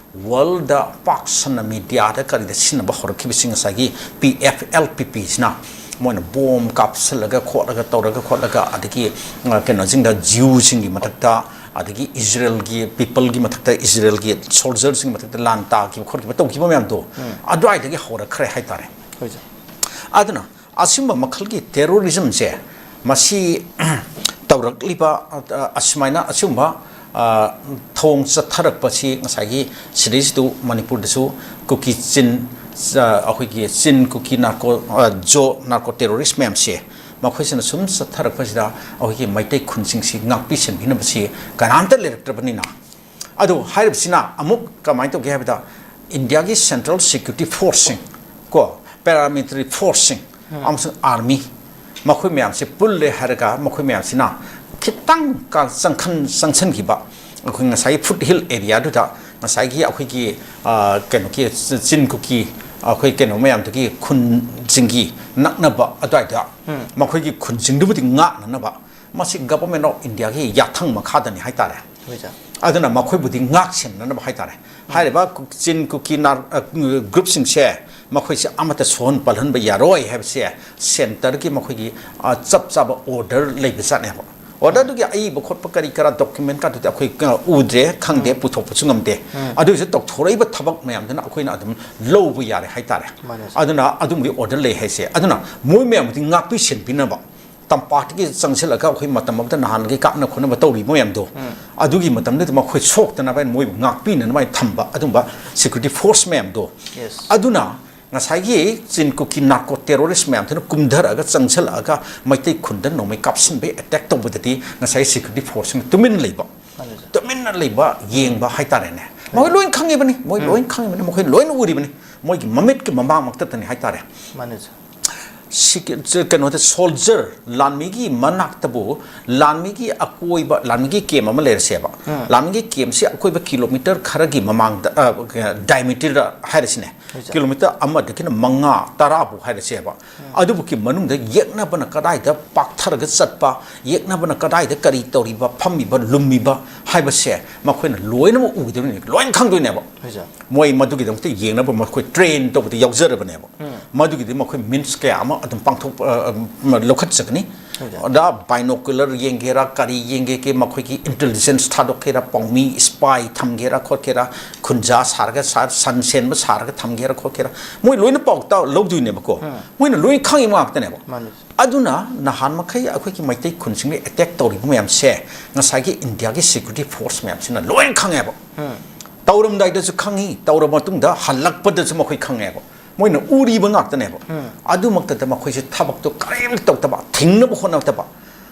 ꯋꯥꯔꯜꯗ ꯄꯥꯛ ꯁꯟꯅ ꯃꯤꯗꯤꯌꯥꯗ ꯀꯔꯤꯗ ꯁꯤꯖꯤꯟꯅꯕ ꯍꯧꯔꯛꯈꯤꯕꯁꯤ ꯉꯁꯥꯏꯒꯤ ꯄꯤ ꯑꯦꯐ ꯑꯦꯜ ꯄꯤ ꯄꯤꯁꯤꯅ ꯃꯣꯏꯅ ꯕꯣꯝ ꯀꯥꯞꯁꯤꯜꯂꯒ ꯈꯣꯠꯂꯒ ꯇꯧꯔꯒ ꯈꯣꯠꯂꯒ, ꯑꯗꯒꯤ, ꯑ, ꯀꯩꯅꯣꯁꯤꯡꯗ, ꯖ꯭ꯌꯨꯁꯤꯡꯒꯤ ꯃꯊꯛꯇ, ꯑꯗꯒꯤ ꯏꯖꯔꯦꯜꯒꯤ ꯄꯤꯄꯜꯒꯤ ꯃꯊꯛꯇ, ꯏꯖꯔꯦꯜꯒꯤ ꯁꯣꯜꯖꯔꯁꯤꯡꯒꯤ ꯃꯊꯛꯇ ꯂꯥꯟ ꯇꯥꯈꯤꯕ ꯈꯣꯠꯈꯤꯕ ꯇꯧꯈꯤꯕ ꯃꯌꯥꯝꯗꯣ, ꯎꯝ꯫ ꯑꯗꯨꯋꯥꯏꯗꯒꯤ ꯍꯧꯔꯛꯈ꯭ꯔꯦ ꯍꯥꯏꯇꯥꯔꯦ꯫ ꯍꯣꯏ, ꯁꯥꯔ꯫ ꯑꯗꯨꯅ ꯑꯁꯤꯒꯨꯝꯕ ꯃꯈꯜꯒꯤ ꯇꯦꯔꯣꯔꯤꯖꯝꯁꯦ, ꯃꯁꯤ ꯇꯧꯔꯛꯂꯤꯕ, ꯑ, ꯑꯁꯨꯃꯥꯏꯅ ꯑꯁꯤꯒꯨꯝꯕ, ꯑ, ꯊꯧꯑꯣꯡ ꯆꯠꯊꯔꯛꯄꯁꯤ ꯉꯁꯥꯏꯒꯤ ꯁꯤꯗꯩꯁꯤꯗ ꯃꯅꯤꯄꯨꯔꯗꯁꯨ ꯀꯨꯀꯤ ꯆꯤꯟ, ꯑ, ꯑꯩꯈꯣꯏꯒꯤ ꯆꯤꯟ ꯀꯨꯀꯤ ꯅꯥꯔꯀꯣ, ꯑ, ꯖꯣ ꯅꯥꯔꯀꯣ ꯇꯦꯔꯣꯔꯤꯁ ꯃꯌꯥꯝꯁꯦ, ꯃꯈꯣꯏꯁꯤꯅ ꯁꯨꯝ ꯆꯠꯊꯔꯛꯄꯁꯤꯗ ꯑꯩꯈꯣꯏꯒꯤ ꯃꯩꯇꯩ ꯈꯨꯟꯁꯤꯡꯁꯤ ꯉꯥꯛꯄꯤ ꯁꯦꯟꯕꯤꯅꯕꯁꯤ ꯀꯅꯥꯝꯇ ꯂꯩꯔꯛꯇ꯭ꯔꯕꯅꯤꯅ, ꯑꯗꯨ ꯍꯥꯏꯔꯤꯕꯁꯤꯅ ꯑꯃꯨꯛ ꯀꯃꯥꯏꯅ ꯇꯧꯒꯦ ꯍꯥꯏꯕꯗ, ꯏꯟꯗꯤꯌꯥꯒꯤ ꯁꯦꯟꯇ꯭ꯔꯦꯜ ꯁꯦꯀ꯭ꯌꯨꯔꯤꯇꯤ ꯐꯣꯔꯁꯁꯤꯡ ꯀꯣ, ꯄꯦꯔꯥꯃꯤꯂꯤꯇꯔꯤ ꯐꯣꯔꯁꯁꯤꯡ ꯎꯝ꯫ ꯑꯃꯁꯨꯡ ꯑꯥꯔꯃꯤ, ꯃꯈꯣꯏ ꯃꯌꯥꯝꯁꯦ ꯄꯨꯜꯂꯦ ꯍꯥꯏꯔꯒ ꯃꯈꯣꯏ ꯃꯌꯥꯝꯁꯤꯅ ꯈꯤꯇꯪ ꯀ-, ꯆꯪꯈꯟ-, ꯆꯪꯁꯤꯟꯈꯤꯕ, ꯑꯩꯈꯣꯏ ꯉꯁꯥꯏꯒꯤ ꯐꯨꯠ ꯍꯤꯜ ꯑꯦꯔꯤꯌꯥꯗꯨꯗ ꯉꯁꯥꯏꯒꯤ ꯑꯩꯈꯣꯏꯒꯤ, ꯑ, ꯀꯩꯅꯣꯒꯤ ꯆꯤꯟ ꯀꯨꯀꯤ, ꯑꯩꯈꯣꯏ ꯀꯩꯅꯣ ꯃꯌꯥꯝꯗꯨꯒꯤ ꯈꯨꯟꯁꯤꯡꯒꯤ ꯅꯛꯅꯕ ꯑꯗꯨꯋꯥꯏꯗ ꯎꯝ꯫ ꯃꯈꯣꯏꯒꯤ ꯈꯨꯟꯁꯤꯡꯗꯨꯕꯨꯗꯤ ꯉꯥꯛꯅꯅꯕ ꯃꯁꯤ Government of Indiaꯒꯤ ꯌꯥꯊꯪ ꯃꯈꯥꯗꯅꯤ ꯍꯥꯏꯇꯥꯔꯦ꯫ ꯍꯣꯏ, ꯁꯥꯔ꯫ ꯑꯗꯨꯅ ꯃꯈꯣꯏꯕꯨꯗꯤ ꯉꯥꯛ ꯁꯦꯟꯅꯅꯕ ꯍꯥꯏꯇꯥꯔꯦ꯫ ꯎꯝ꯫ ꯍꯥꯏꯔꯤꯕ ꯀꯨ-, ꯆꯤꯟ ꯀꯨꯀꯤ ꯅꯥꯔ-, ꯑ, ꯒ꯭ꯔꯨꯞꯁꯤꯡꯁꯦ ꯃꯈꯣꯏꯁꯦ ꯑꯃꯠꯇ ꯁꯣꯛꯍꯟ ꯄꯜꯍꯟꯕ ꯌꯥꯔꯣꯏ ꯍꯥꯏꯕꯁꯦ ꯁꯦꯟꯇꯔꯒꯤ ꯃꯈꯣꯏꯒꯤ, ꯑ, ꯆꯞ ꯆꯥꯕ ꯑꯣꯔꯗꯔ ꯂꯩꯕꯖꯥꯠꯅꯦꯕ꯫ ꯑꯣꯔꯗꯔꯗꯨꯒꯤ ꯑꯏꯕ ꯈꯣꯠꯄ ꯀꯔꯤ ꯀꯔꯥ ꯗꯣꯀꯨꯃꯦꯟ ꯀꯥꯗꯨꯗꯤ ꯑꯩꯈꯣꯏ, ꯑ, ꯎꯗ꯭ꯔꯦ, ꯈꯪꯗꯦ, ꯎꯝ꯫ ꯄꯨꯊꯣꯛꯄꯁꯨ ꯉꯝꯗꯦ꯫ ꯎꯝ꯫ ꯑꯗꯨꯏꯁꯨ ꯇꯧꯊꯣꯔꯛꯏꯕ ꯊꯕꯛ ꯃꯌꯥꯝꯗꯨꯅ ꯑꯩꯈꯣꯏꯅ ꯑꯗꯨꯝ ꯂꯧꯕ ꯌꯥꯔꯦ ꯍꯥꯏꯇꯥꯔꯦ꯫ ꯃꯥꯅꯦ, ꯁꯥꯔ꯫ ꯑꯗꯨꯅ ꯑꯗꯨꯝꯕꯒꯤ ꯑꯣꯔꯗꯔ ꯂꯩ ꯍꯥꯏꯁꯦ꯫ ꯑꯗꯨꯅ ꯃꯣꯏ ꯃꯌꯥꯝꯗꯤ ꯉꯥꯛꯄꯤ ꯁꯦꯟꯕꯤꯅꯕ ꯇꯝꯄꯥꯛꯇꯒꯤ ꯆꯪꯁꯤꯜꯂꯒ ꯑꯩꯈꯣꯏ ꯃꯇꯝ ꯑꯃꯗ ꯅꯍꯥꯟꯒꯤ ꯀꯥꯞꯅ ꯈꯣꯠꯅꯕ ꯇꯧꯔꯤꯕ ꯃꯌꯥꯝꯗꯣ, ꯎꯝ꯫ ꯑꯗꯨꯒꯤ ꯃꯇꯝꯗꯨꯗ ꯃꯈꯣꯏ ꯁꯣꯛꯇꯅꯕ ꯍꯥꯏꯅ ꯃꯣꯏꯕꯨ ꯉꯥꯛꯄꯤꯅꯅꯕ ꯍꯥꯏꯅ ꯊꯝꯕ ꯑꯗꯨꯝꯕ ꯁꯦꯀ꯭ꯌꯨꯔꯤꯇꯤ ꯐꯣꯔꯁ ꯃꯌꯥꯝꯗꯣ, ꯌꯦꯁ꯫ ꯑꯗꯨꯅ ꯉꯁꯥꯏꯒꯤ ꯆꯤꯟ ꯀꯨꯀꯤ ꯅꯥꯔꯀꯣ ꯇꯦꯔꯣꯔꯤꯁ ꯃꯌꯥꯝꯗꯨꯅ ꯀꯨꯝꯊꯔꯛꯑꯒ ꯆꯪꯁꯤꯜꯂꯛꯑꯒ ꯃꯩꯇꯩ ꯈꯨꯟꯗ ꯅꯣꯡꯃꯩ ꯀꯥꯞꯁꯤꯟꯕꯒꯤ ꯑꯦꯇꯦꯛ ꯇꯧꯕꯗꯗꯤ ꯉꯁꯥꯏ ꯁꯦꯀ꯭ꯌꯨꯔꯤꯇꯤ ꯐꯣꯔꯁꯁꯤꯡ ꯇꯨꯃꯤꯟꯅ ꯂꯩꯕ, ꯃꯥꯅꯦ, ꯁꯥꯔ꯫ ꯇꯨꯃꯤꯟꯅ ꯂꯩꯕ, ꯌꯦꯡꯕ ꯍꯥꯏꯇꯥꯔꯦꯅꯦ꯫ ꯃꯈꯣꯏ ꯎꯝ꯫ ꯂꯣꯏ ꯈꯪꯉꯤꯕꯅꯤ, ꯃꯣꯏ ꯎꯝ꯫ ꯂꯣꯏ ꯈꯪꯉꯤꯕꯅꯤ, ꯃꯈꯣꯏ ꯂꯣꯏꯅ ꯎꯔꯤꯕꯅꯤ, ꯃꯣꯏꯒꯤ ꯃꯃꯤꯠꯀꯤ ꯃꯃꯥꯡꯃꯛꯇꯗꯅꯤ ꯍꯥꯏꯇꯥꯔꯦ꯫ ꯃꯥꯅꯦ, ꯁꯥꯔ꯫ ꯁꯤ-, ꯀꯩꯅꯣꯗ ꯁꯣꯜꯖꯔ, ꯂꯥꯟꯃꯤꯒꯤ ꯃꯅꯥꯛꯇꯕꯨ, ꯂꯥꯟꯃꯤꯒꯤ ꯑꯀꯣꯏꯕ, ꯂꯥꯟꯃꯤꯒꯤ ꯀꯦꯝ ꯑꯃ ꯂꯩꯔꯁꯦꯕ꯫ ꯎꯝ꯫ ꯂꯥꯟꯃꯤꯒꯤ ꯀꯦꯝꯁꯤ ꯑꯀꯣꯏꯕ ꯀꯤꯂꯣꯃꯤꯇꯔ ꯈꯔꯒꯤ ꯃꯃꯥꯡꯗ, ꯑ, ꯗꯥꯏꯃꯤꯇꯔꯗ ꯍꯥꯏꯔꯁꯤꯅꯦ, ꯍꯣꯏ, ꯁꯥꯔ꯫ ꯀꯤꯂꯣꯃꯤꯇꯔ ꯑꯃꯗꯒꯤꯅ ꯃꯉꯥ, ꯇꯔꯥꯕꯨ ꯍꯥꯏꯔꯁꯦꯕ꯫ ꯎꯝ꯫ ꯑꯗꯨꯕꯨꯛꯀꯤ ꯃꯅꯨꯡꯗ ꯌꯦꯛꯅꯕꯅ ꯀꯗꯥꯏꯗ ꯄꯥꯛꯊꯔꯒ ꯆꯠꯄ, ꯌꯦꯛꯅꯕꯅ ꯀꯗꯥꯏꯗ ꯀꯔꯤ ꯇꯧꯔꯤꯕ, ꯐꯝꯃꯤꯕ, ꯂꯨꯝꯃꯤꯕ ꯍꯥꯏꯕꯁꯦ ꯃꯈꯣꯏꯅ ꯂꯣꯏꯅꯃꯛ ꯎꯒꯗꯕꯅꯤ, ꯂꯣꯏꯅ ꯈꯪꯗꯣꯏꯅꯦꯕ꯫ ꯍꯣꯏ, ꯁꯥꯔ꯫ ꯃꯣꯏ ꯃꯗꯨꯒꯤꯗꯃꯛꯇ ꯌꯦꯡꯅꯕ ꯃꯈꯣꯏ ꯇ꯭ꯔꯦꯟ ꯇꯧꯕꯗ ꯌꯥꯎꯖꯔꯕꯅꯦꯕ꯫ ꯎꯝ꯫ ꯃꯗꯨꯒꯤꯗꯤ ꯃꯈꯣꯏ ꯃꯤꯟꯁ ꯀꯌꯥ ꯑꯃ ꯑꯗꯨꯝ ꯄꯥꯡꯊꯣꯛ-, ꯑ, ꯑ, ꯂꯧꯈꯠꯆꯒꯅꯤ꯫ ꯍꯣꯏ, ꯁꯥꯔ꯫ ꯑꯗ ꯕꯥꯏꯅꯣꯀꯨꯂꯔ ꯌꯦꯡꯒꯦꯔꯥ, ꯀꯔꯤ ꯌꯦꯡꯒꯦꯒꯦ, ꯃꯈꯣꯏꯒꯤ ꯏꯟꯇꯦꯂꯤꯖꯦꯟꯁ ꯊꯥꯗꯣꯛꯀꯦꯔꯥ, ꯄꯥꯎꯃꯤ ꯏꯁꯄꯥꯏ ꯊꯝꯒꯦꯔꯥ ꯈꯣꯠꯀꯦꯔꯥ, ꯈꯨꯟꯖꯥ ꯁꯥꯔꯒ ꯁꯥ-, ꯁꯟ ꯁꯦꯟꯕ ꯁꯥꯔꯒ ꯊꯝꯒꯦꯔꯥ ꯈꯣꯠꯀꯦꯔꯥ, ꯃꯣꯏ ꯂꯣꯏꯅ ꯄꯥꯎ ꯇꯥ-, ꯂꯧꯗꯣꯏꯅꯦꯕꯀꯣ꯫ ꯎꯝ꯫ ꯃꯣꯏꯅ ꯂꯣꯏ ꯈꯪꯉꯤꯕ ꯉꯥꯛꯇꯅꯦꯕ꯫ ꯃꯥꯅꯤ꯫ ꯑꯗꯨꯅ ꯅꯍꯥꯟ ꯃꯈꯩ ꯑꯩꯈꯣꯏꯒꯤ ꯃꯩꯇꯩ ꯈꯨꯟꯁꯤꯡꯗ ꯑꯦꯇꯦꯛ ꯇꯧꯔꯤꯕ ꯃꯌꯥꯝꯁꯦ ꯉꯁꯥꯏꯒꯤ ꯏꯟꯗꯤꯌꯥꯒꯤ ꯁꯦꯀ꯭ꯌꯨꯔꯤꯇꯤ ꯐꯣꯔꯁ ꯃꯌꯥꯝꯁꯤꯅ ꯂꯣꯏꯅ ꯈꯪꯉꯦꯕ꯫ ꯎꯝ꯫ ꯇꯧꯔꯝꯗꯥꯏꯗꯁꯨ ꯈꯪꯉꯤ, ꯇꯧꯔꯕ ꯃꯇꯨꯡꯗ ꯍꯜꯂꯛꯄꯗꯁꯨ ꯃꯈꯣꯏ ꯈꯪꯉꯦꯕ꯫ ꯃꯣꯏꯅ ꯎꯔꯤꯕ ꯉꯥꯛꯇꯅꯦꯕ꯫ ꯎꯝ꯫ ꯑꯗꯨꯃꯛꯇꯗ ꯃꯈꯣꯏꯁꯦ ꯊꯕꯛꯇꯣ ꯀꯔꯤꯝꯇ ꯇꯧꯗꯕ, ꯊꯤꯡꯅꯕ ꯍꯣꯠꯅꯗꯕ,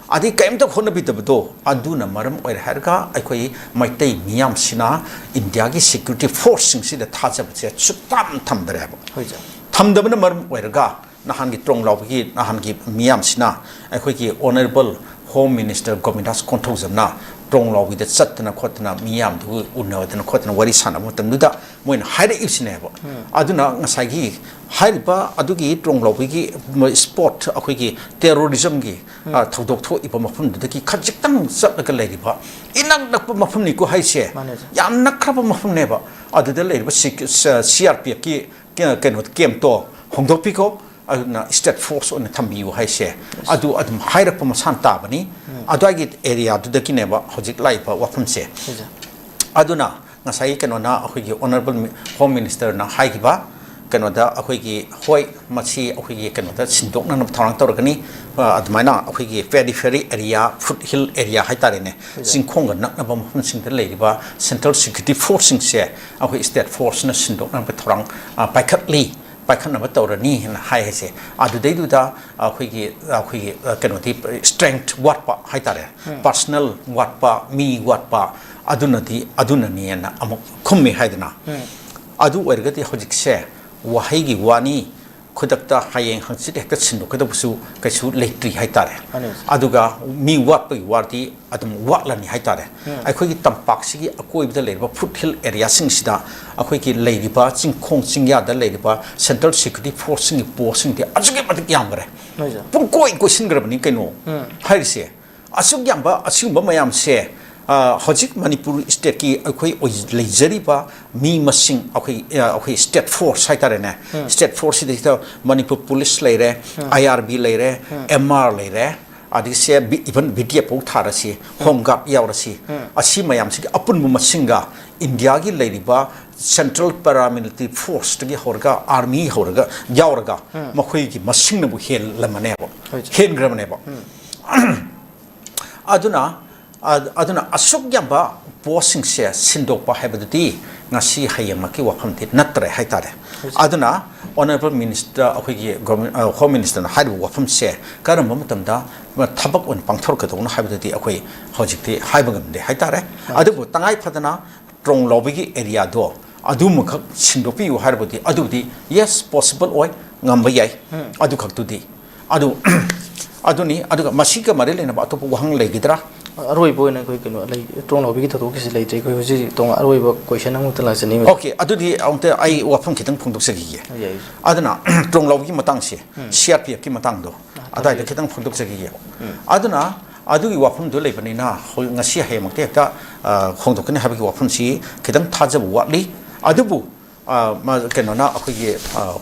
ꯑꯗꯩ ꯀꯔꯤꯝꯇ ꯍꯣꯠꯅꯕꯤꯗꯕꯗꯣ, ꯑꯗꯨꯅ ꯃꯔꯝ ꯑꯣꯏꯔꯦ ꯍꯥꯏꯔꯒ ꯑꯩꯈꯣꯏ ꯃꯩꯇꯩ ꯃꯤꯌꯥꯝꯁꯤꯅ ꯏꯟꯗꯤꯌꯥꯒꯤ ꯁꯦꯀ꯭ꯌꯨꯔꯤꯇꯤ ꯐꯣꯔꯁꯁꯤꯡꯁꯤꯗ ꯊꯥꯖꯕꯁꯦ ꯁꯨꯛꯊꯝ ꯊꯝꯗꯔꯦꯕ꯫ ꯍꯣꯏ, ꯁꯥꯔ꯫ ꯊꯝꯗꯕꯅ ꯃꯔꯝ ꯑꯣꯏꯔꯒ ꯅꯍꯥꯟꯒꯤ ꯇ꯭ꯔꯣꯡ ꯂꯥꯎꯕꯒꯤ ꯅꯍꯥꯟꯒꯤ ꯃꯤꯌꯥꯝꯁꯤꯅ ꯑꯩꯈꯣꯏꯒꯤ ꯑꯣꯅꯔꯦꯕꯜ ꯍꯣꯝ ꯃꯤꯅꯤꯁꯇꯔ ꯒꯣꯕꯤꯟꯗꯥꯁ ꯀꯣꯟꯊꯧꯖꯝꯅ ꯇ꯭ꯔꯣꯡꯂꯥꯎꯕꯤꯗ ꯆꯠꯇꯅ ꯈꯣꯠꯇꯅ ꯃꯤꯌꯥꯝꯗꯨ ꯎꯅꯗꯅ ꯈꯣꯠꯇꯅ ꯋꯥꯔꯤ ꯁꯥꯟꯅꯕ ꯃꯇꯝꯗꯨꯗ ꯃꯣꯏꯅ ꯍꯥꯏꯔꯛꯏꯕꯁꯤꯅꯦꯕ꯫ ꯑꯗꯨꯅ ꯉꯁꯥꯏꯒꯤ ꯍꯥꯏꯔꯤꯕ ꯑꯗꯨꯒꯤ ꯇ꯭ꯔꯣꯡꯂꯥꯎꯕꯤꯒꯤ spot, ꯑꯩꯈꯣꯏꯒꯤ terrorismꯒꯤ, ꯎꯝ꯫ ꯑ, ꯊꯧꯗꯣꯛ ꯊꯣꯛꯏꯕ ꯃꯐꯝꯗꯨꯗꯒꯤ ꯈꯖꯤꯛꯇꯪ ꯆꯠꯂꯒ ꯂꯩꯔꯤꯕ ꯏꯅꯛ ꯅꯛꯄ ꯃꯐꯝꯅꯤꯀꯣ ꯍꯥꯏꯁꯦ꯫ ꯃꯥꯅꯦ, ꯁꯥꯔ꯫ ꯌꯥꯝ ꯅꯛꯈ꯭ꯔꯕ ꯃꯐꯝꯅꯦꯕ꯫ ꯑꯗꯨꯗ ꯂꯩꯔꯤꯕ ꯁꯤ-, ꯁ-, CRPFꯀꯤ ꯀ-, ꯀꯩꯅꯣ, campꯇꯣ ꯍꯣꯡꯗꯣꯛꯄꯤꯈꯣ, ꯑꯗꯨꯅ state force ꯑꯣꯏꯅ ꯊꯝꯕꯤꯌꯨ ꯍꯥꯏꯁꯦ꯫ ꯑꯗꯨ ꯑꯗꯨꯝ ꯍꯥꯏꯔꯛꯄ ꯃꯁꯥꯅ ꯇꯥꯕꯅꯤ꯫ ꯎꯝ꯫ ꯑꯗꯨꯋꯥꯏꯒꯤ areaꯗꯨꯗꯒꯤꯅꯦꯕ ꯍꯧꯖꯤꯛ ꯂꯥꯛꯏꯕ ꯋꯥꯐꯝꯁꯦ꯫ ꯍꯣꯏ, ꯁꯥꯔ꯫ ꯑꯗꯨꯅ ꯉꯁꯥꯏꯒꯤ ꯀꯩꯅꯣꯅ, ꯑꯩꯈꯣꯏꯒꯤ Honourable Mi-, Home Ministerꯅ ꯍꯥꯏꯈꯤꯕ ꯀꯩꯅꯣꯗ, ꯑꯩꯈꯣꯏꯒꯤ, ꯍꯣꯏ, ꯃꯁꯤ ꯑꯩꯈꯣꯏꯒꯤ ꯀꯩꯅꯣꯗ ꯁꯤꯟꯗꯣꯛꯅꯅꯕ ꯊꯧꯔꯥꯡ ꯇꯧꯔꯒꯅꯤ꯫ ꯑ, ꯑꯗꯨꯃꯥꯏꯅ ꯑꯩꯈꯣꯏꯒꯤ periphery area, foothill area ꯍꯥꯏꯇꯥꯔꯦꯅꯦ, ꯍꯣꯏ, ꯁꯥꯔ꯫ ꯆꯤꯡꯈꯣꯡꯒ ꯅꯛꯅꯕ ꯃꯐꯝꯁꯤꯡꯗ ꯂꯩꯔꯤꯕ central security forceꯁꯤꯡꯁꯦ ꯑꯩꯈꯣꯏ state forceꯅ ꯁꯤꯟꯗꯣꯛꯅꯕ ꯊꯧꯔꯥꯡ, ꯑ, ꯄꯥꯏꯈꯠꯂꯤ, ꯄꯥꯏꯈꯠꯅꯕ ꯇꯧꯔꯅꯤ ꯍꯥꯏꯅ ꯍꯥꯏ ꯍꯥꯏꯁꯦ꯫ ꯑꯗꯨꯗꯩꯗꯨꯗ ꯑꯩꯈꯣꯏꯒꯤ, ꯑꯩꯈꯣꯏꯒꯤ, ꯑ, ꯀꯩꯅꯣꯗꯤ, strength ꯋꯥꯠꯄ ꯍꯥꯏꯇꯥꯔꯦ, ꯎꯝ꯫ Personnel ꯋꯥꯠꯄ, ꯃꯤ ꯋꯥꯠꯄ, ꯑꯗꯨꯅꯗꯤ, ꯑꯗꯨꯅꯅꯦꯅ ꯑꯃꯨꯛ ꯈꯨꯝꯃꯤ ꯍꯥꯏꯗꯅ꯫ ꯎꯝ꯫ ꯑꯗꯨ ꯑꯣꯏꯔꯒꯗꯤ ꯍꯧꯖꯤꯛꯁꯦ ꯋꯥꯍꯩꯒꯤ ꯋꯥꯅꯤ, ꯈꯨꯗꯛꯇ ꯍꯌꯦꯡ ꯍꯪꯆꯤꯠ ꯍꯦꯛꯇ ꯁꯤꯟꯗꯣꯛꯀꯗꯕꯁꯨ ꯀꯩꯁꯨ ꯂꯩꯇ꯭ꯔꯤ ꯍꯥꯏꯇꯥꯔꯦ꯫ ꯃꯥꯅꯦ, ꯁꯥꯔ꯫ ꯑꯗꯨꯒ ꯃꯤ ꯋꯥꯠꯄꯒꯤ ꯋꯥꯗꯤ ꯑꯗꯨꯝ ꯋꯥꯠꯂꯅꯤ ꯍꯥꯏꯇꯥꯔꯦ꯫ ꯎꯝ꯫ ꯑꯩꯈꯣꯏꯒꯤ ꯇꯝꯄꯥꯛꯁꯤꯒꯤ ꯑꯀꯣꯏꯕꯗ ꯂꯩꯔꯤꯕ foothill areaꯁꯤꯡꯁꯤꯗ ꯑꯩꯈꯣꯏꯒꯤ ꯂꯩꯔꯤꯕ ꯆꯤꯡꯈꯣꯡ ꯆꯤꯡꯌꯥꯗ ꯂꯩꯔꯤꯕ central security forceꯁꯤꯡꯒꯤ postꯁꯤꯡꯗꯤ ꯑꯁꯨꯛꯀꯤ ꯃꯇꯤꯛ ꯌꯥꯝꯈ꯭ꯔꯦ꯫ ꯍꯣꯏ, ꯁꯥꯔ꯫ ꯄꯨꯡꯀꯣꯏ ꯀꯣꯏꯁꯤꯟꯈ꯭ꯔꯕꯅꯤ ꯀꯩꯅꯣ ꯎꯝ꯫ ꯍꯥꯏꯔꯤꯁꯦ꯫ ꯑꯁꯨꯛ ꯌꯥꯝꯕ ꯑꯁꯤꯒꯨꯝꯕ ꯃꯌꯥꯝꯁꯦ, ꯑ, ꯍꯧꯖꯤꯛ ꯃꯅꯤꯄꯨꯔ stateꯀꯤ ꯑꯩꯈꯣꯏ ꯑꯣꯏ-, ꯂꯩꯖꯔꯤꯕ ꯃꯤ ꯃꯁꯤꯡ, ꯑꯩꯈꯣꯏ, ꯑ, ꯑꯩꯈꯣꯏ state force ꯍꯥꯏꯇꯥꯔꯦꯅꯦ, ꯎꯝ꯫ State forceꯁꯤꯗꯩꯁꯤꯗ ꯃꯅꯤꯄꯨꯔ police ꯂꯩꯔꯦ, ꯎꯝ꯫ IRB ꯂꯩꯔꯦ, ꯎꯝ꯫ MR ꯂꯩꯔꯦ, ꯑꯗꯒꯤ ꯁꯦ ꯕꯤ-, even BTF ꯐꯥꯎ ꯊꯥꯔꯁꯤ, ꯎꯝ꯫ Home Guard ꯌꯥꯎꯔꯁꯤ, ꯎꯝ꯫ ꯑꯁꯤ ꯃꯌꯥꯝꯁꯤꯒꯤ ꯑꯄꯨꯟꯕ ꯃꯁꯤꯡꯒ ꯏꯟꯗꯤꯌꯥꯒꯤ ꯂꯩꯔꯤꯕ central paramilitary forceꯇꯒꯤ ꯍꯧꯔꯒ, army ꯍꯧꯔꯒ, ꯌꯥꯎꯔꯒ, ꯎꯝ꯫ ꯃꯈꯣꯏꯒꯤ ꯃꯁꯤꯡꯅꯕꯨ ꯍꯦꯜꯂꯝꯃꯅꯦꯕ, ꯍꯣꯏ, ꯁꯥꯔ꯫ ꯍꯦꯟꯈ꯭ꯔꯕꯅꯦꯕ꯫ ꯎꯝ꯫ ꯑꯗꯨꯅ, ꯑ-, ꯑꯗꯨꯅ ꯑꯁꯨꯛ ꯌꯥꯝꯕ postꯁꯤꯡꯁꯦ ꯁꯤꯟꯗꯣꯛꯄ ꯍꯥꯏꯕꯗꯨꯗꯤ ꯉꯁꯤ ꯍꯌꯦꯡꯃꯛꯀꯤ ꯋꯥꯐꯝꯗꯤ ꯅꯠꯇ꯭ꯔꯦ ꯍꯥꯏꯇꯥꯔꯦ꯫ ꯍꯣꯏ, ꯁꯥꯔ꯫ ꯑꯗꯨꯅ Honourable Minister, ꯑꯩꯈꯣꯏꯒꯤ government, ꯑ, Home Ministerꯅ ꯍꯥꯏꯔꯤꯕ ꯋꯥꯐꯝꯁꯦ ꯀꯔꯝꯕ ꯃꯇꯝꯗ ꯊꯕꯛ ꯑꯣꯏꯅ ꯄꯥꯡꯊꯣꯔꯛꯀꯗꯧꯅꯣ ꯍꯥꯏꯕꯗꯨꯗꯤ ꯑꯩꯈꯣꯏ ꯍꯧꯖꯤꯛꯇꯤ ꯍꯥꯏꯕ ꯉꯝꯗꯦ ꯍꯥꯏꯇꯥꯔꯦ꯫ ꯍꯣꯏ꯫ ꯑꯗꯨꯕꯨ ꯇꯉꯥꯏ ꯐꯗꯅ ꯇ꯭ꯔꯣꯡ ꯂꯥꯎꯕꯒꯤ areaꯗꯣ ꯑꯗꯨꯃꯈꯛ ꯁꯤꯟꯗꯣꯛꯄꯤꯌꯨ ꯍꯥꯏꯔꯕꯗꯤ, ꯑꯗꯨꯕꯨꯗꯤ yes, possible ꯑꯣꯏ, ꯉꯝꯕ ꯌꯥꯏ꯫ ꯎꯝ꯫ ꯑꯗꯨꯈꯛꯇꯨꯗꯤ꯫ ꯑꯗꯨ, ꯑꯗꯨꯅꯤ꯫ ꯑꯗꯨꯒ ꯃꯁꯤꯒ ꯃꯔꯤ ꯂꯩꯅꯕ ꯑꯇꯣꯞꯄ ꯋꯥꯍꯪ ꯂꯩꯒꯗ꯭ꯔꯥ? ꯑꯔꯣꯏꯕ ꯑꯣꯏꯅ ꯑꯩꯈꯣꯏ ꯀꯩꯅꯣ ꯂꯩ, ꯇ꯭ꯔꯣꯡ ꯂꯥꯎꯕꯤꯒꯤ ꯊꯧꯗꯣꯛꯀꯤꯁꯤ ꯂꯩꯇ꯭ꯔꯦ꯫ ꯑꯩꯈꯣꯏ ꯍꯧꯖꯤꯛ ꯍꯧꯖꯤꯛ ꯇꯣꯉꯥꯟ ꯑꯔꯣꯏꯕ ꯀꯣꯏꯁꯟ ꯑꯃꯈꯛꯇ ꯂꯥꯛꯆꯅꯤꯡꯕ꯫ ꯑꯣꯀꯦ, ꯑꯗꯨꯗꯤ ꯑꯃꯨꯛꯇ ꯑꯩ ꯋꯥꯐꯝ ꯈꯤꯇꯪ ꯐꯣꯡꯗꯣꯛꯆꯈꯤꯒꯦ꯫ ꯌꯥꯏ꯫ ꯑꯗꯨꯅ ꯇ꯭ꯔꯣꯡ ꯂꯥꯎꯕꯒꯤ ꯃꯇꯥꯡꯁꯦ, ꯁꯤ ꯑꯥꯔ ꯄꯤ ꯑꯦꯐꯀꯤ ꯃꯇꯥꯡꯗꯣ ꯑꯗꯥꯏꯗ ꯈꯤꯇꯪ ꯐꯣꯡꯗꯣꯛꯆꯈꯤꯒꯦ꯫ ꯑꯗꯨꯅ ꯑꯗꯨꯒꯤ ꯋꯥꯐꯝꯗꯨ ꯂꯩꯕꯅꯤꯅ ꯍꯧ- ꯉꯁꯤ ꯍꯌꯦꯡꯃꯛꯇꯤ ꯍꯦꯛꯇ ꯑ, ꯍꯣꯡꯗꯣꯛꯀꯅꯤ ꯍꯥꯏꯕꯒꯤ ꯋꯥꯐꯝꯁꯤ ꯈꯤꯇꯪ ꯊꯥꯖꯕ ꯋꯥꯠꯂꯤ꯫ ꯑꯗꯨꯕꯨ ꯑ, ꯃꯥ- ꯀꯩꯅꯣꯅ ꯑꯩꯈꯣꯏꯒꯤ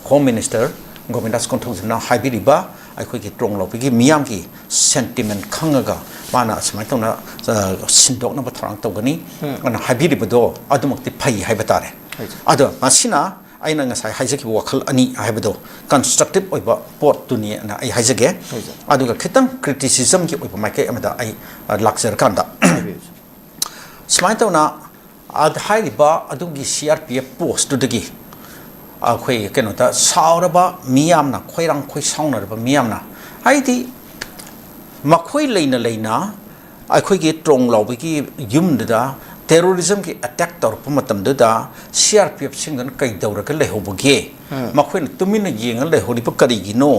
ꯍꯣꯝ ꯃꯤꯅꯤꯁꯇꯔ ꯒꯣꯕꯤꯟꯗꯥꯁ ꯀꯣꯟꯊꯧꯖꯝꯅ ꯍꯥꯏꯕꯤꯔꯤꯕ ꯑꯩꯈꯣꯏꯒꯤ ꯇ꯭ꯔꯣꯡ ꯂꯥꯎꯕꯤꯒꯤ ꯃꯤꯌꯥꯝꯒꯤ ꯁꯦꯟꯇꯤꯃꯦꯟ ꯈꯪꯉꯒ ꯃꯥꯅ ꯑꯁꯨꯃꯥꯏꯅ ꯇꯧꯅ ꯑ, ꯁꯤꯟꯗꯣꯛꯅꯕ ꯊꯧꯔꯥꯡ ꯇꯧꯒꯅꯤ ꯑꯅ ꯍꯥꯏꯕꯤꯔꯤꯕꯗꯣ ꯑꯗꯨꯃꯛꯇꯤ ꯐꯩ ꯍꯥꯏꯕ ꯇꯥꯔꯦ꯫ ꯑꯗꯣ ꯃꯁꯤꯅ ꯑꯩꯅ ꯉꯁꯥꯏ ꯍꯥꯏꯖꯈꯤꯕ ꯋꯥꯈꯜ ꯑꯅꯤ ꯍꯥꯏꯕꯗꯣ ꯀꯟꯁꯇ꯭ꯔꯛꯇꯤꯞ ꯑꯣꯏꯕ ꯄꯣꯠꯇꯨꯅꯤ ꯑꯅ ꯑꯩ ꯍꯥꯏꯖꯒꯦ꯫ ꯑꯗꯨꯒ ꯈꯤꯇꯪ ꯀ꯭ꯔꯤꯇꯤꯁꯤꯖꯝꯒꯤ ꯑꯣꯏꯕ ꯃꯥꯏꯀꯩ ꯑꯃꯗ ꯑꯩ ꯑ, ꯂꯥꯛꯆꯔꯀꯥꯟꯗ ꯁꯨꯃꯥꯏꯅ ꯇꯧꯅ ꯑꯗ ꯍꯥꯏꯔꯤꯕ ꯑꯗꯨꯒꯤ ꯁꯤ ꯑꯥꯔ ꯄꯤ ꯑꯦꯐ ꯄꯣꯁꯇꯨꯗꯒꯤ ꯑꯩꯈꯣꯏ ꯀꯩꯅꯣꯗ ꯁꯥꯎꯔꯕ ꯃꯤꯌꯥꯝꯅ, ꯈꯣꯏꯔꯥꯡ ꯈꯣꯏꯁꯥꯎꯅꯔꯕ ꯃꯤꯌꯥꯝꯅ, ꯍꯥꯏꯗꯤ ꯃꯈꯣꯏ ꯂꯩꯅ ꯂꯩꯅ ꯑꯩꯈꯣꯏꯒꯤ ꯇ꯭ꯔꯣꯡ ꯂꯥꯎꯕꯒꯤ ꯌꯨꯝꯗꯨꯗ ꯇꯦꯔꯣꯔꯤꯖꯝꯒꯤ ꯑꯦꯇꯦꯛ ꯇꯧꯔꯛꯄ ꯃꯇꯝꯗꯨꯗ ꯁꯤ ꯑꯥꯔ ꯄꯤ ꯑꯦꯐꯁꯤꯡꯗꯨꯅ ꯀꯩꯗꯧꯔꯒ ꯂꯩꯍꯧꯕꯒꯦ? ꯃꯈꯣꯏꯅ ꯇꯨꯃꯤꯟꯅ ꯌꯦꯡꯉ ꯂꯩꯍꯧꯔꯤꯕ ꯀꯔꯤꯒꯤꯅꯣ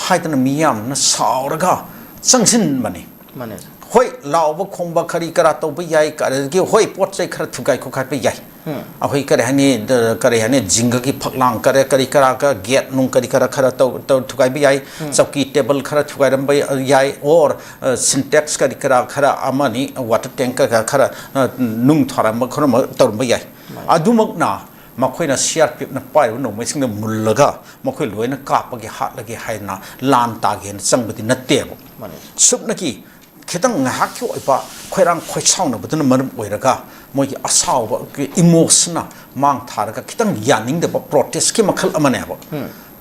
ꯍꯥꯏꯗꯅ ꯃꯤꯌꯥꯝꯅ ꯁꯥꯎꯔꯒ ꯆꯪꯁꯤꯟꯕꯅꯤ꯫ ꯃꯥꯅꯦ꯫ ꯍꯣꯏ, ꯂꯥꯎꯕ ꯈꯣꯡꯕ ꯀꯔꯤ ꯀꯔꯥ ꯇꯧꯕ ꯌꯥꯏ, ꯑꯗꯒꯤ ꯍꯣꯏ, ꯄꯣꯠ ꯆꯩ ꯈꯔ ꯊꯨꯒꯥꯏ ꯈꯣꯠꯀꯥꯏꯕ ꯌꯥꯏ꯫ ꯑꯩꯈꯣꯏ ꯀꯔꯤ ꯍꯥꯏꯅꯤ, ꯗ- ꯀꯔꯤ ꯍꯥꯏꯅꯤ, ꯖꯤꯡꯒꯒꯤ ꯐꯛꯂꯥꯡ ꯀꯔꯤ ꯀꯔꯤ ꯀꯔꯥ ꯀ- ꯒꯦꯠ ꯅꯨꯡ ꯀꯔꯤ ꯀꯔꯥ ꯈꯔ ꯇꯧ- ꯇꯧ- ꯊꯨꯒꯥꯏꯕ ꯌꯥꯏ꯫ ꯆꯧꯀꯤ ꯇꯦꯕꯜ ꯈꯔ ꯊꯨꯒꯥꯏꯔꯝꯕ ꯌꯥꯏ꯫ ꯑꯣꯔ ꯁꯤꯟꯇꯦꯛꯁ ꯀꯔꯤ ꯀꯔꯥ ꯈꯔ ꯑꯃꯅꯤ, ꯋꯥꯇꯔ ꯇꯦꯡ ꯀꯔꯤ ꯀꯔꯥ ꯈꯔ ꯑ, ꯅꯨꯡ ꯊꯥꯔꯝꯕ ꯈꯔ ꯑꯃ ꯇꯧꯔꯝꯕ ꯌꯥꯏ꯫ ꯑꯗꯨꯃꯛꯅ ꯃꯈꯣꯏꯅ ꯁꯤ ꯑꯥꯔ ꯄꯤ ꯑꯦꯐꯅ ꯄꯥꯏꯔꯤꯕ ꯅꯣꯡꯃꯩꯁꯤꯡꯗ ꯃꯨꯜꯂꯒ ꯃꯈꯣꯏ ꯂꯣꯏꯅ ꯀꯥꯞꯄꯒꯦ ꯍꯥꯠꯂꯒꯦ ꯍꯥꯏꯅ ꯂꯥꯟ ꯇꯥꯒꯦꯅ ꯆꯪꯕꯗꯤ ꯅꯠꯇꯦꯕ꯫ ꯃꯥꯅꯦ꯫ ꯁꯨꯞꯅꯒꯤ ꯈꯤꯇꯪ ꯉꯥꯏꯍꯥꯛꯀꯤ ꯑꯣꯏꯕ ꯈꯣꯏꯔꯥꯡ ꯈꯣꯏꯁꯥꯎꯅꯕꯗꯨꯅ ꯃꯔꯝ ꯑꯣꯏꯔꯒ ꯃꯣꯏꯒꯤ ꯑꯁꯥꯎꯕ ꯏꯃꯣꯁꯟꯅ ꯃꯥꯡ ꯊꯥꯔꯒ ꯈꯤꯇꯪ ꯌꯥꯅꯤꯡꯗꯕ ꯄ꯭ꯔꯣꯇꯦꯁꯀꯤ ꯃꯈꯜ ꯑꯃꯅꯦꯕ꯫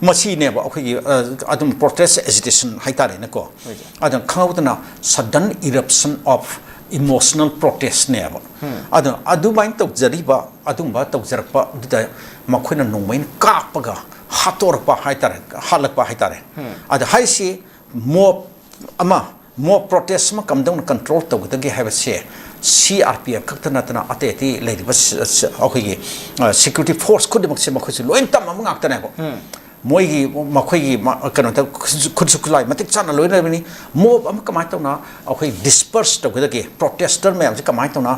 ꯃꯁꯤꯅꯦꯕ ꯑꯩꯈꯣꯏꯒꯤ ꯑ, ꯑꯗꯨꯝ ꯄ꯭ꯔꯣꯇꯦꯁ ꯑꯦꯖꯤꯇꯦꯁꯟ ꯍꯥꯏꯇꯥꯔꯦꯅꯦꯀꯣ꯫ ꯑꯗꯨꯅ ꯈꯪꯍꯧꯗꯅ sudden eruption of emotional protestꯅꯦꯕ꯫ ꯑꯗꯨꯅ ꯑꯗꯨꯃꯥꯏꯅ ꯇꯧꯖꯔꯤꯕ, ꯑꯗꯨꯒꯨꯝꯕ ꯇꯧꯖꯔꯛꯄ ꯑꯗꯨꯗ ꯃꯈꯣꯏꯅ ꯅꯣꯡꯃꯩꯅ ꯀꯥꯞꯄꯒ ꯍꯥꯠꯇꯣꯔꯛꯄ ꯍꯥꯏꯇꯥꯔꯦ, ꯍꯥꯠꯂꯛꯄ ꯍꯥꯏꯇꯥꯔꯦ꯫ ꯑꯗ ꯍꯥꯏꯁꯤ ꯃꯣꯞ ꯑꯃ, ꯃꯣꯞ ꯄ꯭ꯔꯣꯇꯦꯁ ꯑꯃ ꯀꯝꯗꯧꯅ ꯀꯟꯇ꯭ꯔꯣꯜ ꯇꯧꯒꯗꯒꯦ ꯍꯥꯏꯕꯁꯦ ꯁꯤ ꯑꯥꯔ ꯄꯤ ꯑꯦꯐ ꯈꯛꯇ ꯅꯠꯇꯅ ꯑꯇꯩ ꯑꯇꯩ ꯂꯩꯔꯤꯕ ꯁ- ꯁ- ꯑꯩꯈꯣꯏꯒꯤ ꯁꯦꯀ꯭ꯌꯨꯔꯤꯇꯤ ꯐꯣꯔꯁ ꯈꯨꯗꯤꯡꯃꯛꯁꯦ ꯃꯈꯣꯏꯁꯨ ꯂꯣꯏꯅ ꯇꯝꯃꯕ ꯉꯥꯛꯇꯅꯦꯕ꯫ ꯃꯣꯏꯒꯤ ꯃꯈꯣꯏꯒꯤ ꯃ- ꯀꯩꯅꯣꯗ ꯈꯨꯠꯁꯨ ꯈꯨꯠꯁꯨ ꯈꯨꯠꯂꯥꯏ ꯃꯇꯤꯛ ꯆꯥꯅ ꯂꯣꯏꯅꯔꯕꯅꯤ꯫ ꯃꯣꯞ ꯑꯃ ꯀꯃꯥꯏꯅ ꯇꯧꯅ ꯑꯩꯈꯣꯏ ꯗꯤꯁꯄꯔꯁ ꯇꯧꯒꯗꯒꯦ, ꯄ꯭ꯔꯣꯇꯦꯁꯇꯔ ꯃꯌꯥꯝꯁꯦ ꯀꯃꯥꯏꯅ ꯇꯧꯅ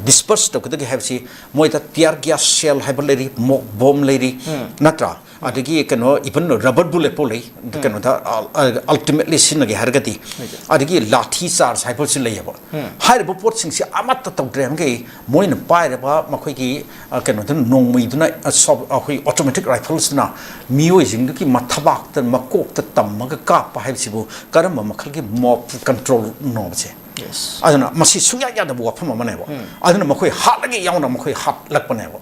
ꯗꯤꯁꯄꯔꯁ ꯇꯧꯒꯗꯒꯦ ꯍꯥꯏꯕꯁꯤ, ꯃꯣꯏꯗ ꯇꯤꯌꯥꯔ ꯒ꯭ꯌꯥꯁ ꯁꯦꯜ ꯍꯥꯏꯕ ꯂꯩꯔꯤ, ꯃꯣꯞ ꯕꯣꯝ ꯂꯩꯔꯤ, ꯅꯠꯇ꯭ꯔꯥ? ꯑꯗꯒꯤ ꯀꯩꯅꯣ, ꯏꯚꯟ ꯔꯕꯔ ꯕꯨꯂꯦꯠ ꯐꯥꯎ ꯂꯩ꯫ ꯀꯩꯅꯣꯗ ꯑꯜꯇꯤꯃꯦꯠꯂꯤ ꯁꯤꯖꯤꯟꯅꯒꯦ ꯍꯥꯏꯔꯒꯗꯤ, ꯑꯗꯒꯤ ꯂꯥꯊꯤ ꯆꯥꯔꯖ ꯍꯥꯏꯕꯁꯨ ꯂꯩꯌꯦꯕ꯫ ꯍꯥꯏꯔꯤꯕ ꯄꯣꯠꯁꯤꯡꯁꯦ ꯑꯃꯠꯇ ꯇꯧꯗ꯭ꯔꯦ ꯍꯥꯏꯕꯒꯤ ꯃꯣꯏꯅ ꯄꯥꯏꯔꯕ ꯃꯈꯣꯏꯒꯤ ꯑ, ꯀꯩꯅꯣꯗꯨꯅ, ꯅꯣꯡꯃꯩꯗꯨꯅ, ꯑ, ꯁꯣꯞ- ꯑꯩꯈꯣꯏ ꯑꯣꯇꯣꯃꯦꯇꯤꯛ ꯔꯥꯏꯐꯜꯁꯅ ꯃꯤꯑꯣꯏꯁꯤꯡꯗꯨꯒꯤ ꯃꯊꯕꯥꯛꯇ, ꯃꯀꯣꯛꯇ ꯇꯝꯃꯒ ꯀꯥꯞꯄ ꯍꯥꯏꯕꯁꯤꯕꯨ ꯀꯔꯝꯕ ꯃꯈꯜꯒꯤ ꯃꯣꯞ ꯀꯟꯇ꯭ꯔꯣꯜꯅꯣꯕꯁꯦ? Yes. ꯑꯗꯨꯅ ꯃꯁꯤ ꯁꯨꯡꯌꯥ ꯌꯥꯗꯕ ꯋꯥꯐꯝ ꯑꯃꯅꯦꯕ꯫ ꯑꯗꯨꯅ ꯃꯈꯣꯏ ꯍꯥꯠꯂꯒꯦ ꯌꯥꯎꯅ ꯃꯈꯣꯏ ꯍꯥꯠꯂꯛꯄꯅꯦꯕ꯫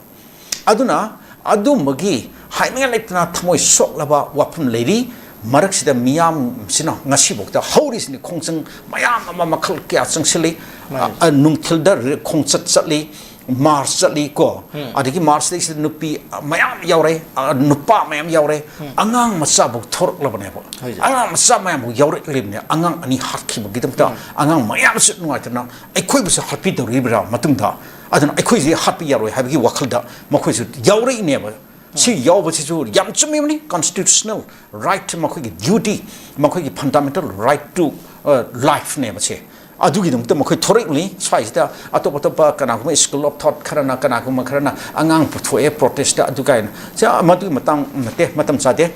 ꯑꯗꯨꯅ ꯑꯗꯨꯝꯕꯒꯤ ꯍꯥꯏꯅꯤꯡꯉꯥꯏ ꯂꯩꯇꯅ ꯊꯃꯣꯏ ꯁꯣꯛꯂꯕ ꯋꯥꯐꯝ ꯂꯩꯔꯤ꯫ ꯃꯔꯛꯁꯤꯗ ꯃꯤꯌꯥꯝꯁꯤꯅ ꯉꯁꯤꯐꯥꯎꯗ ꯍꯧꯔꯤꯁꯤꯅꯤ, ꯈꯣꯡꯖꯪ ꯃꯌꯥꯝ ꯑꯃ ꯃꯈꯜ ꯀꯌꯥ ꯆꯪꯁꯤꯜꯂꯤ꯫ ꯃꯥꯅꯤ꯫ ꯑ, ꯅꯨꯡꯊꯤꯜꯗ ꯔ- ꯈꯣꯡꯆꯠ ꯆꯠꯂꯤ, ꯃꯥꯔꯆ ꯆꯠꯂꯤ ꯀꯣ꯫ ꯑꯗꯒꯤ ꯃꯥꯔꯆꯇꯩꯁꯤꯗ ꯅꯨꯄꯤ ꯃꯌꯥꯝ ꯌꯥꯎꯔꯦ, ꯑ, ꯅꯨꯄꯥ ꯃꯌꯥꯝ ꯌꯥꯎꯔꯦ, ꯑꯉꯥꯡ ꯃꯆꯥꯐꯥꯎ ꯊꯣꯔꯛꯂꯕꯅꯦꯕ꯫ ꯍꯣꯏ, ꯁꯥꯔ꯫ ꯑꯉꯥꯡ ꯃꯆꯥ ꯃꯌꯥꯝꯐꯥꯎ ꯌꯥꯎꯔꯛꯂꯤꯕꯅꯦ꯫ ꯑꯉꯥꯡ ꯑꯅꯤ ꯍꯥꯠꯈꯤꯕꯒꯤꯗꯃꯛꯇ ꯑꯉꯥꯡ ꯃꯌꯥꯝꯁꯨ ꯅꯨꯡꯉꯥꯏꯇꯅ ꯑꯩꯈꯣꯏꯕꯨꯁꯨ ꯍꯥꯠꯄꯤꯗꯧꯔꯤꯕ꯭ꯔꯥ ꯃꯇꯨꯡꯗ? ꯑꯗꯨꯅ ꯑꯩꯈꯣꯏꯁꯦ ꯍꯥꯠꯄ ꯌꯥꯔꯣꯏ ꯍꯥꯏꯕꯒꯤ ꯋꯥꯈꯜꯗ ꯃꯈꯣꯏꯁꯨ ꯌꯥꯎꯔꯛꯏꯅꯦꯕ꯫ ꯁꯤ ꯌꯥꯎꯕꯁꯤꯁꯨ ꯌꯥꯝ ꯆꯨꯝꯃꯤꯕꯅꯤ꯫ Constitutional right, ꯃꯈꯣꯏꯒꯤ duty, ꯃꯈꯣꯏꯒꯤ fundamental right to, uh, lifeꯅꯦꯕ ꯁꯦ꯫ ꯑꯗꯨꯒꯤꯗꯃꯛꯇ ꯃꯈꯣꯏ ꯊꯣꯔꯛꯂꯤ꯫ ꯁ꯭ꯋꯥꯏꯁꯤꯗ ꯑꯇꯣꯞ ꯑꯇꯣꯞꯄ ꯀꯅꯥꯒꯨꯝꯕ school of thought ꯈꯔꯅ, ꯀꯅꯥꯒꯨꯝꯕ ꯈꯔꯅ ꯑꯉꯥꯡ ꯄꯨꯊꯣꯛꯑꯦ protestꯇ, ꯑꯗꯨ ꯀꯥꯏꯅ꯫ ꯁꯤ ꯃꯗꯨꯒꯤ ꯃꯇꯥꯡ ꯅꯠꯇꯦ, ꯃꯇꯝ ꯆꯥꯗꯦ꯫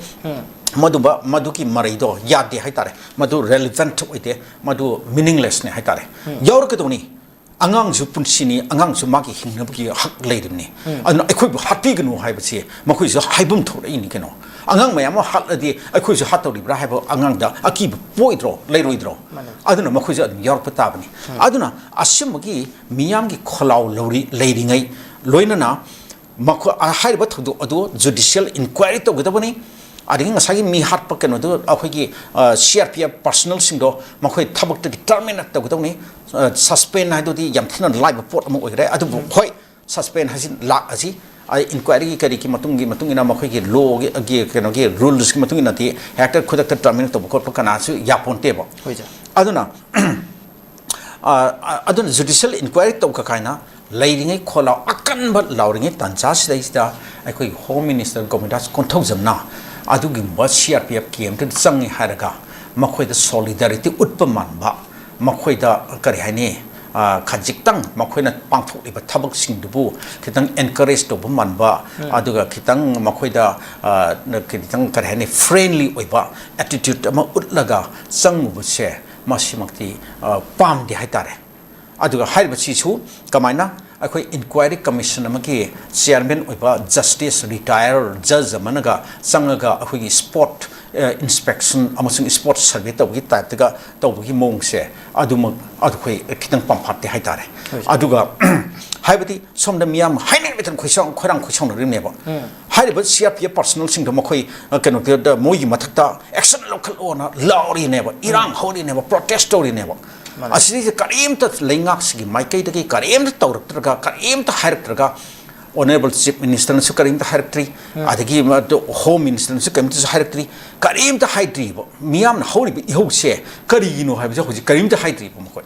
ꯃꯗꯨꯝꯕ, ꯃꯗꯨꯒꯤ ꯃꯔꯩꯗꯣ ꯌꯥꯗꯦ ꯍꯥꯏꯇꯥꯔꯦ꯫ ꯃꯗꯨ relevant ꯑꯣꯏꯗꯦ, ꯃꯗꯨ meaninglessꯅꯦ ꯍꯥꯏꯇꯥꯔꯦ꯫ ꯌꯥꯎꯔꯛꯀꯗꯧꯅꯤ꯫ ꯑꯉꯥꯡꯁꯨ ꯄꯨꯟꯁꯤꯅꯤ, ꯑꯉꯥꯡꯁꯨ ꯃꯥꯒꯤ ꯍꯤꯡꯅꯕꯒꯤ ꯍꯛ ꯂꯩꯔꯤꯕꯅꯤ꯫ ꯑꯗꯨꯅ ꯑꯩꯈꯣꯏꯕꯨ ꯍꯥꯠꯄꯤꯒꯅꯨ ꯍꯥꯏꯕꯁꯤ ꯃꯈꯣꯏꯁꯨ ꯍꯥꯏꯐꯝ ꯊꯣꯛꯂꯛꯏꯅꯤ ꯀꯩꯅꯣ꯫ ꯑꯉꯥꯡ ꯃꯌꯥꯝ ꯑꯃ ꯍꯥꯠꯂꯗꯤ ꯑꯩꯈꯣꯏꯁꯨ ꯍꯥꯠꯇꯧꯔꯤꯕ꯭ꯔꯥ ꯍꯥꯏꯕ ꯑꯉꯥꯡꯗ ꯑꯀꯤꯕ ꯄꯣꯛꯏꯗ꯭ꯔꯣ, ꯂꯩꯔꯣꯏꯗ꯭ꯔꯣ? ꯃꯥꯅꯦ꯫ ꯑꯗꯨꯅ ꯃꯈꯣꯏꯁꯨ ꯑꯗꯨꯝ ꯌꯥꯎꯔꯛꯄ ꯇꯥꯕꯅꯤ꯫ ꯑꯗꯨꯅ ꯑꯁꯤꯃꯒꯤ ꯃꯤꯌꯥꯝꯒꯤ ꯈꯣꯜꯂꯥꯎ ꯂꯧꯔꯤ ꯂꯩꯔꯤꯉꯩ, ꯂꯣꯏꯅꯅ ꯃꯈꯣꯏ, ꯍꯥꯏꯔꯤꯕ ꯊꯧꯗꯣꯛ ꯑꯗꯨ judicial inquiry ꯇꯧꯒꯗꯕꯅꯤ꯫ ꯑꯗꯒꯤ ꯉꯁꯥꯏꯒꯤ ꯃꯤ ꯍꯥꯠꯄ ꯀꯩꯅꯣꯗꯨ ꯑꯩꯈꯣꯏꯒꯤ, ꯑ, C R P F personnelꯁꯤꯡꯗꯣ ꯃꯈꯣꯏ ꯊꯕꯛꯇꯒꯤ terminate ꯇꯧꯒꯗꯕꯅꯤ꯫ ꯑ, suspend ꯍꯥꯏꯗꯨꯗꯤ ꯌꯥꯝ ꯊꯤꯅ ꯂꯥꯏꯕ ꯄꯣꯠ ꯑꯃ ꯑꯣꯏꯈ꯭ꯔꯦ꯫ ꯑꯗꯨꯕꯨ ꯍꯣꯏ, suspend ꯍꯥꯏꯁꯤ ꯂꯥꯛꯑꯁꯤ, ꯑ, inquiryꯒꯤ ꯀꯔꯤꯒꯤ ꯃꯇꯨꯡꯒꯤ ꯃꯇꯨꯡ ꯏꯟꯅ, ꯃꯈꯣꯏꯒꯤ lawꯒꯤ, ꯒꯤ ꯀꯩꯅꯣꯒꯤ rulesꯀꯤ ꯃꯇꯨꯡ ꯏꯟꯅꯗꯤ ꯍꯦꯛꯇ ꯈꯨꯗꯛꯇ terminate ꯇꯧꯕ ꯈꯣꯠꯄ ꯀꯅꯥꯁꯨ ꯌꯥꯄꯣꯟꯇꯦꯕ꯫ ꯍꯣꯏ, ꯁꯥꯔ꯫ ꯑꯗꯨꯅ ꯑ, ꯑ, ꯑꯗꯨꯅ judicial inquiry ꯇꯧ ꯀꯀꯥꯏꯅ ꯂꯩꯔꯤꯉꯩ ꯈꯣꯜꯂꯥꯎ ꯑꯀꯟꯕ ꯂꯥꯎꯔꯤꯉꯩ ꯇꯥꯟꯖꯥꯁꯤꯗꯩꯁꯤꯗ ꯑꯩꯈꯣꯏꯒꯤ Home Minister ꯒꯣꯕꯤꯟꯗꯥꯁ ꯀꯣꯟꯊꯧꯖꯝꯅ ꯑꯗꯨꯒꯨꯝꯕ ꯁꯤ ꯑꯥꯔ ꯄꯤ ꯑꯦꯐ ꯀꯦꯝꯇꯨꯗ ꯆꯪꯉꯤ ꯍꯥꯏꯔꯒ ꯃꯈꯣꯏꯗ ꯁꯣꯂꯤꯗꯥꯔꯤꯇꯤ ꯎꯠꯄ ꯃꯥꯟꯕ, ꯃꯈꯣꯏꯗ ꯀꯔꯤ ꯍꯥꯏꯅꯤ, ꯑ, ꯈꯖꯤꯛꯇꯪ ꯃꯈꯣꯏꯅ ꯄꯥꯡꯊꯣꯛꯂꯤꯕ ꯊꯕꯛꯁꯤꯡꯗꯨꯕꯨ ꯈꯤꯇꯪ ꯑꯦꯟꯀꯔꯦꯖ ꯇꯧꯕ ꯃꯥꯟꯕ, ꯎꯝ꯫ ꯑꯗꯨꯒ ꯈꯤꯇꯪ ꯃꯈꯣꯏꯗ, ꯑ, ꯈꯤꯇꯪ ꯀꯔꯤ ꯍꯥꯏꯅꯤ, ꯐ꯭ꯔꯦꯟꯂꯤ ꯑꯣꯏꯕ ꯑꯦꯇꯤꯇ꯭ꯌꯨꯠ ꯑꯃ ꯎꯠꯂꯒ ꯆꯪꯉꯨꯕꯁꯦ, ꯃꯁꯤꯃꯛꯇꯤ, ꯑ, ꯄꯥꯝꯗꯦ ꯍꯥꯏꯇꯥꯔꯦ꯫ ꯑꯗꯨꯒ ꯍꯥꯏꯔꯤꯕꯁꯤꯁꯨ ꯀꯃꯥꯏꯅ ꯑꯩꯈꯣꯏ ꯏꯟꯀ꯭ꯋꯥꯏꯔꯤ ꯀꯃꯤꯁꯟ ꯑꯃꯒꯤ ꯆꯤꯌꯥꯔꯃꯦꯟ ꯑꯣꯏꯕ ꯖꯁꯇꯤꯁ, ꯔꯤꯇꯥꯌꯔ ꯖꯖ ꯑꯃꯅꯒ ꯆꯪꯉꯒ ꯑꯩꯈꯣꯏꯒꯤ ꯁ꯭ꯄꯣꯠ, ꯑ, ꯏꯟꯁꯄꯦꯛꯁꯟ ꯑꯃꯁꯨꯡ ꯁ꯭ꯄꯣꯠ ꯁꯔꯚꯦ ꯇꯧꯕꯒꯤ ꯇꯥꯏꯞꯇꯒ ꯇꯧꯕꯒꯤ ꯃꯑꯣꯡꯁꯦ, ꯑꯗꯨꯃꯛ ꯑꯩꯈꯣꯏ ꯈꯤꯇꯪ ꯄꯥꯝꯐꯥꯠꯇꯦ ꯍꯥꯏꯇꯥꯔꯦ꯫ ꯍꯣꯏ꯫ ꯑꯗꯨꯒ ꯍꯥꯏꯕꯗꯤ ꯁꯣꯝꯗ ꯃꯤꯌꯥꯝ ꯍꯥꯏꯅꯤꯡꯕꯇꯅ ꯈꯣꯏꯁꯥꯎ-, ꯈꯣꯏꯔꯥꯡ ꯈꯣꯏꯁꯥꯎꯅꯔꯤꯕꯅꯦꯕ꯫ ꯎꯝ꯫ ꯍꯥꯏꯔꯤꯕ ꯁꯤ ꯑꯥꯔ ꯄꯤ ꯑꯦꯐ ꯄꯥꯔꯁꯅꯦꯜꯁꯤꯡꯗꯣ ꯃꯈꯣꯏ, ꯑ, ꯀꯩꯅꯣꯗ ꯃꯣꯏꯒꯤ ꯃꯊꯛꯇ ꯑꯦꯛꯁꯟ ꯂꯧꯈꯠꯂꯣꯅ ꯂꯥꯎꯔꯤꯅꯦꯕ, ꯏꯔꯥꯡ ꯎꯝ꯫ ꯍꯧꯔꯤꯅꯦꯕ, ꯄ꯭ꯔꯣꯇꯦꯁ ꯇꯧꯔꯤꯅꯦꯕ꯫ ꯃꯥꯅꯦ꯫ ꯑꯁꯤꯗꯩꯁꯤꯗ ꯀꯔꯤꯝꯇ ꯂꯩꯉꯥꯛꯁꯤꯒꯤ ꯃꯥꯏꯀꯩꯗꯒꯤ ꯀꯔꯤꯝꯇ ꯇꯧꯔꯛꯇ꯭ꯔꯒ, ꯀꯔꯤꯝꯇ ꯍꯥꯏꯔꯛꯇ꯭ꯔꯒ, ꯑꯣꯅꯔꯦꯕꯜ ꯆꯤꯐ ꯃꯤꯅꯤꯁꯇꯔꯅꯁꯨ ꯀꯔꯤꯝꯇ ꯍꯥꯏꯔꯛꯇ꯭ꯔꯤ, ꯎꯝ꯫ ꯑꯗꯒꯤ ꯃꯗꯨ ꯍꯣꯝ ꯃꯤꯅꯤꯁꯇꯔꯅꯁꯨ ꯀꯔꯤꯝꯇꯁꯨ ꯍꯥꯏꯔꯛꯇ꯭ꯔꯤ, ꯀꯔꯤꯝꯇ ꯍꯥꯏꯗ꯭ꯔꯤꯕ꯫ ꯃꯤꯌꯥꯝꯅ ꯍꯧꯔꯤꯕ ꯏꯍꯧꯁꯦ ꯀꯔꯤꯒꯤꯅꯣ ꯍꯥꯏꯕꯁꯦ ꯍꯧꯖꯤꯛ ꯀꯔꯤꯝꯇ ꯍꯥꯏꯗ꯭ꯔꯤꯕ ꯃꯈꯣꯏ꯫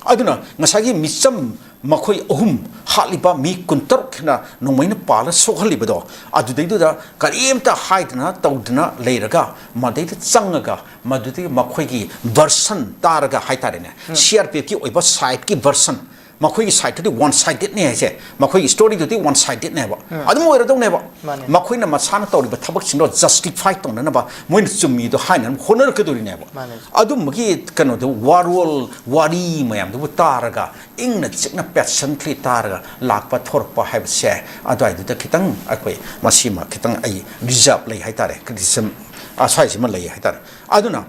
ꯑꯗꯨꯅ ꯉꯁꯥꯏꯒꯤ ꯃꯤꯆꯝ ꯃꯈꯣꯏ ꯑꯍꯨꯝ ꯍꯥꯠꯂꯤꯕ ꯃꯤ ꯀꯨꯟꯇꯔꯨꯛ ꯍꯦꯟꯅ ꯅꯣꯡꯃꯩꯅ ꯄꯥꯜꯂ ꯁꯣꯛꯍꯜꯂꯤꯕꯗꯣ, ꯑꯗꯨꯗꯩꯗꯨꯗ ꯀꯔꯤꯝꯇ ꯍꯥꯏꯗꯅ ꯇꯧꯗꯅ ꯂꯩꯔꯒ, ꯃꯗꯩꯗ ꯆꯪꯉꯒ ꯃꯗꯨꯗꯒꯤ ꯃꯈꯣꯏꯒꯤ ꯚꯔꯁꯟ ꯇꯥꯔꯒ ꯍꯥꯏꯇꯥꯔꯦꯅꯦ, ꯎꯝ꯫ ꯁꯤ ꯑꯥꯔ ꯄꯤ ꯑꯦꯐꯀꯤ ꯑꯣꯏꯕ ꯁꯥꯏꯠꯀꯤ ꯚꯔꯁꯟ, ꯃꯈꯣꯏꯒꯤ ꯁꯥꯏꯠꯇꯨꯗꯤ ꯋꯥꯟ ꯁꯥꯏꯗꯦꯠꯅꯦ ꯍꯥꯏꯁꯦ, ꯃꯈꯣꯏꯒꯤ ꯁ꯭ꯇꯣꯔꯤꯗꯨꯗꯤ ꯋꯥꯟ ꯁꯥꯏꯗꯦꯠꯅꯦꯕ꯫ ꯎꯝ꯫ ꯑꯗꯨꯝ ꯑꯣꯏꯔꯗꯧꯅꯦꯕ꯫ ꯃꯥꯅꯦ꯫ ꯃꯈꯣꯏꯅ ꯃꯁꯥꯅ ꯇꯧꯔꯤꯕ ꯊꯕꯛꯁꯤꯡꯗꯣ ꯖꯁꯇꯤꯐꯥꯏ ꯇꯧꯅꯅꯕ, ꯃꯣꯏꯅ ꯆꯨꯝꯃꯤꯗꯣ ꯍꯥꯏꯅꯅꯕ ꯍꯣꯠꯅꯔꯛꯀꯗꯣꯔꯤꯅꯦꯕ꯫ ꯃꯥꯅꯦ꯫ ꯑꯗꯨꯝꯕꯒꯤ ꯀꯩꯅꯣꯗꯣ, ꯋꯥꯔꯣꯜ, ꯋꯥꯔꯤ ꯃꯌꯥꯝꯗꯨꯕꯨ ꯇꯥꯔꯒ, ꯏꯪꯅ ꯆꯤꯛꯅ ꯄꯦꯁꯦꯟꯠꯂꯤ ꯇꯥꯔꯒ ꯂꯥꯛꯄ ꯊꯣꯔꯛꯄ ꯍꯥꯏꯕꯁꯦ, ꯑꯗꯨꯋꯥꯏꯗꯨꯗ ꯈꯤꯇꯪ ꯑꯩꯈꯣꯏ ꯃꯁꯤꯃ ꯈꯤꯇꯪ ꯑꯩ ꯔꯤꯖꯥꯔꯕ ꯂꯩ ꯍꯥꯏꯇꯥꯔꯦ, ꯀ꯭ꯔꯤꯇꯤꯁꯤꯖꯝ ꯑꯁ꯭ꯋꯥꯏꯁꯤꯃ ꯂꯩ ꯍꯥꯏꯇꯥꯔꯦ꯫ ꯑꯗꯨꯅ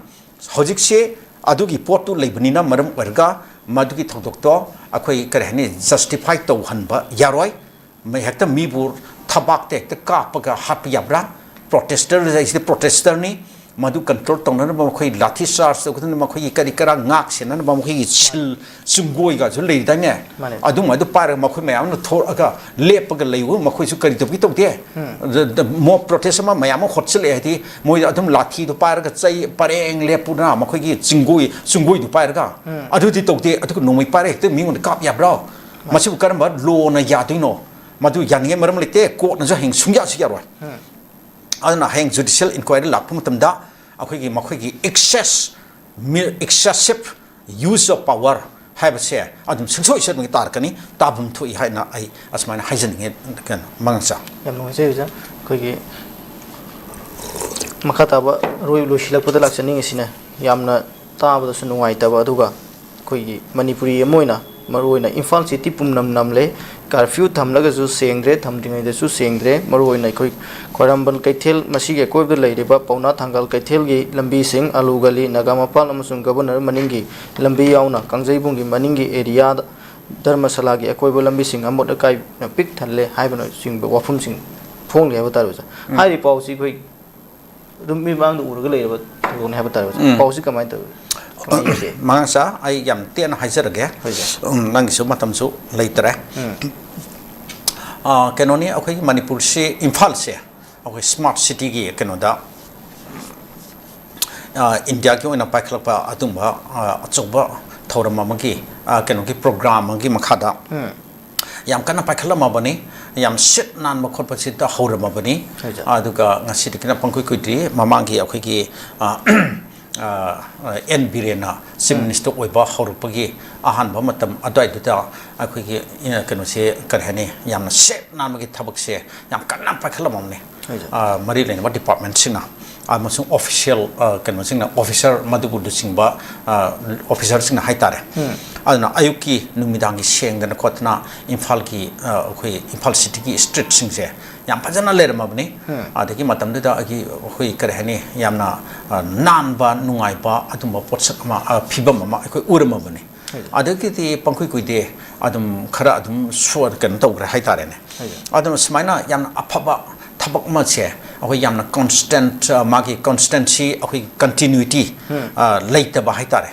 ꯍꯧꯖꯤꯛꯁꯦ ꯑꯗꯨꯒꯤ ꯄꯣꯠꯇꯨ ꯂꯩꯕꯅꯤꯅ ꯃꯔꯝ ꯑꯣꯏꯔꯒ ꯃꯗꯨꯒꯤ ꯊꯧꯗꯣꯛꯇꯣ ꯑꯩꯈꯣꯏ ꯀꯔꯤ ꯍꯥꯏꯅꯤ, ꯖꯁꯇꯤꯐꯥꯏ ꯇꯧꯍꯟꯕ ꯌꯥꯔꯣꯏ꯫ ꯃ-, ꯍꯦꯛꯇ ꯃꯤꯕꯨ ꯊꯕꯥꯛꯇ ꯍꯦꯛꯇ ꯀꯥꯞꯄꯒ ꯍꯥꯠꯄ ꯌꯥꯕ꯭ꯔꯥ? ꯄ꯭ꯔꯣꯇꯦꯁꯇꯔ ꯍꯥꯏꯁꯤꯗꯤ ꯄ꯭ꯔꯣꯇꯦꯁꯇꯔꯅꯤ꯫ ꯃꯗꯨ ꯀꯟꯇ꯭ꯔꯣꯜ ꯇꯧꯅꯅꯕ ꯃꯈꯣꯏ ꯂꯥꯊꯤ ꯆꯥꯔꯖ ꯇꯧꯒꯗꯕꯅꯤ, ꯃꯈꯣꯏꯒꯤ ꯀꯔꯤ ꯀꯔꯥ ꯉꯥꯛ ꯁꯦꯟꯅꯅꯕ ꯃꯈꯣꯏꯒꯤ ꯁꯤꯜ ꯆꯨꯡꯒꯣꯏꯒꯁꯨ ꯂꯩꯔꯤꯗꯥꯏꯅꯦ? ꯃꯥꯅꯦ꯫ ꯑꯗꯨꯝ ꯑꯗꯨ ꯄꯥꯏꯔꯒ ꯃꯈꯣꯏ ꯃꯌꯥꯝꯅ ꯊꯣꯛꯑꯒ ꯂꯦꯞꯄꯒ ꯂꯩꯕ ꯃꯈꯣꯏꯁꯨ ꯀꯔꯤ ꯇꯧꯒꯦ ꯇꯧꯗꯦ? ꯎꯝ꯫ ꯗ-, ꯗ-, ꯃꯣꯕ ꯄ꯭ꯔꯣꯇꯦꯁ ꯑꯃ ꯃꯌꯥꯝ ꯑꯃ ꯍꯣꯠꯆꯤꯜꯂꯛꯑꯦ ꯍꯥꯏꯗꯤ, ꯃꯣꯏꯗ ꯑꯗꯨꯝ ꯂꯥꯊꯤꯗꯣ ꯄꯥꯏꯔꯒ ꯆꯩ ꯄꯔꯦꯡ ꯂꯦꯞꯄꯨꯅ ꯃꯈꯣꯏꯒꯤ ꯆꯤꯡꯒꯣꯏ, ꯆꯤꯡꯒꯣꯏꯗꯨ ꯄꯥꯏꯔꯒ꯫ ꯎꯝ꯫ ꯑꯗꯨꯗꯤ ꯇꯧꯗꯦ, ꯑꯗꯨꯒ ꯅꯣꯡꯃꯩ ꯄꯥꯏꯔꯒ ꯍꯦꯛꯇ ꯃꯤꯉꯣꯟꯗ ꯀꯥꯞ ꯌꯥꯕ꯭ꯔꯣ? ꯃꯥꯅꯦ꯫ ꯃꯁꯤꯕꯨ ꯀꯔꯝꯕ ꯂꯣꯅ ꯌꯥꯗꯣꯏꯅꯣ? ꯃꯗꯨ ꯌꯥꯅꯤꯡꯉꯥꯏ ꯃꯔꯝ ꯂꯩꯇꯦ, ꯀꯣꯔꯠꯅꯁꯨ ꯍꯌꯦꯡ ꯁꯨꯡꯌꯥꯁꯨ ꯌꯥꯔꯣꯏ꯫ ꯎꯝ꯫ ꯑꯗꯨꯅ ꯍꯌꯦꯡ judicial inquiry ꯂꯥꯛꯄ ꯃꯇꯝꯗ ꯑꯩꯈꯣꯏꯒꯤ ꯃꯈꯣꯏꯒꯤ excess, excessive use of power ꯍꯥꯏꯕꯁꯦ ꯑꯗꯨꯝ ꯁꯨꯡꯁꯣꯏ ꯁꯣꯏꯗꯅ ꯇꯥꯔꯛꯀꯅꯤ, ꯇꯥꯐꯝ ꯊꯣꯛꯏ ꯍꯥꯏꯅ ꯑꯩ ꯑꯁꯨꯃꯥꯏꯅ ꯍꯥꯏꯖꯅꯤꯡꯉꯤ꯫ ꯀꯩꯅꯣ, ꯃꯉꯥꯡꯆꯥ꯫ ꯌꯥꯝ ꯅꯨꯡꯉꯥꯏꯖꯩ ꯑꯣꯖꯥ꯫ ꯑꯩꯈꯣꯏꯒꯤ ꯃꯈꯥ ꯇꯥꯕ ꯑꯔꯣꯏ-, ꯂꯣꯏꯁꯤꯜꯂꯛꯄꯗ ꯂꯥꯛꯆꯅꯤꯡꯉꯤꯁꯤꯅ ꯌꯥꯝꯅ ꯇꯥꯕꯗꯁꯨ ꯅꯨꯡꯉꯥꯏꯇꯕ, ꯑꯗꯨꯒ ꯑꯩꯈꯣꯏꯒꯤ ꯃꯅꯤꯄꯨꯔꯤ ꯑꯃ ꯑꯣꯏꯅ, ꯃꯔꯨꯑꯣꯏꯅ ꯏꯝꯐꯥꯜ ꯁꯤꯇꯤ ꯄꯨꯝꯅꯝ ꯅꯝꯂꯦ꯫ Curfew ꯊꯝꯂꯒꯁꯨ ꯁꯦꯡꯗ꯭ꯔꯦ, ꯊꯝꯗ꯭ꯔꯤꯉꯩꯗꯁꯨ ꯁꯦꯡꯗ꯭ꯔꯦ꯫ ꯃꯔꯨꯑꯣꯏꯅ ꯑꯩꯈꯣꯏ ꯈ꯭ꯋꯥꯏꯔꯝꯕꯟ ꯀꯩꯊꯦꯜ, ꯃꯁꯤꯒꯤ ꯑꯀꯣꯏꯕꯗ ꯂꯩꯔꯤꯕ ꯄꯥꯎꯅꯥ ꯊꯥꯡꯒꯥꯜ ꯀꯩꯊꯦꯜꯒꯤ ꯂꯝꯕꯤꯁꯤꯡ, ꯑꯂꯨ ꯒꯂꯤ, ꯅꯥꯒꯥꯃꯄꯥꯜ ꯑꯃꯁꯨꯡ ꯒꯕꯔꯅꯔ ꯃꯅꯤꯡꯒꯤ ꯂꯝꯕꯤ ꯌꯥꯎꯅ ꯀꯥꯡꯖꯩꯕꯨꯡꯒꯤ ꯃꯅꯤꯡꯒꯤ ꯑꯦꯔꯤꯌꯥꯗ ꯙꯔꯃꯁꯥꯂꯥꯒꯤ ꯑꯀꯣꯏꯕ ꯂꯝꯕꯤꯁꯤꯡ ꯑꯃꯣꯠ ꯑꯀꯥꯏꯅ ꯄꯤꯛ ꯊꯜꯂꯦ ꯍꯥꯏꯕꯅꯆꯤꯡꯕ ꯋꯥꯐꯝꯁꯤꯡ ꯐꯣꯡꯂꯤ ꯍꯥꯏꯕ ꯇꯥꯔꯦ ꯑꯣꯖꯥ꯫ ꯎꯝ꯫ ꯍꯥꯏꯔꯤꯕ ꯄꯥꯎꯁꯤ ꯑꯩꯈꯣꯏ ꯑꯗꯨꯝ ꯃꯤꯠꯃꯥꯡꯗ ꯎꯔꯒ ꯂꯩꯔꯕ ꯊꯧꯗꯣꯛꯅꯤ ꯍꯥꯏꯕ ꯇꯥꯔꯦ ꯑꯣꯖꯥ꯫ ꯎꯝ꯫ ꯄꯥꯎꯁꯤ ꯀꯃꯥꯏꯅ ꯇꯧꯏ? ꯀꯃꯥꯏꯅ ꯌꯦꯡꯒꯦ? ꯃꯉꯥꯡꯆꯥ, ꯑꯩ ꯌꯥꯝ ꯇꯦꯟꯅ ꯍꯥꯏꯖꯔꯒꯦ꯫ ꯍꯣꯏ, ꯁꯥꯔ꯫ ꯎꯝ, ꯅꯪꯒꯤꯁꯨ ꯃꯇꯝꯁꯨ ꯂꯩꯇꯔꯦ꯫ ꯎꯝ꯫ ꯑꯥ, ꯀꯩꯅꯣꯅꯤ, ꯑꯩꯈꯣꯏꯒꯤ ꯃꯅꯤꯄꯨꯔꯁꯤ, ꯏꯝꯐꯥꯜꯁꯦ ꯑꯩꯈꯣꯏ smart cityꯒꯤ ꯀꯩꯅꯣꯗ, ꯑꯥ, ꯏꯟꯗꯤꯌꯥꯒꯤ ꯑꯣꯏꯅ ꯄꯥꯏꯈꯠꯂꯛꯄ ꯑꯗꯨꯒꯨꯝꯕ, ꯑꯥ, ꯑꯆꯧꯕ ꯊꯧꯔꯝ ꯑꯃꯒꯤ, ꯑꯥ, ꯀꯩꯅꯣꯒꯤ program ꯑꯃꯒꯤ ꯃꯈꯥꯗ ꯎꯝ꯫ ꯌꯥꯝ ꯀꯟꯅ ꯄꯥꯏꯈꯠꯂꯝꯃꯕꯅꯤ, ꯌꯥꯝ ꯁꯤꯠ ꯅꯥꯟꯕ ꯈꯣꯠꯄꯁꯤꯗ ꯍꯧꯔꯝꯃꯕꯅꯤ꯫ ꯍꯣꯏ, ꯁꯥꯔ꯫ ꯑꯗꯨꯒ ꯉꯁꯤꯗꯒꯤꯅ ꯄꯪꯀꯨꯏ ꯀꯨꯏꯗ꯭ꯔꯤ, ꯃꯃꯥꯡꯒꯤ ꯑꯩꯈꯣꯏꯒꯤ, ꯑ, ꯑ, ꯑꯦꯟ ꯕꯤꯔꯦꯟꯅ Chief ꯎꯝ꯫ Minister ꯑꯣꯏꯕ ꯍꯧꯔꯛꯄꯒꯤ ꯑꯍꯥꯟꯕ ꯃꯇꯝ ꯑꯗꯨꯋꯥꯏꯗꯨꯗ ꯑꯩꯈꯣꯏꯒꯤ, ꯑ, ꯀꯩꯅꯣꯁꯦ, ꯀꯔꯤ ꯍꯥꯏꯅꯤ, ꯌꯥꯝꯅ ꯁꯤꯠ ꯅꯥꯟꯕꯒꯤ ꯊꯕꯛꯁꯦ ꯌꯥꯝ ꯀꯟꯅ ꯄꯥꯏꯈꯠꯂꯝꯃꯕꯅꯤ꯫ ꯍꯣꯏ, ꯁꯥꯔ꯫ ꯑ, ꯃꯔꯤ ꯂꯩꯅꯕ departmentꯁꯤꯡꯅ ꯑꯃꯁꯨꯡ official, ꯑ, ꯀꯩꯅꯣꯁꯤꯡꯅ, officer ꯃꯗꯨꯕꯨ ꯂꯨꯆꯤꯡꯕ, ꯑ, officerꯁꯤꯡꯅ ꯍꯥꯏꯇꯥꯔꯦ꯫ ꯎꯝ꯫ ꯑꯗꯨꯅ ꯑꯌꯨꯛꯀꯤ ꯅꯨꯃꯤꯗꯥꯡꯒꯤ ꯁꯦꯡꯗꯅ ꯈꯣꯠꯇꯅ ꯏꯝꯐꯥꯜꯒꯤ, ꯑ, ꯑꯩꯈꯣꯏ ꯏꯝꯐꯥꯜ cityꯒꯤ streetꯁꯤꯡꯁꯦ ꯌꯥꯝ ꯐꯖꯅ ꯂꯩꯔꯝꯃꯕꯅꯤ꯫ ꯎꯝ꯫ ꯑꯗꯒꯤ ꯃꯇꯝꯗꯨꯗ ꯑꯩꯒꯤ, ꯑꯩꯈꯣꯏ ꯀꯔꯤ ꯍꯥꯏꯅꯤ, ꯌꯥꯝꯅ, ꯑ, ꯅꯥꯟꯕ, ꯅꯨꯡꯉꯥꯏꯕ ꯑꯗꯨꯝꯕ ꯄꯣꯠꯁꯛ ꯑꯃ, ꯑ, ꯐꯤꯕꯝ ꯑꯃ ꯑꯩꯈꯣꯏ ꯎꯔꯝꯃꯕꯅꯤ꯫ ꯍꯣꯏ꯫ ꯑꯗꯒꯤꯗꯤ ꯄꯪꯀꯨꯏ ꯀꯨꯏꯗꯦ, ꯑꯗꯨꯝ ꯈꯔ ꯑꯗꯨꯝ ꯁꯣ-, ꯀꯩꯅꯣ ꯇꯧꯈ꯭ꯔꯦ ꯍꯥꯏꯇꯥꯔꯦꯅꯦ꯫ ꯍꯣꯏ꯫ ꯑꯗꯨꯅ ꯁꯨꯃꯥꯏꯅ ꯌꯥꯝꯅ ꯑꯐꯕ ꯊꯕꯛ ꯑꯃꯁꯦ ꯑꯩꯈꯣꯏ ꯌꯥꯝꯅ constant, ꯑ, ꯃꯥꯒꯤ constancy, ꯑꯩꯈꯣꯏ continuity, ꯎꯝ꯫ ꯑ, ꯂꯩꯇꯕ ꯍꯥꯏꯇꯥꯔꯦ꯫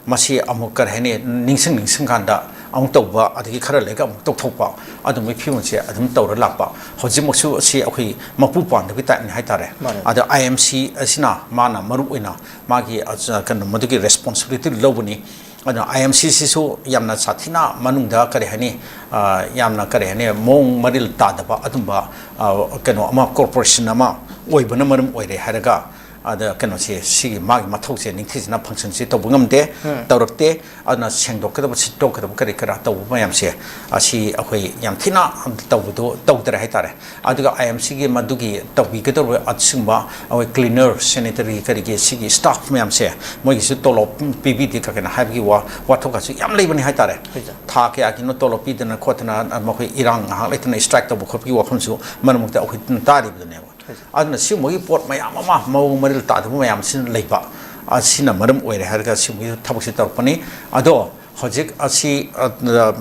ꯃꯁꯤ ꯑꯃꯨꯛ ꯀꯔꯤ ꯍꯥꯏꯅꯤ, ꯅꯤꯡꯁꯤꯡ ꯅꯤꯡꯁꯤꯡ ꯀꯥꯟꯗ ꯑꯃꯨꯛ ꯇꯧꯕ, ꯑꯗꯒꯤ ꯈꯔ ꯂꯩꯔꯒ ꯑꯃꯨꯛ ꯇꯧꯊꯣꯛꯄ, ꯑꯗꯨꯝꯕꯒꯤ ꯐꯤꯕꯝꯁꯦ ꯑꯗꯨꯝ ꯇꯧꯔ ꯂꯥꯛꯄ꯫ ꯍꯧꯖꯤꯛꯃꯛꯁꯨ ꯑꯁꯤ ꯑꯩꯈꯣꯏ ꯃꯄꯨ ꯄꯥꯟꯗꯕꯒꯤ typeꯅꯤ ꯍꯥꯏꯇꯥꯔꯦ꯫ ꯃꯥꯅꯦ꯫ ꯑꯗ I M C ꯑꯁꯤꯅ ꯃꯥꯅ ꯃꯔꯨ ꯑꯣꯏꯅ ꯃꯥꯒꯤ, ꯑ, ꯀꯩꯅꯣ, ꯃꯗꯨꯒꯤ responsibility ꯂꯧꯕꯅꯤ꯫ ꯑꯗꯨꯅ ꯑꯥꯏ ꯑꯦꯝ ꯁꯤꯁꯤꯁꯨ ꯌꯥꯝꯅ ꯁꯥꯊꯤꯅ ꯃꯅꯨꯡꯗ ꯀꯔꯤ ꯍꯥꯏꯅꯤ, ꯑ, ꯌꯥꯝꯅ ꯀꯔꯤ ꯍꯥꯏꯅꯤ, ꯃꯑꯣꯡ ꯃꯔꯤꯜ ꯇꯥꯗꯕ ꯑꯗꯨꯝꯕ, ꯑ, ꯀꯩꯅꯣ ꯑꯃ, ꯀꯣꯔꯄꯣꯔꯦꯁꯟ ꯑꯃ ꯑꯣꯏꯕꯅ ꯃꯔꯝ ꯑꯣꯏꯔꯦ ꯍꯥꯏꯔꯒ, ꯑꯗ ꯀꯩꯅꯣꯁꯦ, ꯁꯤꯒꯤ ꯃꯥꯒꯤ ꯃꯊꯧꯁꯦ ꯅꯤꯡꯊꯤꯖꯅ ꯐꯪꯁꯟꯁꯦ ꯇꯧꯕ ꯉꯝꯗꯦ, ꯎꯝ꯫ ꯇꯧꯔꯛꯇꯦ꯫ ꯑꯗꯨꯅ ꯁꯦꯡꯗꯣꯛꯀꯗꯕ, ꯁꯤꯠꯇꯣꯛꯀꯗꯕ ꯀꯔꯤ ꯀꯔꯥ ꯇꯧꯕ ꯃꯌꯥꯝꯁꯦ, ꯑꯁꯤ ꯑꯩꯈꯣꯏ ꯌꯥꯝ ꯊꯤꯅ ꯇꯧꯕꯗꯣ ꯇꯧꯗ꯭ꯔꯦ ꯍꯥꯏꯇꯥꯔꯦ꯫ ꯑꯗꯨꯒ ꯑꯥꯏ ꯑꯦꯝ ꯁꯤꯒꯤ ꯃꯗꯨꯒꯤ ꯇꯧꯕꯤꯒꯗꯧꯔꯤꯕ ꯑꯁꯤꯒꯨꯝꯕ ꯑꯩꯈꯣꯏ ꯀ꯭ꯂꯤꯅꯔ, ꯁꯦꯅꯤꯇꯔꯤ ꯀꯔꯤꯒꯤ ꯁꯤꯒꯤ ꯁ꯭ꯇꯥꯐ ꯃꯌꯥꯝꯁꯦ, ꯃꯣꯏꯒꯤꯁꯨ ꯇꯣꯂꯣꯞ ꯄꯤꯕꯤꯗꯦ ꯀꯥꯏꯅ ꯍꯥꯏꯕꯒꯤ ꯋꯥ, ꯋꯥꯊꯣꯛꯀꯁꯨ ꯌꯥꯝ ꯂꯩꯕꯅꯤ ꯍꯥꯏꯇꯥꯔꯦ꯫ ꯍꯣꯏ, ꯁꯥꯔ꯫ ꯊꯥ ꯀꯌꯥꯒꯤꯅꯣ ꯇꯣꯂꯣꯞ ꯄꯤꯗꯅ ꯈꯣꯠꯇꯅ, ꯃꯈꯣꯏ ꯏꯔꯥꯡ ꯉꯥꯏꯍꯥꯛ ꯂꯩꯇꯅ ꯁ꯭ꯇ꯭ꯔꯥꯏꯛ ꯇꯧꯕ ꯈꯣꯠꯄꯒꯤ ꯋꯥꯐꯝꯁꯨ ꯃꯔꯛ ꯃꯔꯛꯇ ꯑꯩꯈꯣꯏ ꯇꯥꯔꯤꯕꯗꯨꯅꯦꯕ꯫ ꯍꯣꯏ, ꯁꯥꯔ꯫ ꯑꯗꯨꯅ ꯁꯤꯒꯨꯝꯕꯒꯤ ꯄꯣꯠ ꯃꯌꯥꯝ ꯑꯃ, ꯃꯑꯣꯡ ꯃꯔꯤꯜ ꯇꯥꯗꯕ ꯃꯌꯥꯝꯁꯤꯅ ꯂꯩꯕ ꯑꯁꯤꯅ ꯃꯔꯝ ꯑꯣꯏꯔꯦ ꯍꯥꯏꯔꯒ ꯁꯤꯒꯨꯝꯕꯒꯤ ꯊꯕꯛꯁꯦ ꯇꯧꯔꯛꯄꯅꯤ꯫ ꯑꯗꯣ ꯍꯧꯖꯤꯛ ꯑꯁꯤ, ꯑ,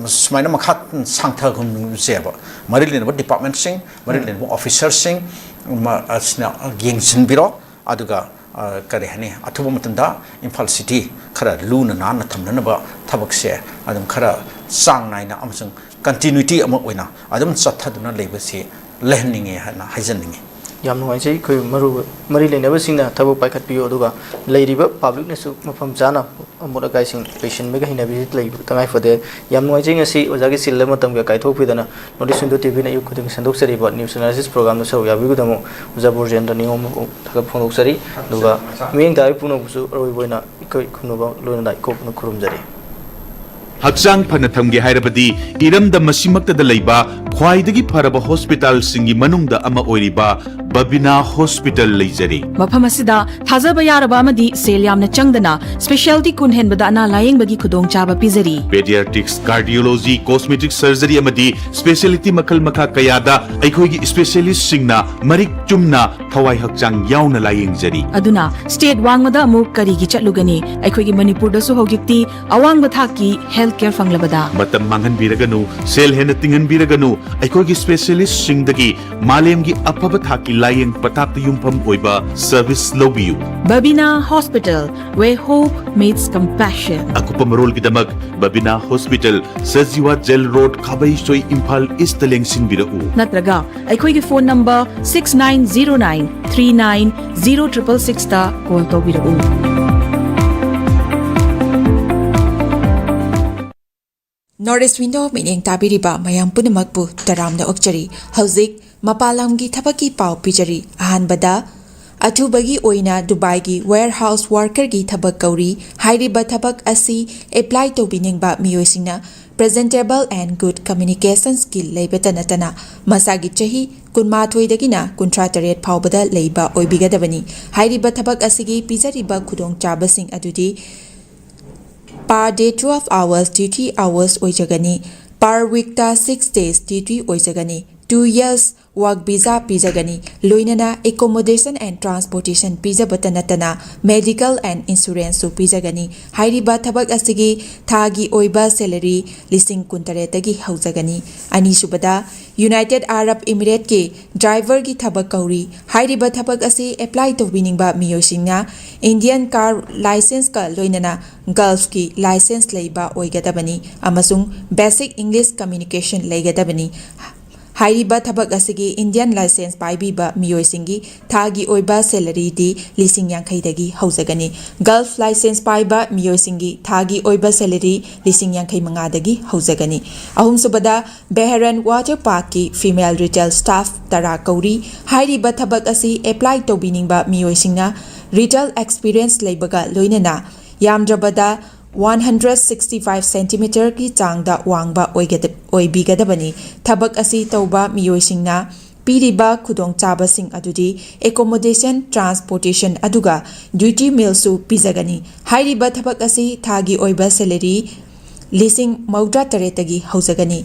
ꯁꯨꯃꯥꯏꯅ ꯃꯈꯥ ꯁꯥꯡꯊꯍꯟꯁꯦꯕ꯫ ꯃꯔꯤ ꯂꯩꯅꯕ ꯗꯤꯄꯥꯔꯠꯃꯦꯟꯁꯤꯡ, ꯃꯔꯤ ꯎꯝ꯫ ꯂꯩꯅꯕ ꯑꯣꯐꯤꯁꯔꯁꯤꯡ, ꯃ-, ꯑꯁꯤꯅ ꯌꯦꯡꯁꯤꯟꯕꯤꯔꯣ꯫ ꯑꯗꯨꯒ, ꯑ, ꯀꯔꯤ ꯍꯥꯏꯅꯤ, ꯑꯊꯨꯕ ꯃꯇꯝꯗ ꯏꯝꯐꯥꯜ ꯁꯤꯇꯤ ꯈꯔ ꯂꯨꯅ ꯅꯥꯟꯅ ꯊꯝꯅꯅꯕ ꯊꯕꯛꯁꯦ ꯑꯗꯨꯝ ꯈꯔ ꯆꯥꯡ ꯅꯥꯏꯅ ꯑꯃꯁꯨꯡ ꯀꯟꯇꯤꯅ꯭ꯌꯨꯇꯤ ꯑꯃ ꯑꯣꯏꯅ ꯑꯗꯨꯝ ꯆꯠꯊꯗꯨꯅ ꯂꯩꯕꯁꯤ ꯂꯩꯍꯟꯅꯤꯡꯉꯦ ꯍꯥꯏꯅ ꯍꯥꯏꯖꯅꯤꯡꯉꯤ꯫ ꯌꯥꯝ ꯅꯨꯡꯉꯥꯏꯖꯩ꯫ ꯑꯩꯈꯣꯏ ꯃꯔꯨ-, ꯃꯔꯤ ꯂꯩꯅꯕꯁꯤꯡꯅ ꯊꯕꯛ ꯄꯥꯏꯈꯠꯄꯤꯌꯨ, ꯑꯗꯨꯒ ꯂꯩꯔꯤꯕ ꯄꯕ꯭ꯂꯤꯛꯅꯁꯨ ꯃꯐꯝ ꯆꯥꯅ ꯑꯃꯣꯠ ꯑꯀꯥꯏꯁꯤꯡ ꯄꯩꯁꯤꯟꯕꯒꯤ ꯍꯩꯅꯕꯤꯁꯤ ꯂꯩꯕ ꯇꯉꯥꯏ ꯐꯗꯦ꯫ ꯌꯥꯝ ꯅꯨꯡꯉꯥꯏꯖꯩ, ꯉꯁꯤ ꯑꯣꯖꯥꯒꯤ ꯆꯤꯜꯂꯕ ꯃꯇꯝꯒ ꯀꯥꯏꯊꯣꯛꯄꯤꯗꯅ North East Window ꯇꯤ ꯚꯤꯅ ꯑꯌꯨꯛ ꯈꯨꯗꯤꯡꯒꯤ ꯁꯟꯗꯣꯛꯆꯔꯤꯕ ꯅ꯭ꯌꯨꯁ ꯑꯦꯅꯥꯂꯤꯁꯤꯁ ꯄ꯭ꯔꯣꯒ꯭ꯔꯥꯝꯗ ꯁꯔꯨꯛ ꯌꯥꯕꯤꯕꯒꯤꯗꯃꯛ ꯑꯣꯖꯥ ꯕ꯭ꯔꯣꯖꯦꯟꯗ꯭ꯔ ꯅꯤꯉꯣꯝꯕꯨ ꯊꯥꯒꯠ ꯐꯣꯡꯗꯣꯛꯆꯔꯤ꯫ ꯑꯗꯨꯒ ꯃꯤꯠꯌꯦꯡ ꯇꯥꯕꯤ ꯄꯨꯝꯅꯃꯛꯄꯨꯁꯨ ꯑꯔꯣꯏꯕ ꯑꯣꯏꯅ ꯏꯀꯣꯏ ꯈꯨꯝꯅꯕ ꯂꯣꯏꯅꯅ ꯏꯀꯣꯛꯅ ꯈꯨꯔꯨꯝꯖꯔꯤ꯫ ꯍꯛꯆꯥꯡ ꯐꯅ ꯊꯝꯒꯦ ꯍꯥꯏꯔꯕꯗꯤ ꯏꯔꯝꯗꯝ ꯑꯁꯤꯃꯛꯇꯗ ꯂꯩꯕ ꯈ꯭ꯋꯥꯏꯗꯒꯤ ꯐꯔꯕ ꯍꯣꯁꯄꯤꯇꯥꯜꯁꯤꯡꯒꯤ ꯃꯅꯨꯡꯗ ꯑꯃ ꯑꯣꯏꯔꯤꯕ ꯕꯕꯤꯅꯥ ꯍꯣꯁꯄꯤꯇꯥꯜ ꯂꯩꯖꯔꯤ꯫ ꯃꯐꯝ ꯑꯁꯤꯗ ꯊꯥꯖꯕ ꯌꯥꯔꯕ ꯑꯃꯗꯤ ꯁꯦꯜ ꯌꯥꯝꯅ ꯆꯪꯗꯅ ꯁ꯭ꯄꯦꯁꯤꯌꯥꯂꯤꯇꯤ ꯀꯨꯟ ꯍꯦꯟꯕꯗ ꯑꯅꯥ ꯂꯥꯌꯦꯡꯕꯒꯤ ꯈꯨꯗꯣꯡꯆꯥꯕ ꯄꯤꯖꯔꯤ꯫ ꯄꯦꯗꯤꯌꯥꯇ꯭ꯔꯤꯛꯁ, ꯀꯥꯔꯗꯤꯑꯣꯂꯣꯖꯤ, ꯀꯣꯁꯃꯦꯇꯤꯛ ꯁꯔꯖꯔꯤ ꯑꯃꯗꯤ ꯁ꯭ꯄꯦꯁꯤꯌꯦꯂꯤꯇꯤ ꯃꯈꯜ ꯃꯈꯥ ꯀꯌꯥꯗ ꯑꯩꯈꯣꯏꯒꯤ ꯁ꯭ꯄꯦꯁꯤꯌꯦꯂꯤꯁ꯭ꯠꯁꯤꯡꯅ ꯃꯔꯤꯛ ꯆꯨꯝꯅ ꯊꯋꯥꯏ ꯍꯛꯆꯥꯡ ꯌꯥꯎꯅ ꯂꯥꯌꯦꯡꯖꯔꯤ꯫ ꯑꯗꯨꯅ ꯁ꯭ꯇꯦꯠ ꯋꯥꯡꯃꯗ ꯑꯃꯨꯛ ꯀꯔꯤꯒꯤ ꯆꯠꯂꯨꯒꯅꯤ? ꯑꯩꯈꯣꯏꯒꯤ ꯃꯅꯤꯄꯨꯔꯗꯁꯨ ꯍꯧꯖꯤꯛꯇꯤ ꯑꯋꯥꯡꯕ ꯊꯥꯛꯀꯤ ꯍꯦꯜꯊ ꯀꯦꯌꯔ ꯐꯪꯂꯕꯗ꯫ ꯃꯇꯝ ꯃꯥꯡꯍꯟꯕꯤꯔꯒꯅꯨ, ꯁꯦꯜ ꯍꯦꯟꯅ ꯇꯤꯡꯍꯟꯕꯤꯔꯒꯅꯨ, ꯑꯩꯈꯣꯏꯒꯤ ꯁ꯭ꯄꯦꯁꯤꯌꯦꯂꯤꯁ꯭ꯠꯁꯤꯡꯗꯒꯤ ꯃꯥꯂꯦꯝꯒꯤ ꯑꯐꯕ ꯊꯥꯛꯀꯤ ꯂꯥꯌꯦꯡ ꯄꯊꯥꯞꯇ ꯌꯨꯝꯐꯝ ꯑꯣꯏꯕ ꯁꯔꯚꯤꯁ ꯂꯧꯕꯤꯌꯨ꯫ Babina Hospital, where hope meets compassion. ꯑꯀꯨꯞꯄ ꯃꯔꯣꯜꯒꯤꯗꯃꯛ ꯕꯕꯤꯅꯥ hospital, Sajiwa jail road, Khabeisoi, Imphal ꯏꯁ꯭ꯠꯇ ꯂꯦꯡꯁꯤꯟꯕꯤꯔꯛꯎ꯫ ꯅꯠꯇ꯭ꯔꯒ ꯑꯩꯈꯣꯏꯒꯤ phone number six nine zero nine three nine zero triple sixꯇ ꯀꯣꯜ ꯇꯧꯕꯤꯔꯛꯎ꯫ North East Window ꯃꯤꯠꯌꯦꯡ ꯇꯥꯕꯤꯔꯤꯕ ꯃꯌꯥꯝ ꯄꯨꯝꯅꯃꯛꯄꯨ ꯇꯔꯥꯝꯅ ꯑꯣꯛꯆꯔꯤ꯫ ꯍꯧꯖꯤꯛ ꯃꯄꯥꯟ ꯂꯝꯒꯤ ꯊꯕꯛꯀꯤ ꯄꯥꯎ ꯄꯤꯖꯔꯤ꯫ ꯑꯍꯥꯟꯕꯗ, ꯑꯊꯨꯕꯒꯤ ꯑꯣꯏꯅ ꯗꯨꯕꯥꯏꯒꯤ warehouse workerꯒꯤ ꯊꯕꯛ ꯀꯧꯔꯤ꯫ ꯍꯥꯏꯔꯤꯕ ꯊꯕꯛ ꯑꯁꯤ apply ꯇꯧꯕꯤꯅꯤꯡꯕ ꯃꯤꯑꯣꯏꯁꯤꯡꯅ presentable and good communication skill ꯂꯩꯕꯇ ꯅꯠꯇꯅ ꯃꯁꯥꯒꯤ ꯆꯍꯤ ꯀꯨꯟꯃꯥꯊꯣꯏꯗꯒꯤꯅ ꯀꯨꯟꯊ꯭ꯔꯥ ꯇꯔꯦꯠ ꯐꯥꯎꯕꯗ ꯂꯩꯕ ꯑꯣꯏꯕꯤꯒꯗꯕꯅꯤ꯫ ꯍꯥꯏꯔꯤꯕ ꯊꯕꯛ ꯑꯁꯤꯒꯤ ꯄꯤꯖꯔꯤꯕ ꯈꯨꯗꯣꯡꯆꯥꯕꯁꯤꯡ ꯑꯗꯨꯗꯤ per day twelve hours duty hours ꯑꯣꯏꯖꯒꯅꯤ꯫ Per weekꯇ six days duty ꯑꯣꯏꯖꯒꯅꯤ꯫ Two years work visa ꯄꯤꯖꯒꯅꯤ꯫ ꯂꯣꯏꯅꯅ accommodation and transportation ꯄꯤꯖꯕꯇ ꯅꯠꯇꯅ medical and insuranceꯁꯨ ꯄꯤꯖꯒꯅꯤ꯫ ꯍꯥꯏꯔꯤꯕ ꯊꯕꯛ ꯑꯁꯤꯒꯤ ꯊꯥꯒꯤ ꯑꯣꯏꯕ salary ꯂꯤꯁꯤꯡ ꯀꯨꯟꯇꯔꯦꯠꯇꯒꯤ ꯍꯧꯖꯒꯅꯤ꯫ ꯑꯅꯤꯁꯨꯕꯗ, United Arab Emirateꯀꯤ driverꯒꯤ ꯊꯕꯛ ꯀꯧꯔꯤ꯫ ꯍꯥꯏꯔꯤꯕ ꯊꯕꯛ ꯑꯁꯤ apply ꯇꯧꯕꯤꯅꯤꯡꯕ ꯃꯤꯑꯣꯏꯁꯤꯡꯅ Indian car licenceꯀ ꯂꯣꯏꯅꯅ Gulfꯀꯤ license ꯂꯩꯕ ꯑꯣꯏꯒꯗꯕꯅꯤ ꯑꯃꯁꯨꯡ basic English communication ꯂꯩꯒꯗꯕꯅꯤ꯫ ꯍꯥꯏꯔꯤꯕ ꯊꯕꯛ ꯑꯁꯤꯒꯤ Indian license ꯄꯥꯏꯕꯤꯕ ꯃꯤꯑꯣꯏꯁꯤꯡꯒꯤ ꯊꯥꯒꯤ ꯑꯣꯏꯕ salaryꯗꯤ ꯂꯤꯁꯤꯡ ꯌꯥꯡꯈꯩꯗꯒꯤ ꯍꯧꯖꯒꯅꯤ꯫ Gulf license ꯄꯥꯏꯕ ꯃꯤꯑꯣꯏꯁꯤꯡꯒꯤ ꯊꯥꯒꯤ ꯑꯣꯏꯕ salary ꯂꯤꯁꯤꯡ ꯌꯥꯡꯈꯩ ꯃꯉꯥꯗꯒꯤ ꯍꯧꯖꯒꯅꯤ꯫ ꯑꯍꯨꯝꯁꯨꯕꯗ, Bahrain Water Parkꯀꯤ female retail staff ꯇꯔꯥ ꯀꯧꯔꯤ꯫ ꯍꯥꯏꯔꯤꯕ ꯊꯕꯛ ꯑꯁꯤ apply ꯇꯧꯕꯤꯅꯤꯡꯕ ꯃꯤꯑꯣꯏꯁꯤꯡꯅ retail experience ꯂꯩꯕꯒ ꯂꯣꯏꯅꯅ ꯌꯥꯝꯗ꯭ꯔꯕꯗ one hundred sixty five centimeterꯒꯤ ꯆꯥꯡꯗ ꯋꯥꯡꯕ ꯑꯣꯏꯒꯗ-, ꯑꯣꯏꯕꯤꯒꯗꯕꯅꯤ꯫ ꯊꯕꯛ ꯑꯁꯤ ꯇꯧꯕ ꯃꯤꯑꯣꯏꯁꯤꯡꯅ ꯄꯤꯔꯤꯕ ꯈꯨꯗꯣꯡꯆꯥꯕꯁꯤꯡ ꯑꯗꯨꯗꯤ accommodation, transportation ꯑꯗꯨꯒ duty mealꯁꯨ ꯄꯤꯖꯒꯅꯤ꯫ ꯍꯥꯏꯔꯤꯕ ꯊꯕꯛ ꯑꯁꯤ ꯊꯥꯒꯤ ꯑꯣꯏꯕ salary ꯂꯤꯁꯤꯡ ꯃꯧꯗ꯭ꯔꯥ ꯇꯔꯦꯠꯇꯒꯤ ꯍꯧꯖꯒꯅꯤ꯫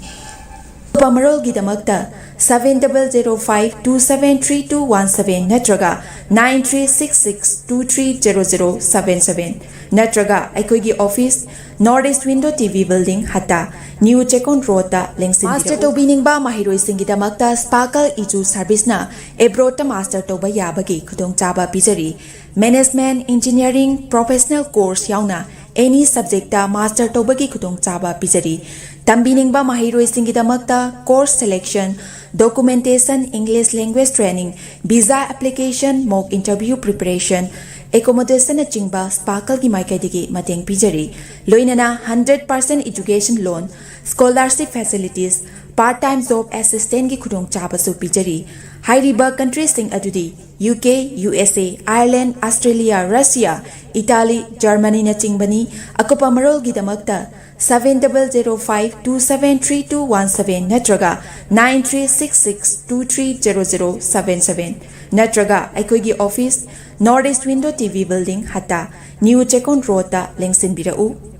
ꯑꯇꯣꯞꯄ ꯃꯔꯣꯜꯒꯤꯗꯃꯛꯇ seven double zero five two seven three two one seven ꯅꯠꯇ꯭ꯔꯒ nine three six six two three zero zero seven seven ꯅꯠꯇ꯭ꯔꯒ ꯑꯩꯈꯣꯏꯒꯤ office, North East Window T V Building, ꯍꯠꯇꯥ, New Chekon Roadꯇ ꯂꯦꯡꯁꯤꯟꯕꯤꯔꯛꯎ꯫ Master ꯇꯧꯕꯤꯅꯤꯡꯕ ꯃꯍꯩꯔꯣꯏꯁꯤꯡꯒꯤꯗꯃꯛꯇ Sparkle Edu Serviceꯅ abroadꯇ master ꯇꯧꯕ ꯌꯥꯕꯒꯤ ꯈꯨꯗꯣꯡꯆꯥꯕ ꯄꯤꯖꯔꯤ꯫ Management, Engineering, Professional Course ꯌꯥꯎꯅ any subjectꯇ master ꯇꯧꯕꯒꯤ ꯈꯨꯗꯣꯡꯆꯥꯕ ꯄꯤꯖꯔꯤ꯫ ꯇꯝꯕꯤꯅꯤꯡꯕ ꯃꯍꯩꯔꯣꯏꯁꯤꯡꯒꯤꯗꯃꯛꯇ course selection, documentation, English language training, visa application, mock interview preparation, ꯑꯦꯀꯣꯃꯣꯗꯦꯁꯟꯅꯆꯤꯡꯕ ꯁ꯭ꯄꯥꯔꯀꯜꯒꯤ ꯃꯥꯏꯀꯩꯗꯒꯤ ꯃꯇꯦꯡ ꯄꯤꯖꯔꯤ꯫ ꯂꯣꯏꯅꯅ hundred percent education loan, scholarship facilities, part time job assistantꯀꯤ ꯈꯨꯗꯣꯡꯆꯥꯕꯁꯨ ꯄꯤꯖꯔꯤ꯫ ꯍꯥꯏꯔꯤꯕ ꯀꯟꯇ꯭ꯔꯤꯁꯤꯡ ꯑꯗꯨꯗꯤ ꯌꯨ ꯀꯦ, ꯌꯨ ꯑꯦꯁ ꯑꯦ, ꯑꯥꯌꯔꯂꯦꯟ, ꯑꯁꯇ꯭ꯔꯦꯂꯤꯌꯥ, ꯔꯁꯤꯌꯥ, ꯏꯇꯥꯂꯤ, ꯖꯔꯃꯅꯤꯅꯆꯤꯡꯕꯅꯤ꯫ ꯑꯀꯨꯞꯄ ꯃꯔꯣꯜꯒꯤꯗꯃꯛꯇ seven double zero five two seven three two one seven ꯅꯠꯇ꯭ꯔꯒ nine three six six two three zero zero seven seven ꯅꯠꯇ꯭ꯔꯒ ꯑꯩꯈꯣꯏꯒꯤ office, North East Window T V Building, ꯍꯠꯇꯥ, New Chekon Roadꯇ ꯂꯦꯡꯁꯤꯟꯕꯤꯔꯛꯎ꯫